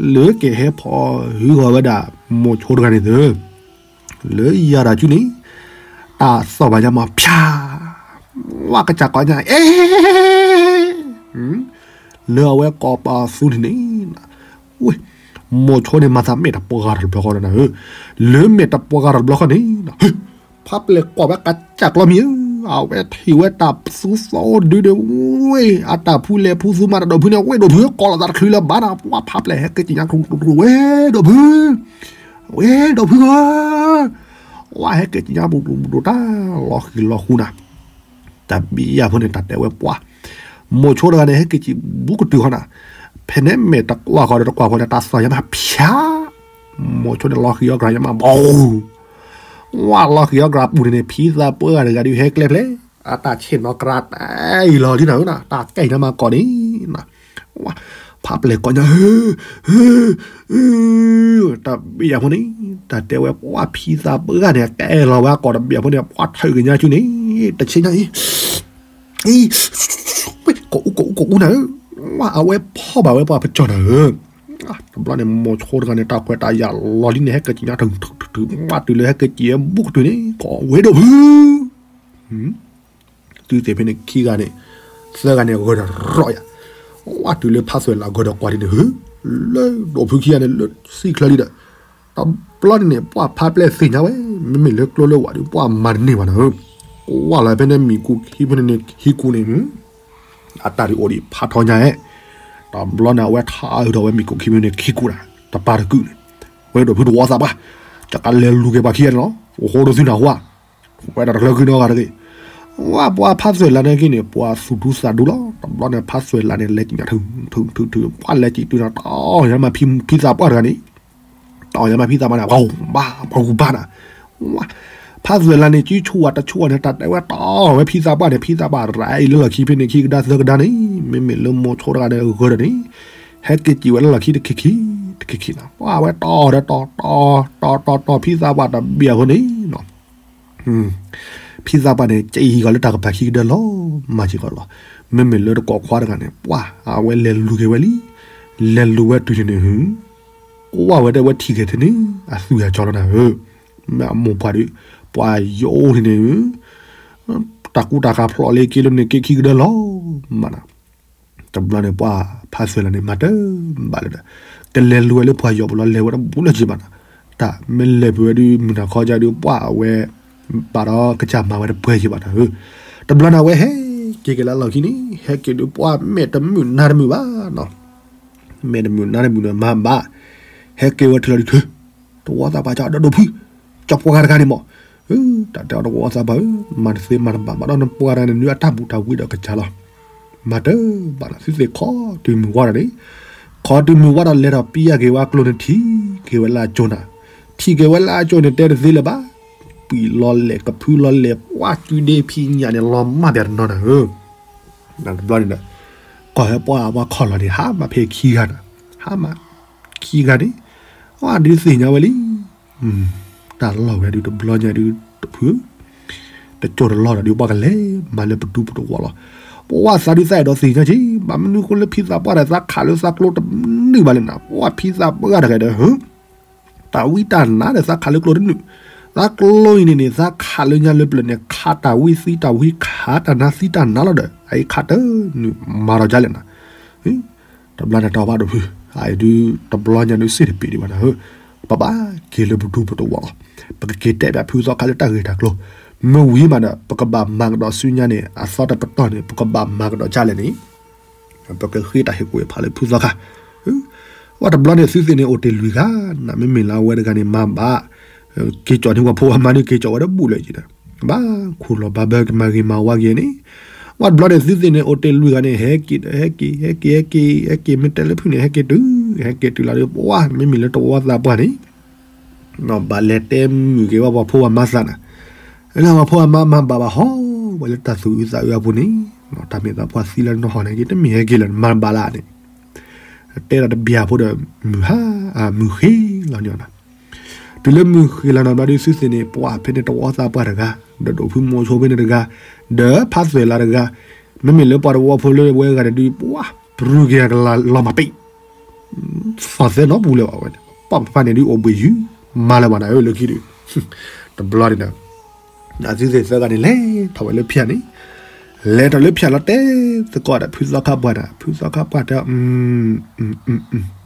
လၢကဟဲဖီၣ်ဟုဂီၤဝဲဒၣ် မိၤဆိတဂၤန့ၣ်သၢ လၢယၤတၢ်ကူန့ၣ် တၢ်သီၣ်ဘၣ်ညါမး ဖၠါ, ဝဲကစၢ်ကိးညါ အဲ လၢအဝဲကိးပသူန့ၣ်န့ၣ် ဝဲ မိၤဆိန့ၣ်မၤသးမဲာ်တပှၤဂၤတဘျီဃီနၤဧၢ, လၢမဲာ်တပှၤဂၤတဘျီဃီန့ၣ် ဖးပျဲၢ်ကွၢ်ဝဲကစၢ်ကျီမံၤဧၢ, အဝဲထံၣ်ဝဲတၢ်သူသီဒုဒီး ဝဲ အတၢ်ဖူလဲၤဖူသူမၤတၢ်ဒိးဖုန့ၣ် ဝဲဒိးဖုကိးလိာ်သးတချုးလၢၤဘၣ်နၤ, ပှၤဖးပျဲၢ်ဟဲက့ၤက့ၤညါ တရူးတရူး ဝဲဒိးဖု ဝဲဒိးဖုဧၢ, ဝဲဟဲက့ၤက့ၤညါ ပူၤပူၤပူၤတၢ်လီၤဃံၤလီၤဃူနၤ, တဘျီဖိန့ၣ် တၢ်တဲဝဲပှၤ မိၤဆိတဂၤန့ၣ် ဟဲက့ၤက့ၤဘူးကတုၤဃီနၤ, ဖဲန့ၣ်မဲာ်တကွၢ်ဃီဒီးတကွၢ်ဃီဒီး တၢ်သီၣ်ညါမး ဖၠါ, မိၤဆိန့ၣ်လီၤဃံၤအီၣ်ကြၤညါမး ဘီ ဝဲလီၤဃံၤအီၣ်ကြၤပူၤန့ၣ်န့ၣ် ဖံသးပှၢ်ဂၤတဂၤဒုးဟဲကျဲဖျဲး, အတၢ်ဆ့ၣ်နီၤကြၤတၢ်အံၤလီၤလံနၤဧၢနၤ, တၢ်ကဲအံၤနၤမးကိးန့ၣ် ဖးပျဲၢ်ကိးညါ ဟၢ ဟၢ တဘျီဖိန့ၣ် တၢ်တဲဝဲပှၤဖံသးပှၢ်ဂၤန့ၣ် ကဲလီၤဝဲအကိာ်တဘျီဖိန့ၣ် ပှၤထၢက့ၤညါစုန့ၣ် တဆ့ညါအံၤ အံၤ ကိးအူကိးအူကိးအူနၤဧၢ, ဝဲအဝဲဖီၣ်ဘၣ်ဝဲပှၤပစီၢ်နၤဧၢ, တဘျီန့ၣ် မိၤဆိတဂၤန့ၣ် တၢ်ခွဲးတၢ်ယာ်လီၤလံန့ၣ် ဟဲက့ၤက့ၤညါထုထုထုထု မးတုၤလၢဟဲက့ၤက့ၤဘူးကတုၤန့ၣ် ကိးဝဲဒိးဖု သုသ့ၣ်ဖဲန့ၣ်ခံဂၤန့ၣ် သၢဂၤန့ၣ် ဂၢၢ်ဒီးရီၣ်ယၤ, ဝဲတုၤလၢဖးသွဲၣ်လၢအဂၢၢ်ဒီးကွၢ်ဒ်န့ၣ် ဟၢ လၢဒိးဖုခံဂၤန့ၣ် လၢစံၣ်ချၢလံဒီး တဘျီန့ၣ်န့ၣ် ပှၤဖးပျဲၢ်သ့ၣ်ညါဝဲ မ့မ့ၢ်လၢကျိလၢဝးဒီး ပှၤမၤတန့ၢ်ဘၣ်နၤဧၢ, ကွၢ်လီၤဖဲန့ၣ်မံၤကူခံဖဲန့ၣ်န့ၣ် ဟံၣ်ကူန့ၣ် အတၢ်ဒုးအိၣ်ဒံးဖးထီညါဧဲ, တဘျီန့ၣ် အဝဲထါအုးဒီးဝဲမ့ၣ်ကိးခံမံၤန့ၣ် ခံကူးတၢ် တပၤတကုာ်န့ၣ်, ဝဲဒိၣ်ဖုတဝီသးပှၢ်, ကကလဲၤလူၤက့ၤပှၤခံဂၤန့ၣ်လီၤ, အိၣ်ဃိဒိးသုနၢ်ဟူဧါ, ဝဲဒၣ်တချုးကုာ်နီတဂၤတဂ့ၤ, ဝဲပှၤဖးသွဲၣ်လးန့ၣ်က့န့ၣ် ပှၤသူၣ်ဒူသးဒူလီၤ. တဘျီန့ၣ် ဖးသွဲၣ်လးန့ၣ် လဲၤက့ၤညါထုထုထုထု, ပှၤလဲၤက့ၤတုၤန့ၣ် တၢ်အီၣ်ယၤမးဖံသးပှၢ်တဂၤန့ၣ်, တၢ်အီၣ်ယၤမးဖံသးပှၢ်န့ၣ် ပှၤဂူၤဘၣ်နၤ, ဖးသွဲၣ်လးန့ၣ် ကၠံဆူၣ်ဝဲတဆူၣ်ဝဲန့ၣ် တၢ်တဲဝဲတၢ်အီၣ်ဝဲဖံသးပှၢ်န့ၣ် ဖံသးပှၢ်ရၤအံၤလၢလီၢ်ခံဖဲန့ၣ် ခံကဒါသၢကဒါန့ၣ် မ့မ့ၢ်လၢမိၤဆိတဂၤဒီးဂၢၢ်ဒီးန့ၣ်, ဟဲက့ၤကံၣ်ဝဲလၢလီၢ်ခံတခံခံ, တခံခံနီၤ, ပှၤဝဲတီၢ်ဒီးတီၢ်, တီၢ်တီၢ်တီၢ်ဖံသးပှၢ်တဘ့ၣ်အဃိန့ၣ် ဖံသးပှၢ်န့ၣ် က့ၤဟံးဃီၤလၢတၢ်ကပၤခံကဒၢလီၤ, မၤစ့ၢ်ကီးလီၤ. မ့မ့ၢ်လၢတကိးခွါတဂၤန့ၣ် ပှၤအဝဲလဲၤလူၤက့ၤဝဲလံ, လဲၤလူၤဝဲတုၤန့ၣ်န့ၣ် ကွၢ်ဝဲဒၣ်ဝဲထံၣ်က့ၤထဲန့ၣ် အသူၣ်အကၠီလီၤနၤဧၢ, မ့ၢ်အမိၢ်ပှၢ်ဒီး ပှၤယိၣ်န့ၣ်န့ၣ် တၢ်ကူတၢ်ကၤဖျိးလၢက့ၤလၢန့ၣ်က့ၤခံကဒၢလီၤ, မၤနၤ တဘျီန့ၣ် ပှၤဖးသွဲၣ်လးန့ၣ် မၤတဘၣ်လၢၤဒီး ကလဲၤလူၤဝဲလၢပှၤယိၣ်ပူၤလီၤ, လဲၤဝဲတဘူးလၢၤက့ၤဘၣ်နၤ, တၢ်မ့ၢ်လဲၤပဝဲဒုး မုၢ်နၤခီကဒီး ပှၤအဝဲ ဘၣ်ဒီးကစၢ်မၤဝဲတပှဲၤက့ၤဘၣ်နၤဧၢ, တဘျီန့ၣ် အဝဲဟဲက့ၤက့ၤလၢလီၢ်ခံန့ၣ် ဟဲက့ၤဒုး ပှၤမဲာ်တမုာ်နါတမုာ်ဘၣ်နီၤ, မဲာ်တမုာ်နါတမုာ်န့ၣ် မၤဘၣ်, ဟဲက့ၤဝဲထံလီၤဒုး တဝီသးပှၢ် ကဒီးဒိၣ်ဖု ကၠီပှၤဂၤတဂၤန့ၣ်မး, တၢ်တဲအီၤတဝီသးပှၢ်ဧၢ, မၤတသ့မၤတဘၣ် ဘၣ်ဒီးနပှၤဂၤန့ၣ် နုအတၢ်ဘူၣ်တၢ်ဝံဒီးကစၢ်လီၤ, မၤတဘၣ်လီၤ သုသ့ၣ်ခီတုၤမုၢ်ဝါဒီးန့ၣ်, ခီတုၤမုၢ်ဝါဒီးလဲၤဒီးပံယၢ်က့ၤဝဲအကျိၤန့ၣ် ထံၣ်က့ၤဝဲလၢအကၠိနၤ, ထံၣ်က့ၤဝဲလၢအကၠိန့ၣ် တဲတသ့လၢၤဘၣ်, ပှံာ်လီၤလဲၣ် ကဖုလီၤလဲၣ် ပှၤကုဒ့ဖံညၣ်န့ၣ် လီၤမၢ်ပၠးတနီၤနၤဧၢ တဘျီန့ၣ်ဒီး ကီၢ်ဟဲပှၤအဝဲခီၣ်လီၤန့ၣ် ဟါမၢ်ဖဲခံဂၤန့ၣ်, ဟါမၢ်ခံဂၤန့ၣ်, အဒုးသ့ၣ်ညါဝဲလံ, တၢ်လီၢ်ဝဲဒုးတဘျီညါဒုးတဖု, တကၠိတလီၢ်ဒီးဒုးပှၤကလဲၤမၤလၢပဒူပတဝီလီၤ, ပဝဲသးဒုးသးအဲၣ်ဒိးသ့ၣ်ညါက့ၤ ဘၣ်မနုၤဃိလၢဖံသးပှၢ်ဒီးသးခးလၢသးကျိတနုာ်ဘၣ်လၢနၤ, ပဝဲဖံသးပှၢ်တဂၤဒီး တၢ်ဝံတၢ်နါဒီးသးခးလၢကျိတနုာ်, သးကျိအံၤန့ၣ်န့ၣ် သးခးလၢညါလၢပျၢၤန့ၣ် ခးတၢ်ဝံသံတၢ်ဝံ ခးတၢ်နါသံတၢ်နါလီၤဒီး အအံၤခးတနုာ်မၤဒီးဒ်လဲၣ်နၤ, တဘျီန့ၣ်တၢ်ဘၣ်ဒိၣ်ဖု, အအံၤဒုးတဘျီညါဒုးစ့ၢ်တပ့ၤဒံးဘၣ်နၤဧၢ, ပဘၣ်က့ၤလၢပဒူပတဝီလီၤ, ပကက့ၤတဲဘၣ်ဖုသီခါလၢတၢ်ဂ့ၢ်တၢ်ကျိၤ, မ့ၢ်ဝံၤမးဒီး ပကဘၣ်မၤကဒီးဆူညါန့ၣ် အသီတပတီၢ်န့ၣ် ပကဘၣ်မၤကဒီးဒ်လဲၣ်န့ၣ် ပကဃ့တၢ်ဟ့ၣ်ကူၣ်ဟ့ၣ်ဖးလၢဖုသီခါ, ဝဲတဘျီန့ၣ် သုသ့ၣ်န့ၣ်အိၣ်တ့ၢ်လွံၢ်ဂၤ, နမ့မ့ၢ်လၢအဝဲတဂၤန့ၣ် မၤဘၣ်, က့ၤကၠီၣ်န့ၢ်ပှၤဖိအမါန့ၣ် က့ၤကၠီၣ်ဝဲတဘူၣ်လၢၤက့ၤဒီး, ဘၣ်ခူၣ်လီၤဘၣ်ဘၢကမၤဂ့ၤမၤဝါက့ၤန့ၣ်, ဝဲတဘျီန့ၣ် သုသ့ၣ်န့ၣ်အိၣ်တ့ၢ်လွံၢ်ဂၤန့ၣ် ဟဲက့ၤဒီး ဟဲက့ၤ ဟဲက့ၤ ဟဲက့ၤ ဟဲက့ၤ မ့ၢ်တဲလၢဖုန့ၣ် ဟဲက့ၤတုၤ ဟဲက့ၤတုၤလီၤဒီး ပဝဲမ့မ့ၢ်လၢတဝီသးပှၢ်န့ၣ် ဘၣ်လဲၤတဲမုာ်က့ၤဝဲပှၤဖိပှၤမါသးနၤ, လၢပှၤဖိပှၤမါမၤဘၣ်ဘၣ်ဟီ, ဝဲလၢတၢ်သူၣ်အုးသးအုးအပူၤန့ၣ်, တၢ်မ့ၢ်သးပှၢ်သံလၢနဟီၣ်န့ၣ် ယတမ့ၢ်ဟဲက့ၤလၢနမၤဘၣ်လၢန့ၣ်, တဲဒၣ်တဘျီဖိဒီး မုၢ်ဟါ, မုၢ်ဃ့လီၤန့ၣ်နၤ, တုၤလၢမုၢ်ဃ့လီၤန့ၣ်ဘျီဒုး သုသ့ၣ်န့ၣ် ပှၤဖဲန့ၣ်တဝီသးပှၢ်တဂၤ, ဒီးဒိၣ်ဖုမိၤဆိဖဲန့ၣ်တဂၤ, ဒီးဖးသွဲၣ်လးတဂၤ, မ့မ့ၢ်လၢပှၤတဝီဖိလၢဝဲဂၤန့ၣ်ဒုး ပှၤပြူၤက့ၤကလၤလီၤမၤပ့ၣ် သီၣ်သဲနီတပူၤလၢၤဘၣ်ဝဲန့ၣ်, ပှၤဖးန့ၣ်ဒုးအိၣ်ဘှံးယုၢ်, မၤလၢၤဘၣ်နၤဧၢလၢခံဒုး, တဘျီန့ၣ်ဒီး, အသုသ့ၣ်သၢဂၤန့ၣ် လဲၤထီၣ်ဝဲလၢဖၠၣ်န့ၣ်, လဲၤထီၣ်လၢဖၠၣ်လီၤတဲသကိးဒီးဖုသီခါပှၢ်နၤ, ဖုသီခါပှၢ်တဲ,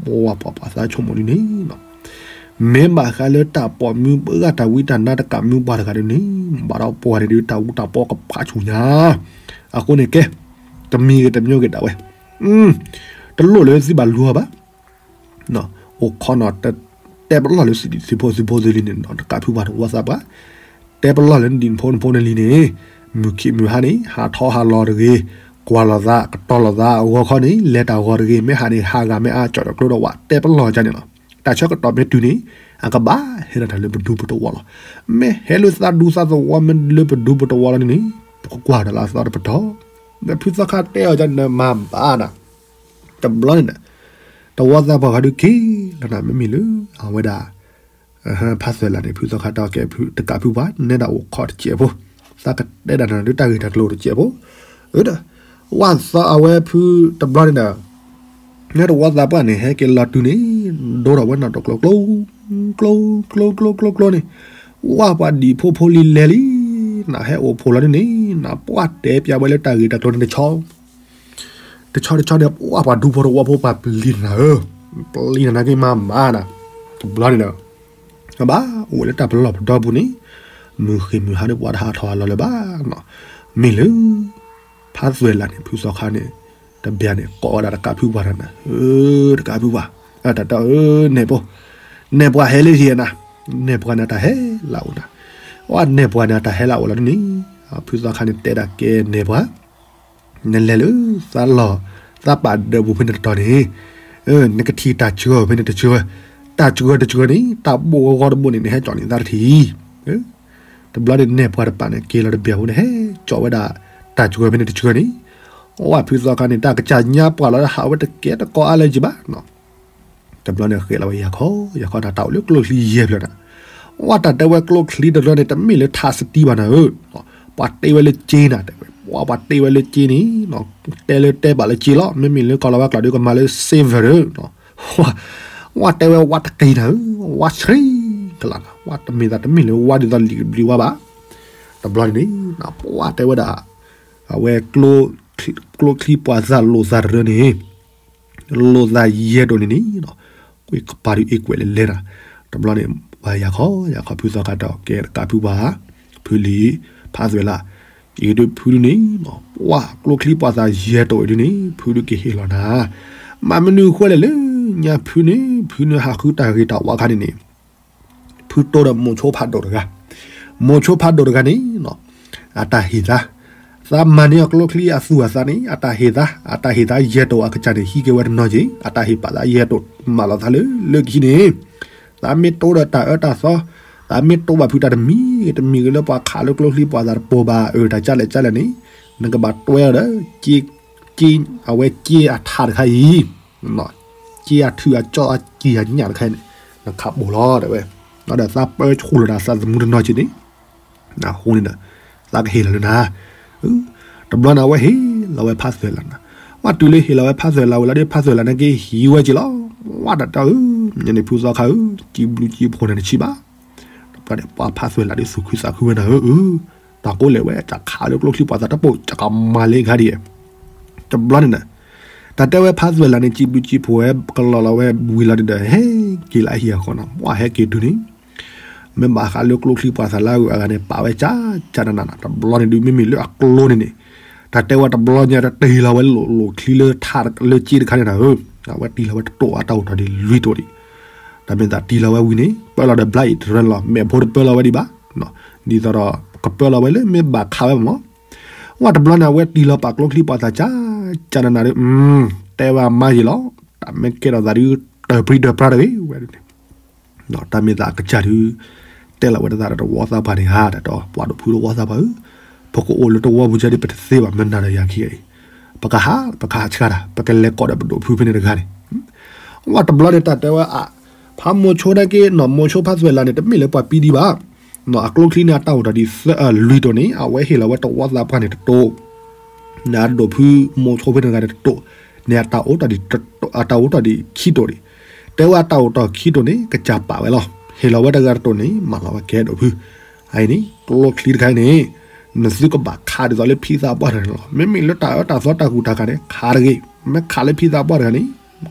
ပှၤပှၤပှၤသးဆိကမိၣ်ဒ်န့ၣ်လီၤ, မ့ၢ်ဘၣ်ဃးလၢတၢ်ပိာ်မုၣ်ပှၢ်တၢ်ဝံတၢ်နါတကးမုၣ်ပှၢ်တဂၤဒ်န့ၣ်, ဘၣ်ဒီးပှၤန့ၣ်ဒုးတၢ်အူတၢ်ပီကဖးဆူၣ်ညါ, အဃိန့ၣ်ကဲ, တမံၤဂ့ၤတမံၤဂ့ၤဒၣ်ဝဲ တလိၣ်လၢသုဘၣ်လူၤအီၤဘၣ်, အိၣ်ခိးနီၤ, တဲပလီၢ်လၢသုးဖိသုးဖိသုးလံန့ၣ်နီၤ, တကးဖုပှၤတဝီသးပှၢ်, တဲပလီၢ်လၢနဒံၣ်နဖိနဖိနလံန့ၣ်, မုၢ်ခံမုၢ်ဟါန့ၣ် ဟးထီၣ်ဟးလီၤတဂ့ၤ, ကွၢ်လိာ်သးကတီၤလိာ်သးအဂီၢ်ခီန့ၣ် လဲၤတၢ်ဂီၤတဂ့ၤ, မ့ၢ်ဟးန့ၣ် ဟးဂၤမ့ၢ်အါကၠီၣ်ဒီးကျိဒီးဝး, တဲပလီၢ်ဒ်န့ၣ်လီၤ, တၢ်ဆၢကတီၢ်မ့ၢ်တုၤန့ၣ်, အကဘၣ်ဟဲဒၣ်တၢ်လၢပဒူပတဝီလီၤ, မ့ၢ်ဟဲလၢသးဒူသးသဝီမ့ၢ်လၢပဒူပတဝီလီၤန့ၣ်, ပကကွၢ်ဒီးလၢအသီတပတီၢ်, ဒီးဖုသီခါတဲအီၤဒ်န့ၣ်မၤဘၣ်နၤ တဘျီန့ၣ်ဒီး, တဝီသးပှၢ်ဂၤဒုးက့ၤလီၤနၤ, မ့မ့ၢ်လၢအဝဲဒၣ် ဖးသွဲၣ်လးန့ၣ် ဖုသီခါတဲအီၤကဲ တကးဖုပှၤ နဲဒၣ်အိၣ်ခိးတစဲးဖိ, သးကတဲဒၣ်နၤဒုးတၢ်ဂ့ၢ်တၢ်ကျိၤတစဲးဖိ, ဒီး ဝဲသီအဝဲဖုတဘျီန့ၣ်ဒီး နဲတဝီသးပှၢ်န့ၣ် ဟဲက့ၤလီၤတုၤန့ၣ် ဒိထီၣ်ဝဲနီၣ်တကျိၤကျိ ကျိ ကျိ ကျိ ကျိ ကျိန့ၣ်, ဝဲပှၤဒံၣ်ဖိဖိလံၤလဲၤလံ, နဟဲအိၣ်ဖှိၣ်လီၤဒ်န့ၣ် နပှၢ်တဲပျးဝဲလၢတၢ်ဂ့ၢ်တၢ်ကျိၤန့ၣ်တဆီ တဆီတဆီန့ၣ် ပှၤပှၤဒူဖိတဝီဖိပှၤပျံၤနၤဧၢ, ပျံၤနၤက့ၤမၤမၤနၤ, တဘျီန့ၣ်ဒီး အဘၣ်အိၣ်ဝဲလၢတၢ်ပလီၢ်ပဒီပူၤန့ၣ်, မုၢ်ဃ့ၢ်မုၢ်ဟါန့ၣ် ပှၤတဟးထီၣ်ဟးလီၤလၢၤဘၣ်နီၤ, မ့ၢ်လၢ ဖးသွဲၣ်လးန့ၣ် ဖုသီခါန့ၣ် တဘျီန့ၣ် ကိးဝဲဒၣ်တကးဖုပှၤတဂၤန့ၣ်, တကးဖုပှၤ, တၢ်တဲအီၤ နဲၣ်ဖိ, နဲၣ်ပှၤဟဲလၢဟံၣ်နၤ, နဲၣ်ပှၤန့ၣ်တၢ်ဟဲလၢအအိၣ်နၤ, အဝဲနဲၣ်ပှၤန့ၣ်တၢ်ဟဲလၢအအိၣ်လီၤဒ်န့ၣ်, ဖုသီခါန့ၣ်တဲဒၣ်ကဲနဲၣ်ပှၤ နလဲၤလၢသးလီၢ် သးပာ်ဒၢးပူၤဖဲန့ၣ်တတီၤန့ၣ်, နကထံၣ်တၢ်စှၤဖဲန့ၣ်တစှၤ, တၢ်စှၤတစှၤန့ၣ် တၢ်ဘိၣ်ဂီၤဂီၤတဘိၣ်န့ၣ် နဟဲကၠီၣ်န့ၢ်သးတထံၣ်. တဘျီန့ၣ်နဲၣ်ပှၤတပာ်န့ၣ် က့ၤလီၤတဘျီဖိန့ၣ် ဟဲကၠီၣ်ဝဲဒၣ် တၢ်စှၤဖဲန့ၣ်တစှၤန့ၣ်, ဝဲဖုသီခါန့ၣ် တၢ်ကစၢ်ညါပှၢ်လီၤ ဟးဝဲတကဲတကိးအါလၢၤဘၣ်နီၤ. တဘျီန့ၣ်ဃဲၤလီၤဝဲယၤခီ, ယၤခီန့ၣ် တၢ်အိၣ်လၢကျိချံယဲၢ်ဖျၢၣ်န့ၣ်, ဝဲတၢ်တဲဝဲကျိချံတဘျီန့ၣ် တမ့ၢ်လၢထးစတံဘၣ်နၤဧၢ, ပှၤတ့ဝဲလၢက့နၤ, တဲဝဲ ပှၤပှၤတ့ဝဲလၢက့န့ၣ်, တဲလၢတဲဘၣ်လၢက့လီၤ, မ့မ့ၢ်လၢကီၢ်လီၤဝဲကျီၢ်ဒီးကမၤလၢ silver ဧၢ, ဝဲတဲဝဲဝါတက့နၤဧၢ, ဝါဆှံကလးနၤ, ဝဲတမ့ၢ်သးတမ့ၢ်လၢဝါဒ်သိးလံာ်ကဘျံးဝါဘၣ်. တဘျီန့ၣ်န့ၣ် ပှၤတဲဝဲဒၣ် အဝဲ ကျိချံပှၤသးလိာ်သးတရၢန့ၣ် လိာ်သးယဲၢ်တိာ်န့ၣ်န့ၣ်, ကွံာ်ကပၤဒုးအ့ၣ်ကွဲးလဲၤလဲၤတၢ်, တဘျီန့ၣ် ပှၤယၤခီ ယၤခီဖုသီခါဒီးကဲတကးဖုပှၤ, ဖုလံၤ ဖးသွဲၣ်လး, အံၤဒုးဖုဒုန့ၣ်, ပှၤကျိချံပှၤသးယဲၢ်တိာ်အံၤဒုန့ၣ် ဖုဒုကဟ့ၣ်လီၤနၤ, မ့ၢ်မနုၤဃိလဲၣ်လၢညါဖုန့ၣ် ဖုန့ၣ်ဟးဃုတၢ်ဂ့ၤတၢ်ဝါခါန့ၣ်န့ၣ် ဖုတိဒီးမိၤဆိဖးဒိၣ်တဂၤ, မိၤဆိဖးဒိၣ်တဂၤန့ၣ် အတၢ်ဟ့ၣ်သး, သးမၤန့ၢ်အီၤကျိချံအသူၣ်အသးန့ၣ် အတၢ်ဟ့ၣ်သး, အတၢ်ဟ့ၣ်သးယဲၢ်တိာ်အကစၢ်န့ၣ် ဟံးက့ၤဝဲတနီၤက့ၤ, အတၢ်ဟ့ၣ်ပာ်သးယဲၢ်တိာ်မၤလီၤသးလၢလၢခံန့ၣ်, သးမ့ၢ်တိဒီးတၢ်အၢတၢ်သီ, သးမ့ၢ်တိဘၣ်ဖုတၢ်တမံၤ, တမံၤဂ့ၤလၢပှၤခးလၢကျိချံပှၤသးတပိၤဘၣ်အၢ တၢ်ကၢ်လဲၣ်ကၢ်လဲၣ်န့ၣ်, နကဘၣ်တွဲအီၤဒီး က့ အဝဲက့အထးတခါအံၤ က့အထုးအကၠီအက့ၤအညၣ်တခါန့ၣ် နခးပိာ်လီၤတဲဝဲ, ဒီးသးပၢဆှိၣ်လီၤဒၣ်သးသမူတနီၤက့ၤန့ၣ်, အဃိန့ၣ်ဒီး သးကဟ့ၣ်လီၤလၢနၤ, တဘျီန့ၣ် အဝဲဟ့ၣ်လီၤဝဲဖးသွဲၣ်လးနၤ, ဝဲတုၤလၢဟ့ၣ်လီၤဝဲဖးသွဲၣ်လးဝံၤလီၤဒီး ဖးသွဲၣ်လးန့ၣ်က့ၤဟံးဝဲက့ၤလီၤ, ဝဲတၢ်တဲအီၤ မ့ၢ်န့ၣ်ဖုသီခါဧၢ, စံးဘျုးစံးဖှိၣ်နၤတဆံးဘၣ်, တဘျီန့ၣ် ပှၤဖးသွဲၣ်လးဒုးသူၣ်ခုသးခုဝဲနၤဧၢ, တၢ်ကိးလဲၣ်ဝဲ တၢ်ခးလၢကျိချံပှၤသးတပိၤ တၢ်ကမၤလၢခါဒ်အံၤ, တဘျီန့ၣ်ဒီး တၢ်တဲဝဲဖးသွဲၣ်လးန့ၣ် စံးဘျုးစံးဖှိၣ်ဝဲကလီၤလီၤဝဲဝံၤလီၤဒီး ဟဲက့ၤလၢအဟံၣ်အဃီနီၤ, ပှၤဟဲက့ၤတုၤန့ၣ် မ့ၢ်ဘၣ်ဃးလၢကျိချံပှၤသးလၢအဂၤန့ၣ် ပာ်ဝဲကၠၢ်ကၠၢ်နးနးနီၤ, တဘျီန့ၣ်ဒုး မ့မ့ၢ်လၢအကျိန့ၣ်န့ၣ်, တၢ်တဲဝဲတဘျီညါ တၢ်တ့ၢ်လီၤဝဲလိာ်ချံလၢထးလၢက့တခါန့ၣ်နၤဧၢ, အဝဲတ့ၢ်လီၤဝဲတတိာ် အတၢ်အိၣ်ထီၣ်ဒံးလွံၢ်တိာ်ဒံး, တၢ်မ့ၢ်သးတ့ၢ်လီၤဝဲဝံၤန့ၣ် ပၢလီၤဒီးဘျါအံၤတရၢလီၤ, မဲာ်ဖိတပၢလီၤဝဲဒံးဘၣ်, ဒ်သိးဒီး ကပၢလီၤဝဲလၢမ့ၢ်ဘၣ်ခးဝဲမး, ဝဲတဘျီန့ၣ် အဝဲတ့ၢ်လီၤပာ်ကျိချံပှၤသးကၠၢ်ကၠၢ်နးနးဒီး တဲဝဲအမါယံာ်လီၤ, တၢ်မ့ၢ်ကဲထီၣ်သးဒုး တၢ်ပြံတၢ်ပြါတဂ့ၤဝဲ, တၢ်မ့ၢ်သးအကစၢ်ဒုး တဲလီၤဝဲတသးဒီးတဝီသးပှၢ်န့ၣ်ဧါ, တၢ်ဒီးပှၤဒိၣ်ဖုတဝီသးပှၢ်ဧၢ, ပကအိၣ်လၢတဝီပူၤကဲဒ်ပတသ့ဘၣ် မနၤဒီးယၤခံဂၤအံၤ, ပကဟး ပကဟးဆှၣ်တၢ် ပကလဲၤကိးဒီးပဒိၣ်ဖုဖဲန့ၣ်တဂၤန့ၣ်, ဝဲတဘျီန့ၣ် တၢ်တဲဝဲအ ဖးမိၤဆိဒၣ်က့ နီၢ်မိၤဆိဖးသွဲၣ်လးန့ၣ် တမ့ၢ်လၢပှၤပံဒံးဘၣ်, နီၢ်အကျိချံန့ၣ် အတၢ်အိၣ်ထီၣ်ဒံးလွံၢ်တိာ်န့ၣ် အဝဲဟ့ၣ်လီၤဝဲတဝီသးပှၢ်န့ၣ်တတိာ်, န့ၣ်အဒိၣ်ဖုမိၤဆိဖဲန့ၣ်တဂၤန့ၣ်တတိာ်, န့ၣ်အတၢ်အိၣ်ထီၣ်ဒံး အတၢ်အိၣ်ထီၣ်ဒံးခံတိာ်န့ၣ်, တဲဝဲအတၢ်အိၣ်ထီၣ်ခံတိာ်န့ၣ် ကစၢ်ပာ်ဝဲလီၤ, ဟ့ၣ်လီၤဝဲတဂၤတတိာ်န့ၣ် မၤလီၤဝဲကဲဒိၣ်ဖု, အအံၤန့ၣ် ကျိချံတခါအံၤန့ၣ် နသုကဘၣ်ခးဒ်သိးလၢဖံသးပှၢ်တဂၤန့ၣ်လီၤ, မ့မ့ၢ်လၢတၢ်အၢတၢ်သီတၢ်ကူၣ်တၢ်ကၤန့ၣ် ခးတဂ့ၤ, မ့ၢ်ခးလၢဖံသးပှၢ်တဂၤန့ၣ်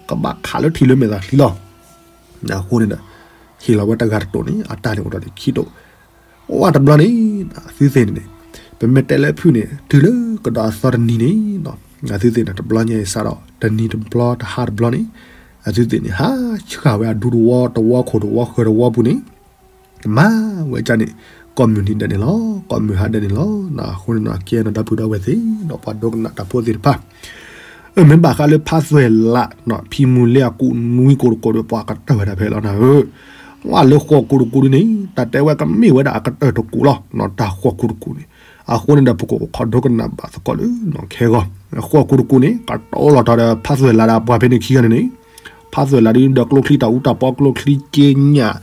ကဘၣ်ခးလၢထံၣ်လၢမဲာ်သးချံလီၤ. အဃိန့ၣ်ဒီး ဟ့ၣ်လီၤဝဲတဂၤတတိာ်န့ၣ် အတၢ်န့ၣ်အိၣ်ထီၣ်ဒံးခံတိာ်, ဝဲတဘျီန့ၣ် အသုသ့ၣ်န့ၣ်န့ၣ် ပမ့ၢ်တဲလၢဖုန့ၣ် တုၤလၢကဒီးအသီတနံၤန့ၣ် အသုသ့ၣ်န့ၣ် တဘျီညါအံၤစးဒီး တနံၤတဘျီတဟါတဘျီန့ၣ် အသုသ့ၣ်န့ၣ် ဟးဆှၣ်ဝဲအဒူတဝီ တဝီခိၣ်တဝီဃၢၤတဝီပူၤန့ၣ် မၤဝဲကန့ၣ် ကိးမုၢ်နံၤဒဲးန့ၣ်လီၤ, ကိးမုၢ်ဟါဒဲးန့ၣ်လီၤ. အဃိန့ၣ် ကဲနီၢ်ဒီပုၢ်ဒီဝဲၢ်သ့ၣ် ဒီးပှၤဒိကနၣ်တၢ်ဖိသ့ၣ်တဖၣ်, မ့ၢ်ဘၣ်ဃးလၢဖးသွဲၣ်လး ဖံမုၢ်လ့အကူးနွံကိးတကိးဒီး ပှၤကတၢၢ်ဝဲဒၣ်ဖဲလီၤနၤဧၢ, ဝဲလၢဃိာ်ကူးတကူးဒ်န့ၣ် တၢ်တဲဝဲကမ့ၢ်ဝဲဒၣ်အကတၢၢ်တကူးလီၤ. တၢ်ဃိာ်ကူးတကူးန့ၣ် အဃိန့ၣ်ဒီး ပကအိၣ်ခိးဒိကနၣ်ဘၣ်သကိးလၢ ခဲဂီၢ် ဃိာ်ကူးတကူးန့ၣ် ကတိၤလီၤတီၤဒီးဖးသွဲၣ်လးဒီးပှၤဖဲန့ၣ်ခံဂၤန့ၣ်န့ၣ်, ဖးသွဲၣ်လးဒ်ဒီးကျိချံတၢ်အူတၢ်ပီ ကျိချံက့ညၣ်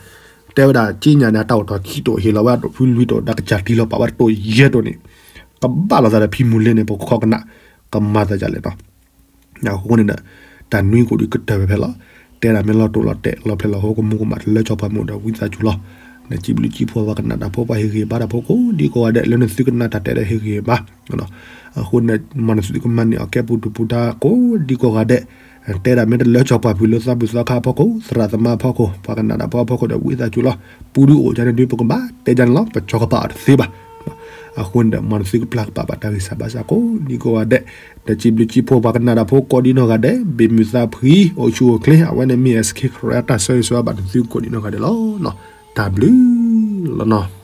တဲဝဲဒၣ်က့ညၣ်န့ၣ် အတၢ်အိၣ်ထီၣ်ခံတိာ် ဟ့ၣ်လီၤဝဲအဒိၣ်ဖုလွံၢ်တိာ် ဒီးကစၢ်တ့ၢ်လီၤပာ်ဝဲတတိာ်ယဲၢ်တိာ်န့ၣ်, ကဘၣ်လိာ်သးဒီးဖံမုၢ်လ့န့ၣ် ပကခိးကနၣ် ကမၤသးဒ်လဲၣ်နီၤ. အဃိန့ၣ်ဒီး တၢ်နွံကိးဒ်ကတၢၢ်ဝဲဖဲလီၤ. တဲဒၣ်မ့ၢ်လီၤတိၢ်လီၤတဲာ် လီၤဖျဲၣ်လီၤဟိ ကမူၤကမၣ်တလၢစီၤပှၤမုၣ်ဒီး ဝံသးစူၤလီၤ. နစံးဘျုးစံးဖှိၣ်ပှၤကနၣ်တၢ်ဖိ ပှၤဟ့ၣ်ဂံၢ်ဘါတၢ်ဖိကိးဒံကိးဂၤဒဲး လၢနသုကနၣ်တၢ်တဲဒီးဟ့ၣ်ဂံၢ်ဘါ အဃိန့ၣ် မ်နသုကမၤန့ၢ်အီၤကဲပူၤဒုးပူၤဒါကိးဒံကိးဂၤဒဲး, တဲဒၣ်မ့ၢ်တလၢစီၤပှၤဖုးလၢသးပူၤသးခါအဖီခိၣ် သရၣ်သမါအဖီခိၣ် ပှၤကနၣ်တၢ်ဖိအဖီခိၣ်ဒီး ဝံသးစူၤလီၤ. ပူၤဒုးအိၣ်ကန့ၣ်ဒုး ပကဘၣ်တဲကန့ၣ်လီၤ. ပကၠီကပာ်အီၤတသ့ဘၣ်. အဃိန့ၣ်ဒီး မ်နသုကပျၢ်ကပာ်ဘၣ်တၢ်ဂံၢ်စၢ်ဘါစၢ်ကိးဒံကိးဂၤဒဲး, ဒီးစံးဘျုးစံးဖှိၣ်ပှၤကနၣ်တၢ်ဖိကိးဒံနီၢ်ဂၤဒဲး, ဘၣ်မုာ်သးဖှံ, အိၣ်ဆူၣ်အိၣ်ချ့, အဝဲန့ၣ်မ့ၢ် SK Karen အတၢ်ဆၢဂ့ၤဆၢဝါဘၣ်နသုကိးဒံနီၢ်ဂၤဒဲးလီၤ. တၢ်ဘျုးလီၤနီၤ.